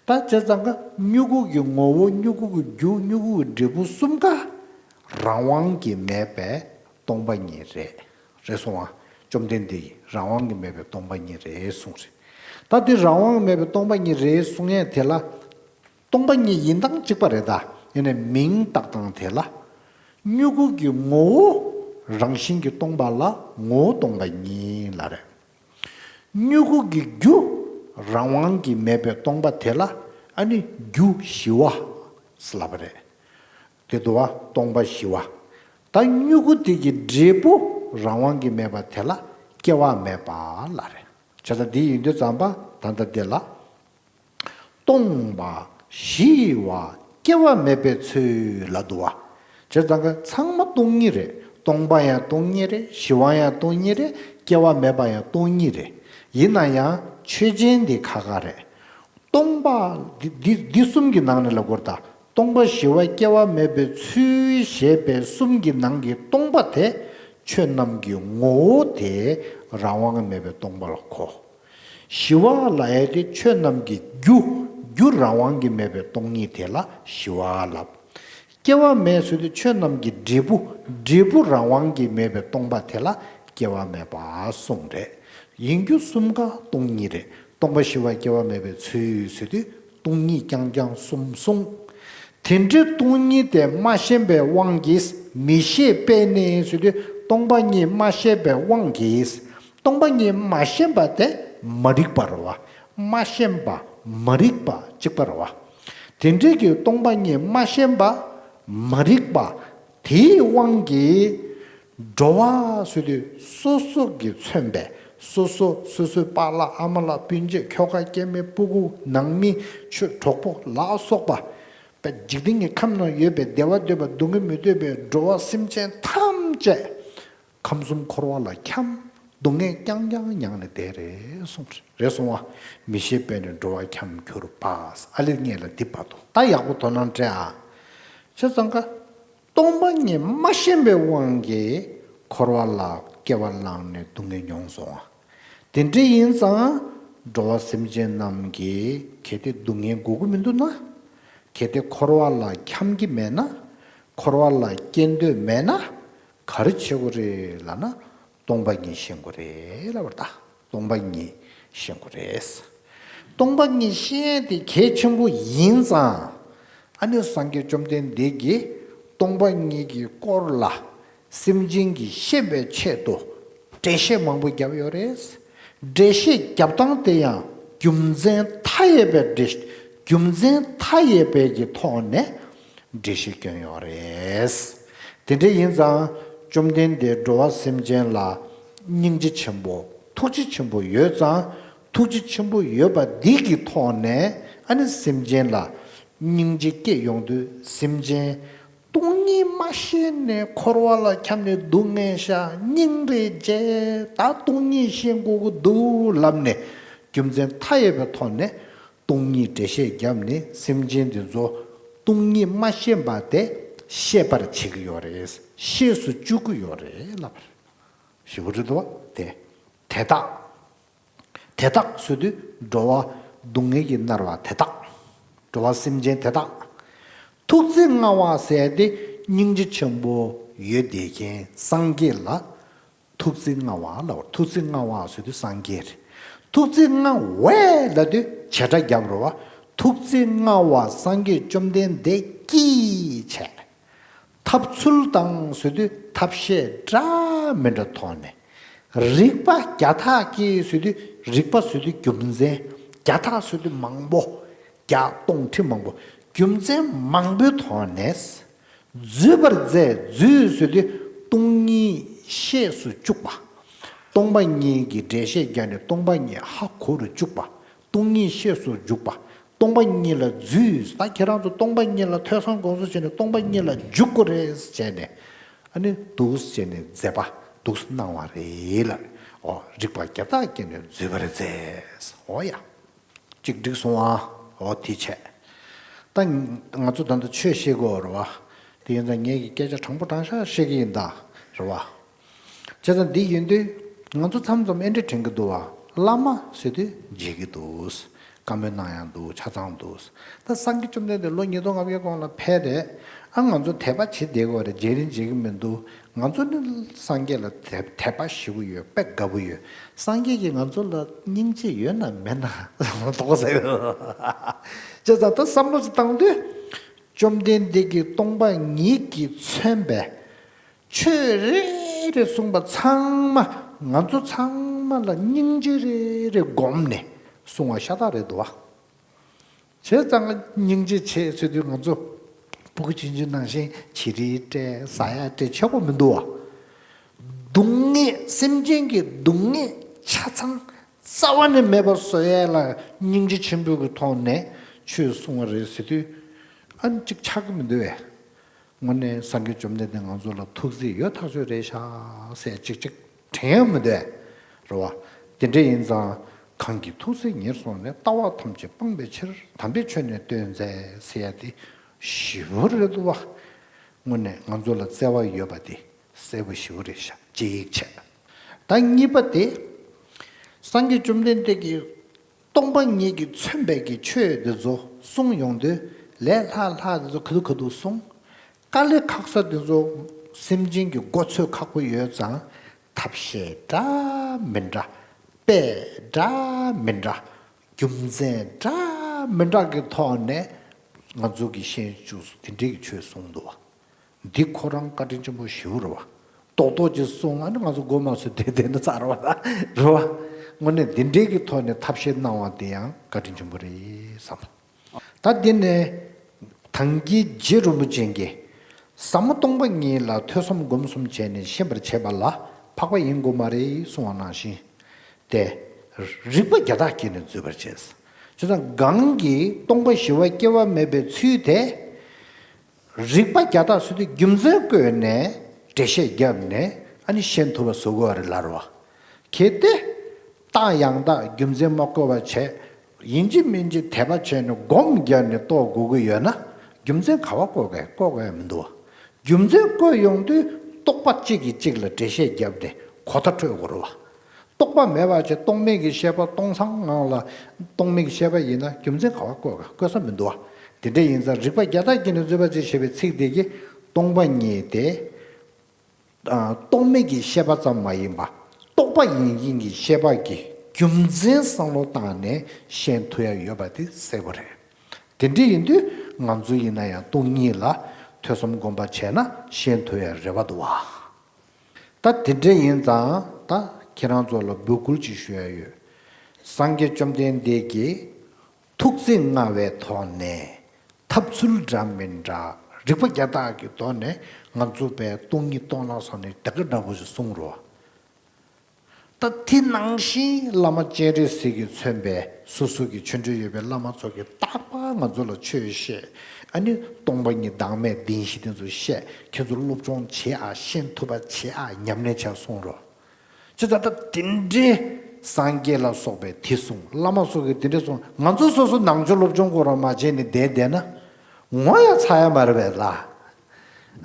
ད་བྱས་ཙང་ཀ་སྨྱུ་གུ་གི་ངོ་བོ། སྨྱུ་གུ་གི་རྒྱུ། སྨྱུ་གུ་གི་འབྲས་བུ་གསུམ་ཀ་རང་དབང་གིས་མེད་པའི་སྟོང་པ་ཉིད་རེད། རེད་སོང་ཨ། བཅོམ་ལྡན་འདས་ཀྱིས་རང་དབང་གིས་མེད་པའི་སྟོང་པ་ཉིད་རེད་གསུངས་རེད། ད་དེ་རང་དབང་གིས་མེད་པའི་སྟོང་པ་ཉིད་རེད་གསུང་ཡས་དེ་ལ། སྟོང་པ་ཉིད་ཡིན་སྟངས་གཅིག་པ་རེད་ད། ཡིན་ནའི་མིང་བཏགས་སྟངས་དེ་ལ། སྨྱུ་གུ་གི་ངོ་བོ་རང་བཞིན་གྱིས་སྟོང་པ་ལ་ངོ་བོ་སྟོང་པ་ཉིད་ལབ་རེད། སྨྱུ་གུ་གི་རྒྱུ་རང་དབང་གིས་མེད་པའི་སྟོང་པ་དེ་ལ་ཨ་ནི་རྒྱུ་ཞི་བ་ཟེར་ལབ་པ་རེད། དེ་འདུག་བ། སྟོང་པ་ཞི་བ། ད་སྨྱུ་གུ་དེ་གི་འབྲས་བུ་རང་དབང་གིས་མེད་པ་དེ་ལ་སྐྱེ་བ་མེད་པ་ལབ་རེད། བྱས་ཙང་འདི་ཡིན་དུས་ཙམ་པ་ད་ལྟ་དེ་ལ། སྟོང་པ་ཞི་བ་སྐྱེ་བ་མེད་པའི་ཚུལ་ལབ་འདུག་བ། བྱས་ཙང་ཀ་ཚང་མ་སྟོང་ཉིད་རེད། སྟོང་པ་ཡང་སྟོང་ཉིད་རེད། ཞི་བ་ཡང་སྟོང་ཉིད་རེད། སྐྱེ་བ་མེད་པ་ཡང་སྟོང་ཉིད་རེད། ཡིན་ན་ཡང་ཆོས་ཅན་འདི་ཁ་ཁ་རེད། སྟོང་པ་འདི་འདི་འདི་གསུམ་གྱི་ནང་ནས་ལབ་དགོས་རེད་ད། སྟོང་པ་ཞི་བ་སྐྱེ་བ་མེད་པའི་ཚུལ་ཞེས་པའི་གསུམ་གྱི་ནང་གི་སྟོང་པ་དེ་ཆོས་རྣམས་ཀྱི་ངོ་བོ་དེ་རང་དབང་མེད་པའི་སྟོང་པ་ལ་གོ། ཞི་བ་ལབ་ཡ་དེ་ཆོས་རྣམས་ཀྱི་རྒྱུ། རྒྱུ་རང་དབང་གིས་མེད་པའི་སྟོང་ཉིད་དེ་ལ་ཞི་བ་ལབ། སྐྱེ་བ་མེད་ཟེར་དུས་ཆོས་རྣམས་ཀྱི་འབྲས་བུ། འབྲས་བུ་རང་དབང་གིས་མེད་པའི་སྟོང་པ་དེ་ལ་སྐྱེ་བ་མེད་པ་གསུངས་རེད། ཡིན་རྒྱུ་གསུམ་ཀ་སྟོང་ཉིད་རེད། སྟོང་པ་ཞི་བ་སྐྱེ་བ་མེད་པའི་ཚུལ་ཟེར་དུས་སྟོང་ཉིད་རྐྱང་རྐྱང་གསུམ་གསུངས། དེ་འདྲའི་སྟོང་ཉིད་དེ་མ་ཤེས་པའི་དབང་གིས། མི་ཤེས་པས་ནི་ཟེར་དུས་སྟོང་པ་ཉིད་མ་ཤེས་པའི་དབང་གིས། སྟོང་པ་ཉིད་མ་ཤེས་པ་དེ་མ་རིག་པ་རེད་བ། མ་ཤེས་པ་མ་རིག་པ་གཅིག་པ་རེད་བ། དེ་འདྲའི་གི་སྟོང་པ་ཉིད་མ་ཤེས་པ་མ་རིག་པ་དེའི་དབང་གིས། འགྲོ་བ་ཟེར་དུས་སོ་སོ་གིས་མཚོན་པའི་ སོ་སོ་སོ་སོའི་པཱ་ལགས་ཨ་མ་ལགས་སྤུན་མཆེད་ཁྱོ་ག་སྐྱེ་དམན་སྤུ་གུ་ནང་མི་ཆོས་གྲོགས་པོ་ལ་སོགས་པ། པའི་འཇིག་རྟེན་གྱི་ཁམས་ན་ཡོད་པའི་བདེ་བ་འདོད་པ་སྡུག་བསྔལ་མི་འདོད་པའི་འགྲོ་བ་སེམས་ཅན་ཐམས་ཅད་ཁམས་གསུམ་འཁོར་བ་ལ་འཁྱམས། སྡུག་བསྔལ་རྐྱང་རྐྱང་མྱངས་ནས་བསྡད་རེད་གསུངས་རེད་སོང་བ། མི་ཤེས་པས་ནི་འགྲོ་བ་འཁྱམས་གྱུར་པ། ཨ་ལེ་ངས་ལ་འདི་བར་དུ་ད་ཡག་པོ་དོ་སྣང་སྤྲད་ཨ། བྱས་ཙང་ཀ་སྟོང་པ་ཉིད་མ་ཤེས་པའི་དབང་གིས་འཁོར་བ་ལ་སྐྱེ་བ་བླངས་ནས་སྡུག་བསྔལ་མྱོང་སོང་བ། དེ་འདྲ་ཡིན་ཙང་། འགྲོ་བ་སེམས་ཅན་རྣམས་ཀྱིས་གལ་ཏེ་སྡུག་བསྔལ་དགོས་ཀྱི་མི་འདུག་ན། གལ་ཏེ་འཁོར་བ་ལ་འཁྱམས་ཀྱི་མེད་ན། འཁོར་བ་ལ་སྐྱེ་འདོད་མེད་ན། ག་རེ་བྱེད་དགོས་རེད་ལབ་ན། སྟོང་པ་ཉིད་ཤེས་དགོས་རེད་ལབ་པ་རེད་ད། སྟོང་པ་ཉིད་ཤེས་དགོས་རེད། སྟོང་པ་ཉིད་ཤེས་ཡས་དེ་གལ་ཆེན་པོ་ཡིན་ཙང་། ཨ་ནི་སངས་རྒྱས་བཅོམ་ལྡན་འདས་ཀྱིས་སྟོང་པ་ཉིད་ཀྱི་སྐོར་ལ། སེམས་ཅན་གྱིས་ཤེས་པའི་ཆེད་དུ་འགྲེལ་བཤད་མང་པོ་བརྒྱབ་ཡོད་རེད། འགྲེལ་བཤད་བརྒྱབ་སྟངས་དེ་ཡང་རྒྱུ་མཚན་མཐའ་ཡས་པའི་འགྲེལ། རྒྱུ་མཚན་མཐའ་ཡས་པའི་གི་ཐོག་ནས་འགྲེལ་བཤད་བསྐྱོན་ཡོད་རེད། དེ་འདྲ་ཡིན་ཙང་བཅོམ་ལྡན་འདས་འགྲོ་བ་སེམས་ཅན་ལ་སྙིང་རྗེ་ཆེན་པོ་ཐུགས་རྗེ་ཆེན་པོ་ཡོད་ཙང་ཐུགས་རྗེ་ཆེན་པོ་ཡོད་པ་འདི་གི་ཐོག་ནས་ཨ་ནི་སེམས་ཅན་ལ་སྙིང་རྗེ་སྐྱེ་ཡོང་དུས་སེམས་ཅན། སྟོང་ཉིད་མ་ཤེས་ནས་འཁོར་བ་ལ་འཁྱམས་ནས་སྡུག་བསྔལ་ཤ་སྙིང་རེ་རྗེ། ད་སྟོང་ཉིད་ཤེས་དགོས་ཀྱི་འདུག་ལབ་ནས་རྒྱུ་མཚན་མཐའ་ཡས་པའི་ཐོག་ནས་སྟོང་ཉིད་འགྲེལ་བཤད་བརྒྱབ་ནས་སེམས་ཅན་འདི་ཚོ་སྟོང་ཉིད་མ་ཤེས་པ་དེ་ཤེས་པར་བྱེད་ཀྱི་ཡོད་རེད། ཤེས་སུ་བཅུག་གི་ཡོད་རེད་ལབ་པ་རེད། ཞེ་པོ་རེད་དོ། དེ་དེ་དག་དེ་དག་ཟེར་དུས་འགྲོ་བ་སྡུག་བསྔལ་གྱིས་མནར་བ་དེ་དག་འགྲོ་བ་སེམས་ཅན་དེ་དག་ཐུགས་བརྩེ་མངའ་བ་ཟེར་ཏེ་སྙིང་རྗེ་ཆེན་པོ་ཡོད་བསྡད་མཁན་སངས་རྒྱས་ལ་ཐུགས་བརྩེ་མངའ་བ་ལབ། ཐུགས་བརྩེ་མངའ་བ་ཟེར་དུས་སངས་རྒྱས་རེད། ཐུགས་བརྩེ་མངའ་བས་ལབ་དུས་བྱེ་བྲག་རྒྱབ་རེད་བ། ཐུགས་བརྩེ་མངའ་བ་སངས་རྒྱས་བཅོམ་ལྡན་འདས་ཀྱིས་བྱས། ཐབས་ཚུལ་དང་ཟེར་དུས་ཐབས་ཤེས་འདྲ་མི་འདྲ་ཐོག་ནས། རིགས་པ་བརྒྱ་ཐག་གིས་ཟེར་དུས་རིགས་པ་ཟེར་དུས་རྒྱུ་མཚན། བརྒྱ་ཐག་ཟེར་དུས་མང་པོ། བརྒྱ་སྟོང་ཁྲི་མང་པོ། རྒྱུ་མཚན་མང་པོའི་ཐོག་ནས། འཛུད་པར་མཛད། འཛུད་ཟེར་དུས་སྟོང་ཉིད་ཤེས་སུ་བཅུག་པ། སྟོང་པ་ཉིད་ཀྱི་འགྲེལ་བཤད་བརྒྱབ་ནས་སྟོང་པ་ཉིད་ཧ་གོ་རུ་བཅུག་པ། སྟོང་ཉིད་ཤེས་སུ་འཇུག་པ། སྟོང་པ་ཉིད་ལ་འཛུད། ད་ཁྱེད་རང་ཚོ་སྟོང་པ་ཉིད་ལ་ཐོས་བསམ་སྒོམ་གསུམ་བྱས་ནས་སྟོང་པ་ཉིད་ལ་འཇུག་དགོས་རེད་བྱས་ནས། ཨ་ནི་འདུག་སེ་བྱས་ནས་མཛད་པ་འདུག་སེ་གནང་བ་རེད་ལ། ཨོ་རིགས་པ་བརྒྱ་ཐག་བརྒྱབ་ནས་འཛུད་པར་མཛད། ཨོ་ཡ། གཅིག་འགྲིག་སོང་ཨ། ཨོ་དེ་བྱས། ད་ང་ཚོ་ད་ལྟ་ཆོས་བཤད་དགོས་རེད་བ། དེ་ཡིན་ཙང་ངས་ཀྱི་སྐད་ཆ་དྲང་པོ་དྲང་བཞག་བཤད་ཀྱི་ཡིན་ད། རེད་བ། བྱས་ཙང་འདི་ཡིན་དུས། ང་ཚོ་མཚམས་མཚམས་ཨེ་འདྲ་དྲན་གྱི་འདུག་བ། བླ་མ་ཟེར་དུས་བརྗེད་ཀྱི་འདུག་བཀའ་མོལ་གནང་ཡག་འདུག་ཆ་ཚང་འདུག་ད་སངས་རྒྱས་བཅོམ་ལྡན་འདས་ལོ་ཉིས་སྟོང་ལྔ་བརྒྱའི་གོང་ལ་ཕེབས་ཏེ། ཨ་ང་ཚོ་དད་པ་བྱེད་བསྡད་དགོས་རེད། བརྗེད་རིན་བྱེད་ཀྱི་མི་འདུག་ང་ཚོ་ནི་སངས་རྒྱས་ལ་དད་དད་པ་ཞེ་པོ་ཡོད། དཔེ་དགའ་པོ་ཡོད། སངས་རྒྱས་ཀྱིས་ང་ཚོ་ལ་སྙིང་རྗེ་ཡོད་ན་མེད་ན་དོགས་ཟེར་ཡོད། བྱས་ཙང་ད་བསམ་བློ་ཞིག་བཏང་དུས། བཅོམ་ལྡན་འདས་ཀྱིས་སྟོང་པ་ཉིད་ཀྱིས་མཚོན་པའི་ཆོས་རེ་རེ་གསུངས་པ་ཚང་མ་ང་ཚོ་ཚང་མ་ལ་སྙིང་རྗེ་རེ་རེ་བསྒོམས་ནས་གསུངས་པ་ཤ་སྟག་རེད་འདུག་བ། བྱས་ཙང་སྙིང་རྗེ་ཆེ་ཟེར་དུས་ང་ཚོ་ཕྲུ་གུ་ཆུང་ཆུང་ནང་བཞིན་བྱི་རིལ་སྤྲད་ཟ་ཡག་སྤྲད་བྱེད་དགོས་མི་འདུག་བ། སྡུག་བསྔལ་སེམས་ཅན་གྱི་སྡུག་བསྔལ་ཆ་ཚང་རྩ་བ་ནས་མེད་པ་བཟོ་ཡས་ལ་སྙིང་རྗེ་ཆེན་པོའི་གི་ཐོག་ནས་ཆོས་གསུང་བ་རེད་ཟེར་དུས་ཨ་ནི་གཅིག་ཆགས་ཀྱི་མི་འདུག་བས། དངོས་གནས་སངས་རྒྱས་བཅོམ་ལྡན་འདས་ང་ཚོ་ལ་ཐུགས་བརྩེ་ཡོད་ཐག་ཆོད་རེད་ཤག་ཟེར་ཅིག་ཅིག་དྲན་ཡང་མི་འདུག་རེད་བ། དེ་འདྲ་ཡིན་ཙང་གང་གིས་ཐུགས་བརྩེ་ཉེར་བཟུང་ནས། ལྟ་བ་ཐམས་ཅད་སྤང་བའི་ཕྱིར། དམ་པའི་ཆོས་ནི་སྟོན་མཛད་ཟེར་ཡ་དེ་ཞེ་པོ་རེད་འདུག་བ། དངོས་གནས་ང་ཚོ་ལ་བརྩེ་བ་ཡོད་པ་དེ་གསལ་པོ་ཞེ་པོ་རེད་ཤག་ཅེས་ཡིད་ཆེས། ད་གཉིས་པ་དེ། སངས་རྒྱས་བཅོམ་ལྡན་འདས་ཀྱིས། སྟོང་པ་ཉིད་ཀྱིས་མཚོན་པའི་གི་ཆོས་འདི་ཚོ་གསུང་ཡོང་དུས་ལས་སླ་སླ་འདི་ཚོ་ག་དུས་ག་དུས་གསུང་། དཀའ་ལས་ཁག་ས་འདི་ཚོ་སེམས་ཅན་གྱི་མགོ་ཚོས་ཁག་པོ་ཡོད་ཙང་ཐབས་ཤེས་འདྲ་མི་འདྲ། དཔེ་འདྲ་མི་འདྲ། རྒྱུ་མཚན་འདྲ་མི་འདྲ་གི་ཐོག་ནས་ང་ཚོ་གི་ཤེས་བཅུག་སུ་དེ་འདྲའི་གི་ཆོས་གསུང་འདུག་བ། འདི་ཁོ་རང་བཀའ་དྲིན་ཆེན་པོ་ཞེ་པོ་རེད་བ། རྡོག་རྡོག་ཅིག་གསུངས་ཨ་ནི་ང་ཚོ་མགོ་མ་ཚོས་བསྡད་བསྡད་ན་ཚར་བ་ད་རེད་བ། དངོས་གནས་འདི་འདྲའི་གི་ཐོག་ནས་ཐབས་ཤེས་གནང་བ་དེ་ཡང་བཀའ་དྲིན་ཆེན་པོ་རེད་བསམ། ད་འདི་ནས་དང་གི་རྗེ་རིན་པོ་ཆེ་གིས་ཟབ་མོ་སྟོང་པ་ཉིད་ལ་ཐོས་བསམ་སྒོམ་གསུམ་བྱས་ནས་ཤེས་པར་བྱེད་པ་ལ་འཕགས་པ་ཡིན་དགོས་མ་རེད་གསུངས་པ་ནང་བཞིན། ཏེ། རིག་པ་བརྒྱ་ཐག་བསྐྱེད་ནས་འཛུད་པར་བྱས། བྱས་ཙང་གང་གིས་སྟོང་པ་ཞི་བ་སྐྱེ་བ་མེད་པའི་ཚུལ་དེ། རིག་པ་བརྒྱ་ཐག་ཚུལ་དེ་རྒྱུ་མཚན་བཀོད་ནས་འགྲེལ་བཤད་བརྒྱབ་ནས་ཨ་ནི་ཤེས་ཐུབ་པ་བཟོ་དགོས་པ་རེད་ལབ་རེད་བ། གལ་ཏེ། རྟགས་ཡང་དག་རྒྱུ་མཚན་མ་བཀོད་པ་བྱས། ཡིན་གཅིག་མིན་གཅིག་དད་པ་བྱས་ནས་སྒོམ་བརྒྱབ་ནས་རྟོགས་དགོས་ཀྱི་ཡོད་ན། རྒྱུ་མཚན་ག་པར་བཀོད་དགོས་བཀོད་དགོས་ཡ་མི་འདུག་བ། རྒྱུ་མཚན་བཀོད་ཡོང་དུས་རྟོག་པ་གཅིག་གིས་གཅིག་ལ་འགྲེལ་བཤད་བརྒྱབ་ནས་གོ་བརྡ་འཕྲོད་དགོས་རེད་བ། རྟོག་པ་མེད་པ་བྱས་སྟོང་མེད་ཀྱི་ཤེས་པ་སྟོང་སང་ངང་ལ་སྟོང་མེད་ཀྱི་ཤེས་པ་ཡིན་ན་རྒྱུ་མཚན་ག་པར་བཀོད་དགོས་བཀོད་ས་མི་འདུག་བ། དེ་འདྲ་ཡིན་ཙང་རིག་པ་བརྒྱ་ཐག་བསྐྱེད་ནས་འཛུད་པར་བྱེད་ཅེས་པའི་ཚིག་དེ་གིས་སྟོང་པ་ཉིད་དེ། ཨ། རྟོག་མེད་ཀྱི་ཤེས་པ་ཙམ་མ་ཡིན་པ། རྟོག་པ་ཡིན་ཡིན་གྱི་ཤེས་པ་གི་རྒྱུ་མཚན་བསམ་བློ་བཏང་ནས་ཤེས་ཐུབ་ཡ་ཡོད་པ་དེ་གསལ་པོ་རེད། དེ་འདྲ་ཡིན་དུས་ང་ཚོ་ཡིན་ན་ཡང་སྟོང་ཉིད་ལ་ཐོས་བསམ་སྒོམ་པ་བྱས་ན་ཤེས་ཐུབ་ཡ་རེ་བ་འདུག་བ། ད་དེ་འདྲ་ཡིན་ཙང་ད་ཁྱེད་རང་ཚོ་ལ་འབོད་སྐུལ་ཅིག་ཞུ་ཡ་ཡོད། སངས་རྒྱས་བཅོམ་ལྡན་འདས་ཀྱིས། ཐུགས་བརྩེ་མངའ་བའི་ཐོག་ནས་ཐབས་ཚུལ་འདྲ་མི་འདྲ་རིག་པ་བརྒྱ་ཐག་གི་ཐོག་ནས་ང་ཚོ་པའི་སྟོང་ཉིད་སྟོང་ལ་སོགས་ནས་དེ་ག་འདྲ་པོ་ཞིག་གསུངས་རོ། ད་དེ་ནང་བཞིན་བླ་མ་སྤྱན་རས་གཟིགས་ཀྱིས་མཚོན་པའི་སོ་སོ་གི་ཆོ་འཕྲུལ་ཡོད་པའི་བླ་མ་ཚོ་གིས་རྟག་པར་ང་ཚོ་ལ་ཆོས་བཤད། ཨ་ནི་སྟོང་པ་ཉིད་བདག་མེད་བདེན་བཞི་དེ་ཚོ་བཤད། ཁྱེད་ཚོ་སློབ་སྦྱོང་བྱེད་ཨ། ཤེས་ཐུབ་པ་བྱེད་ཨ། ཉམས་ལེན་བྱ་གསུངས་རོ། ཅི་ད་ལྟ་དེ་འདྲའི་སངས་རྒྱས་ལ་སོགས་པས་དེ་གསུངས། བླ་མ་སོགས་ཀྱིས་དེ་འདྲ་གསུངས། ང་ཚོ་སོ་སོ་ནང་ཆོས་སློབ་སྦྱོང་སྐོར་རང་མ་བྱས་ནས་བསྡད་བསྡད་ན། ངོ་ཡ་ཚ་ཡ་མ་རེད་པས་ལ།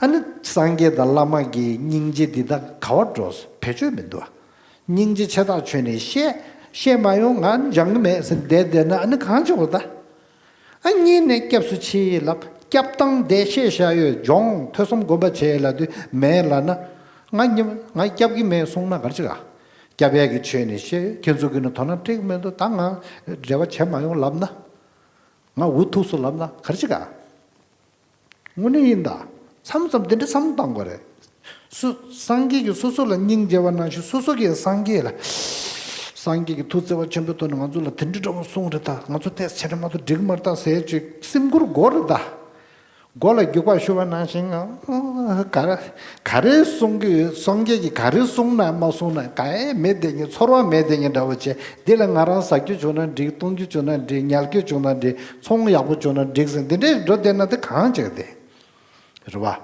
ཨ་ནི་སངས་རྒྱས་དང་བླ་མ་གི་སྙིང་རྗེ་འདི་དག་ག་བར་འགྲོ། བེད་སྤྱོད་མི་འདུག་སྙིང་རྗེ་ཆེ་ཐག་ཆོད་ནས་བཤད། བཤད་མ་ཡོང་། ང་སྦྱང་གི་མེད་ཟེར་བསྡད་བསྡད་ན་ཨ་ནི་གང་བྱེད་དགོས་ད། ཨ་གཉིས་ནས་སྐྱབས་སུ་མཆི་ལབ། སྐྱབས་སྟངས་དེ་ཤེས་བྱ་ཡོད། སྦྱོང་། ཐོས་བསམ་སྒོམ་པ་བྱེད་ལབ་དུས་མེད་ལབ་ན། ང་ཉིད་ང་སྐྱབས་ཀྱི་མེད་གསུངས་ན་ག་རེ་བྱེད་ག་སྐྱབས་ཡས་ཀྱི་ཆོས་ནི་ཤེས། ཁྱེད་ཚོ་གིས་ནི་དོ་སྣང་སྤྲད་ཀྱི་མི་འདུག་ད་ང་འབྲེལ་བ་བྱེད་མ་ཡོང་ལབ་ན། ང་འུ་ཐུག་སོང་ལབ་ན་ག་རེ་བྱེད་ག་དངོས་གནས་ཡིན་ད། མཚམས་མཚམས་དེ་འདྲ་བསམ་བློ་བཏང་དགོས་རེད། སུ། སངས་རྒྱས་ཀྱིས་སོ་སོ་ལ་སྙིང་རྗེ་བ་ནང་བཞིན་སོ་སོ་གིས་སངས་རྒྱས་ལ། སངས་རྒྱས་ཀྱིས་ཐུགས་བརྩེ་བ་ཆེན་པོའི་ཐོག་ནས་ང་ཚོ་ལ་དེ་འདྲ་འདྲ་བོ་གསུངས་རེད་ད། ང་ཚོ་ཏོག་ཙམ་བྱས་ན་མ་གཏོགས་འགྲིག་མ་རེད་ད་ཟེར་ཅིག་སེམས་ཁུར་དགོས་རེད་ད། མགོ་ལ་རྒྱུག་པ་གཞུ་བ་ནང་བཞིན་ང་། ག་རེ། ག་རེ་གསུང་གི་ཡོད། སངས་རྒྱས་ཀྱིས་ག་རེ་གསུངས་ན་མ་གསུངས་ན་ག་ཡེ་མེད་དེ་ཉིད་ཚོར་བ་མེད་དེ་ཉིད་འདྲ་བོ་བྱས། འདི་ལ་ང་རང་ཟ་རྒྱུ་བྱུང་ན་འགྲིག་གཏོང་རྒྱུ་བྱུང་ན་འགྲིག་ཉལ་རྒྱུ་བྱུང་ན་འགྲིག་ཚོང་ཡག་པོ་བྱུང་ན་འགྲིག་ཟེར་འདི་འདྲའི་འགྲོ་བསྡད་ན་དེ་གང་བྱེད་དེ། རེད་བ།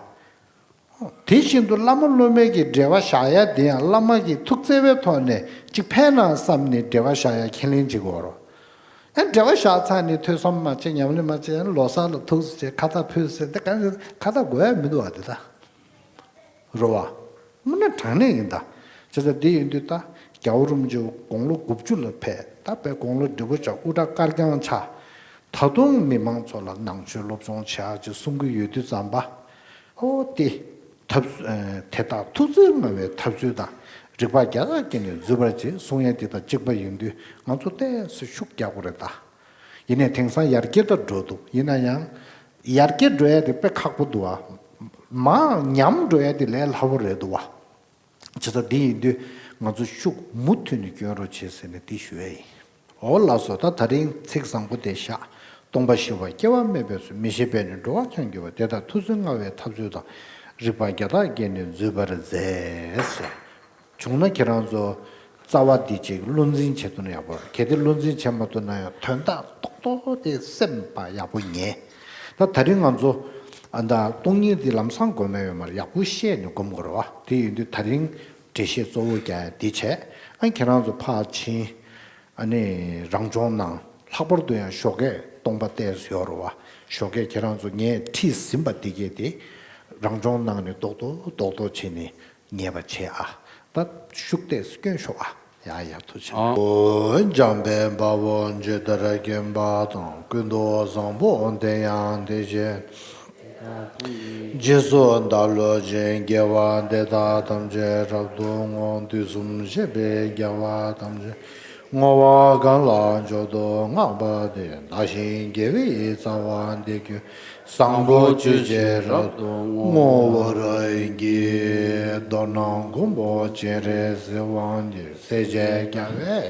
དེ་བཞིན་དུ་བླ་མ་སློབ་མའི་གི་འབྲེལ་བ་བཞག་ཡ་དེ་ཡང་བླ་མ་གི་ཐུགས་བརྩེ་བའི་ཐོག་ནས་ཅིག་ཕན་ན་བསམ་ནས་འབྲེལ་བ་བཞག་ཡ་ཁས་ལེན་བྱེད་དགོས་རོ། ཨ་འབྲེལ་བ་བཞག་ཚར་ནས་ཐོས་བསམ་མ་བྱེད་ཉམས་ལེན་མ་བྱེད་ལོ་གསར་ལ་ཐུགས་སུ་བྱེད་ཁ་བཏགས་ཕུལ་ཟེར་དེ་ག་ནས་ཁ་བཏགས་དགོས་ཡ་མི་འདུག་བ་དེ་ད། རོ་བ། དངོས་གནས་དྲང་གནས་ཡིན་ད། བྱས་ཙང་འདི་ཡིན་དུས་ད་རྒྱལ་བ་རིན་པོ་ཆེ་དགུང་ལོ་དགུ་བཅུ་ལ་ཕེབས། ད་དཔེ་དགུང་ལོ་བགྲེས་པོ་ཆགས་དབུ་སྐྲ་དཀར་རྐྱང་ཆགས། ད་དུང་མི་མང་ཚོ་ལ་ནང་ཆོས་སློབ་སྦྱོང་བྱེད་ཨ་ཅེས་གསུང་གི་ཡོད་དུས་ཙམ་པ། ཨོ་དེ། ཐབས། དེ་དག་ཐུགས་བརྩེ་མངའ་བའི་ཐབས་ཚུལ་དང་། རིག་པ་བརྒྱ་ཐག་བསྐྱེད་ནས་འཛུད་པར་བྱེད་གསུང་ཡ་དེ་དང་གཅིག་པ་ཡིན་དུས་ང་ཚོ་ཏོག་ཙམ་ཤུགས་རྒྱག་དགོས་རེད་ད། ཡིན་ནའི་དེང་སང་ཡར་རྒྱས་དང་འགྲོ་འདུག་ཡིན་ན་ཡང་། ཡར་རྒྱས་འགྲོ་ཡ་དེ་དཔེ་ཁག་པོ་འདུག་བ། མར་ཉམས་འགྲོ་ཡ་དེ་ལས་སླ་པོ་རེད་འདུག་བ། བྱས་ཙང་འདི་ཡིན་དུས་ང་ཚོ་ཤུགས་མུ་མཐུད་ནས་སྐྱོན་རོགས་བྱེད་ཟེར་ནས་འདི་ཞུ་ཡ་ཡིན། འོ་ལགས་སོ། ད་ད་རིང་ཚིག་བཟང་པོ་དེ་བཞག་སྟོང་པ་ཞི་བ་སྐྱེ་བ་མེད་པའི་ཚུལ། མི་ཤེས་པས་ནི་འགྲོ་བ་ཀྱང་འགྱུར་བ། དེ་དག་ཐུགས་བརྩེ་མངའ་བའི་ཐབས་ཚུལ་དང་། རིག་པ་བརྒྱ་ཐག་བསྐྱེད་ནས་འཛུད་པར་མཛད་ཟེར། བྱུང་ན་ཁྱེད་རང་ཚོ་རྩ་བ་འདི་གཅིག་བློ་འཛིན་བྱེད་ཐུབ་ན་ཡག་པོ་རེད། གལ་ཏེ་བློ་འཛིན་བྱེད་མ་ཐུབ་ན་ཡང་དོན་དག་རྡོག་རྡོག་དེ་སེམས་པ་ཡག་པོ་ངེས། ད་ད་རིང་ང་ཚོ་ཨ་ད་སྟོང་ཉིད་འདི་ལམ་སང་སྒོམ་ཡ་ཡོད་མ་རེད། ཡག་པོ་བཤད་ནས་སྒོམ་དགོས་རེད་བ། དེ་ཡིན་དུས་ད་རིང་འགྲེལ་བཤད་གཙོ་བོ་རྒྱག་ཡ་འདི་བྱས། ཨ་ཁྱེད་རང་ཚོ་ཕར་ཕྱིན། ཨ་ནི་རང་སྦྱོང་གནང་། ལྷག་པར་དུ་ཡང་ཞོགས་ཀས་སྟོང་པ་བལྟས་ཡོད་རེད་བ། ཞོགས་ཀས་ཁྱེད་རང་ཚོ་ངས་ཁྲིད་ཟིན་པ་འདི་གས་དེ་རང་སྦྱོང་གནང་ནས་རྡོག་རྡོག་རྡོག་རྡོག་བྱས་ནས་ཉེས་པ་བྱས་ཨ། ད་ཤུགས་ཏོག་ཙམ་སྐྱོན་ཤོག་ཨ། ཡ་ཡ་ཐུགས་རྗེ་ཆེ། འཇམ་དཔལ་དཔའ་བོས་ཇི་ལྟར་མཁྱེན་པ་དང་། ཀུན་ཏུ་བཟང་པོ་དེ་ཡང་དེ་བཞིན་རྗེས་སུ་བདག་སློབ་ཅིང་། དགེ་བ་འདི་དག་ཐམས་ཅད་རབ་ཏུ་བསྔོ། དུས་གསུམ་གཤེགས་པའི་རྒྱལ་བ་ཐམས་ཅད་བསྔོ་བ་གང་ལ་མཆོག་ཏུ་བསྔགས་པ་དེས། བདག་གཞན་དགེ་བའི་རྩ་བ་འདི་ཀུན། བཟང་པོ་སྤྱོད་ཕྱིར་རབ་ཏུ་བསྔོ་བར་བགྱི། མདོར་ན་མགོན་པོ་སྤྱན་རས་གཟིགས་དབང་གིས། སྲས་བཅས་རྒྱལ་བའི་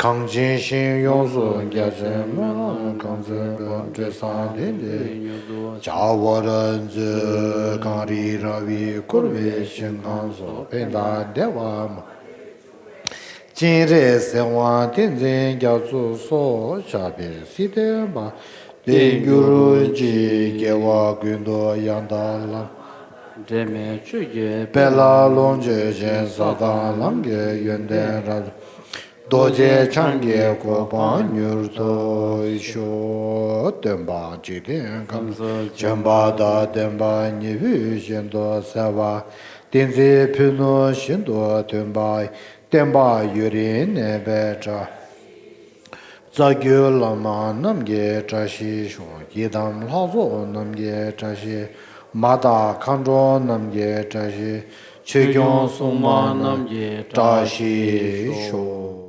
གངས་ཅན་ཞིང་ཡོངས་སུ་རྒྱ་ཆེའི་སྨོན་ལམ་གང་མཛད་པ། འབྲས་བཟང་དེ་འདྲའི་མྱུར་དུ་བྱ་བར་མཛོད། གངས་རི་ར་བས་བསྐོར་བའི་ཞིང་ཁམས་སུ། ཕན་དང་བདེ་བ་མ་ སྤྱན་རས་གཟིགས་དབང་ཏིང་འཛིན་རྒྱ་མཚོ་སོགས། ཕྱག་དཔེ་སྲིད་མཐའི་བར་དུ་བསྐྱོད་ཅིང་། རྒྱལ་བ་ཀུན་ཏུ་ཡང་དག་ལམ་འབྲལ་མེད་ཆོས་ཀྱི་དཔལ་ལ་ལོངས་སྤྱོད་ཅིང་། ས་དང་ལམ་གྱི་ཡོན་ཏན་རབ་རྡོ་རྗེ་འཆང་གི་གོ་འཕང་མྱུར་ཐོབ་ཤོག། སྟོན་པ་འཇིག་རྟེན་ཁམས་སུ་བྱོན་པ་དང་། བསྟན་པ་ཉི་འོད་བཞིན་དུ་གསལ་བ། བསྟན་འཛིན་ཕུ་ནུ་བཞིན་དུ་ཐོན་པ། བསྟན་པ་ཡུན་རིང་གནས་པའི་བཀྲ། རྩ་བརྒྱུད་བླ་མ་རྣམས་ཀྱི་བཀྲ་ཤིས་ཤོག། ཡི་དམ་ལྷ་ཚོགས་རྣམས་ཀྱི་བཀྲ་ཤིས། མ་དང་མཁའ་འགྲོ་རྣམས་ཀྱི་བཀྲ་ཤིས། ཆོས་སྐྱོང་སྲུང་མ་རྣམས་ཀྱི་བཀྲ་ཤིས་ཤོག།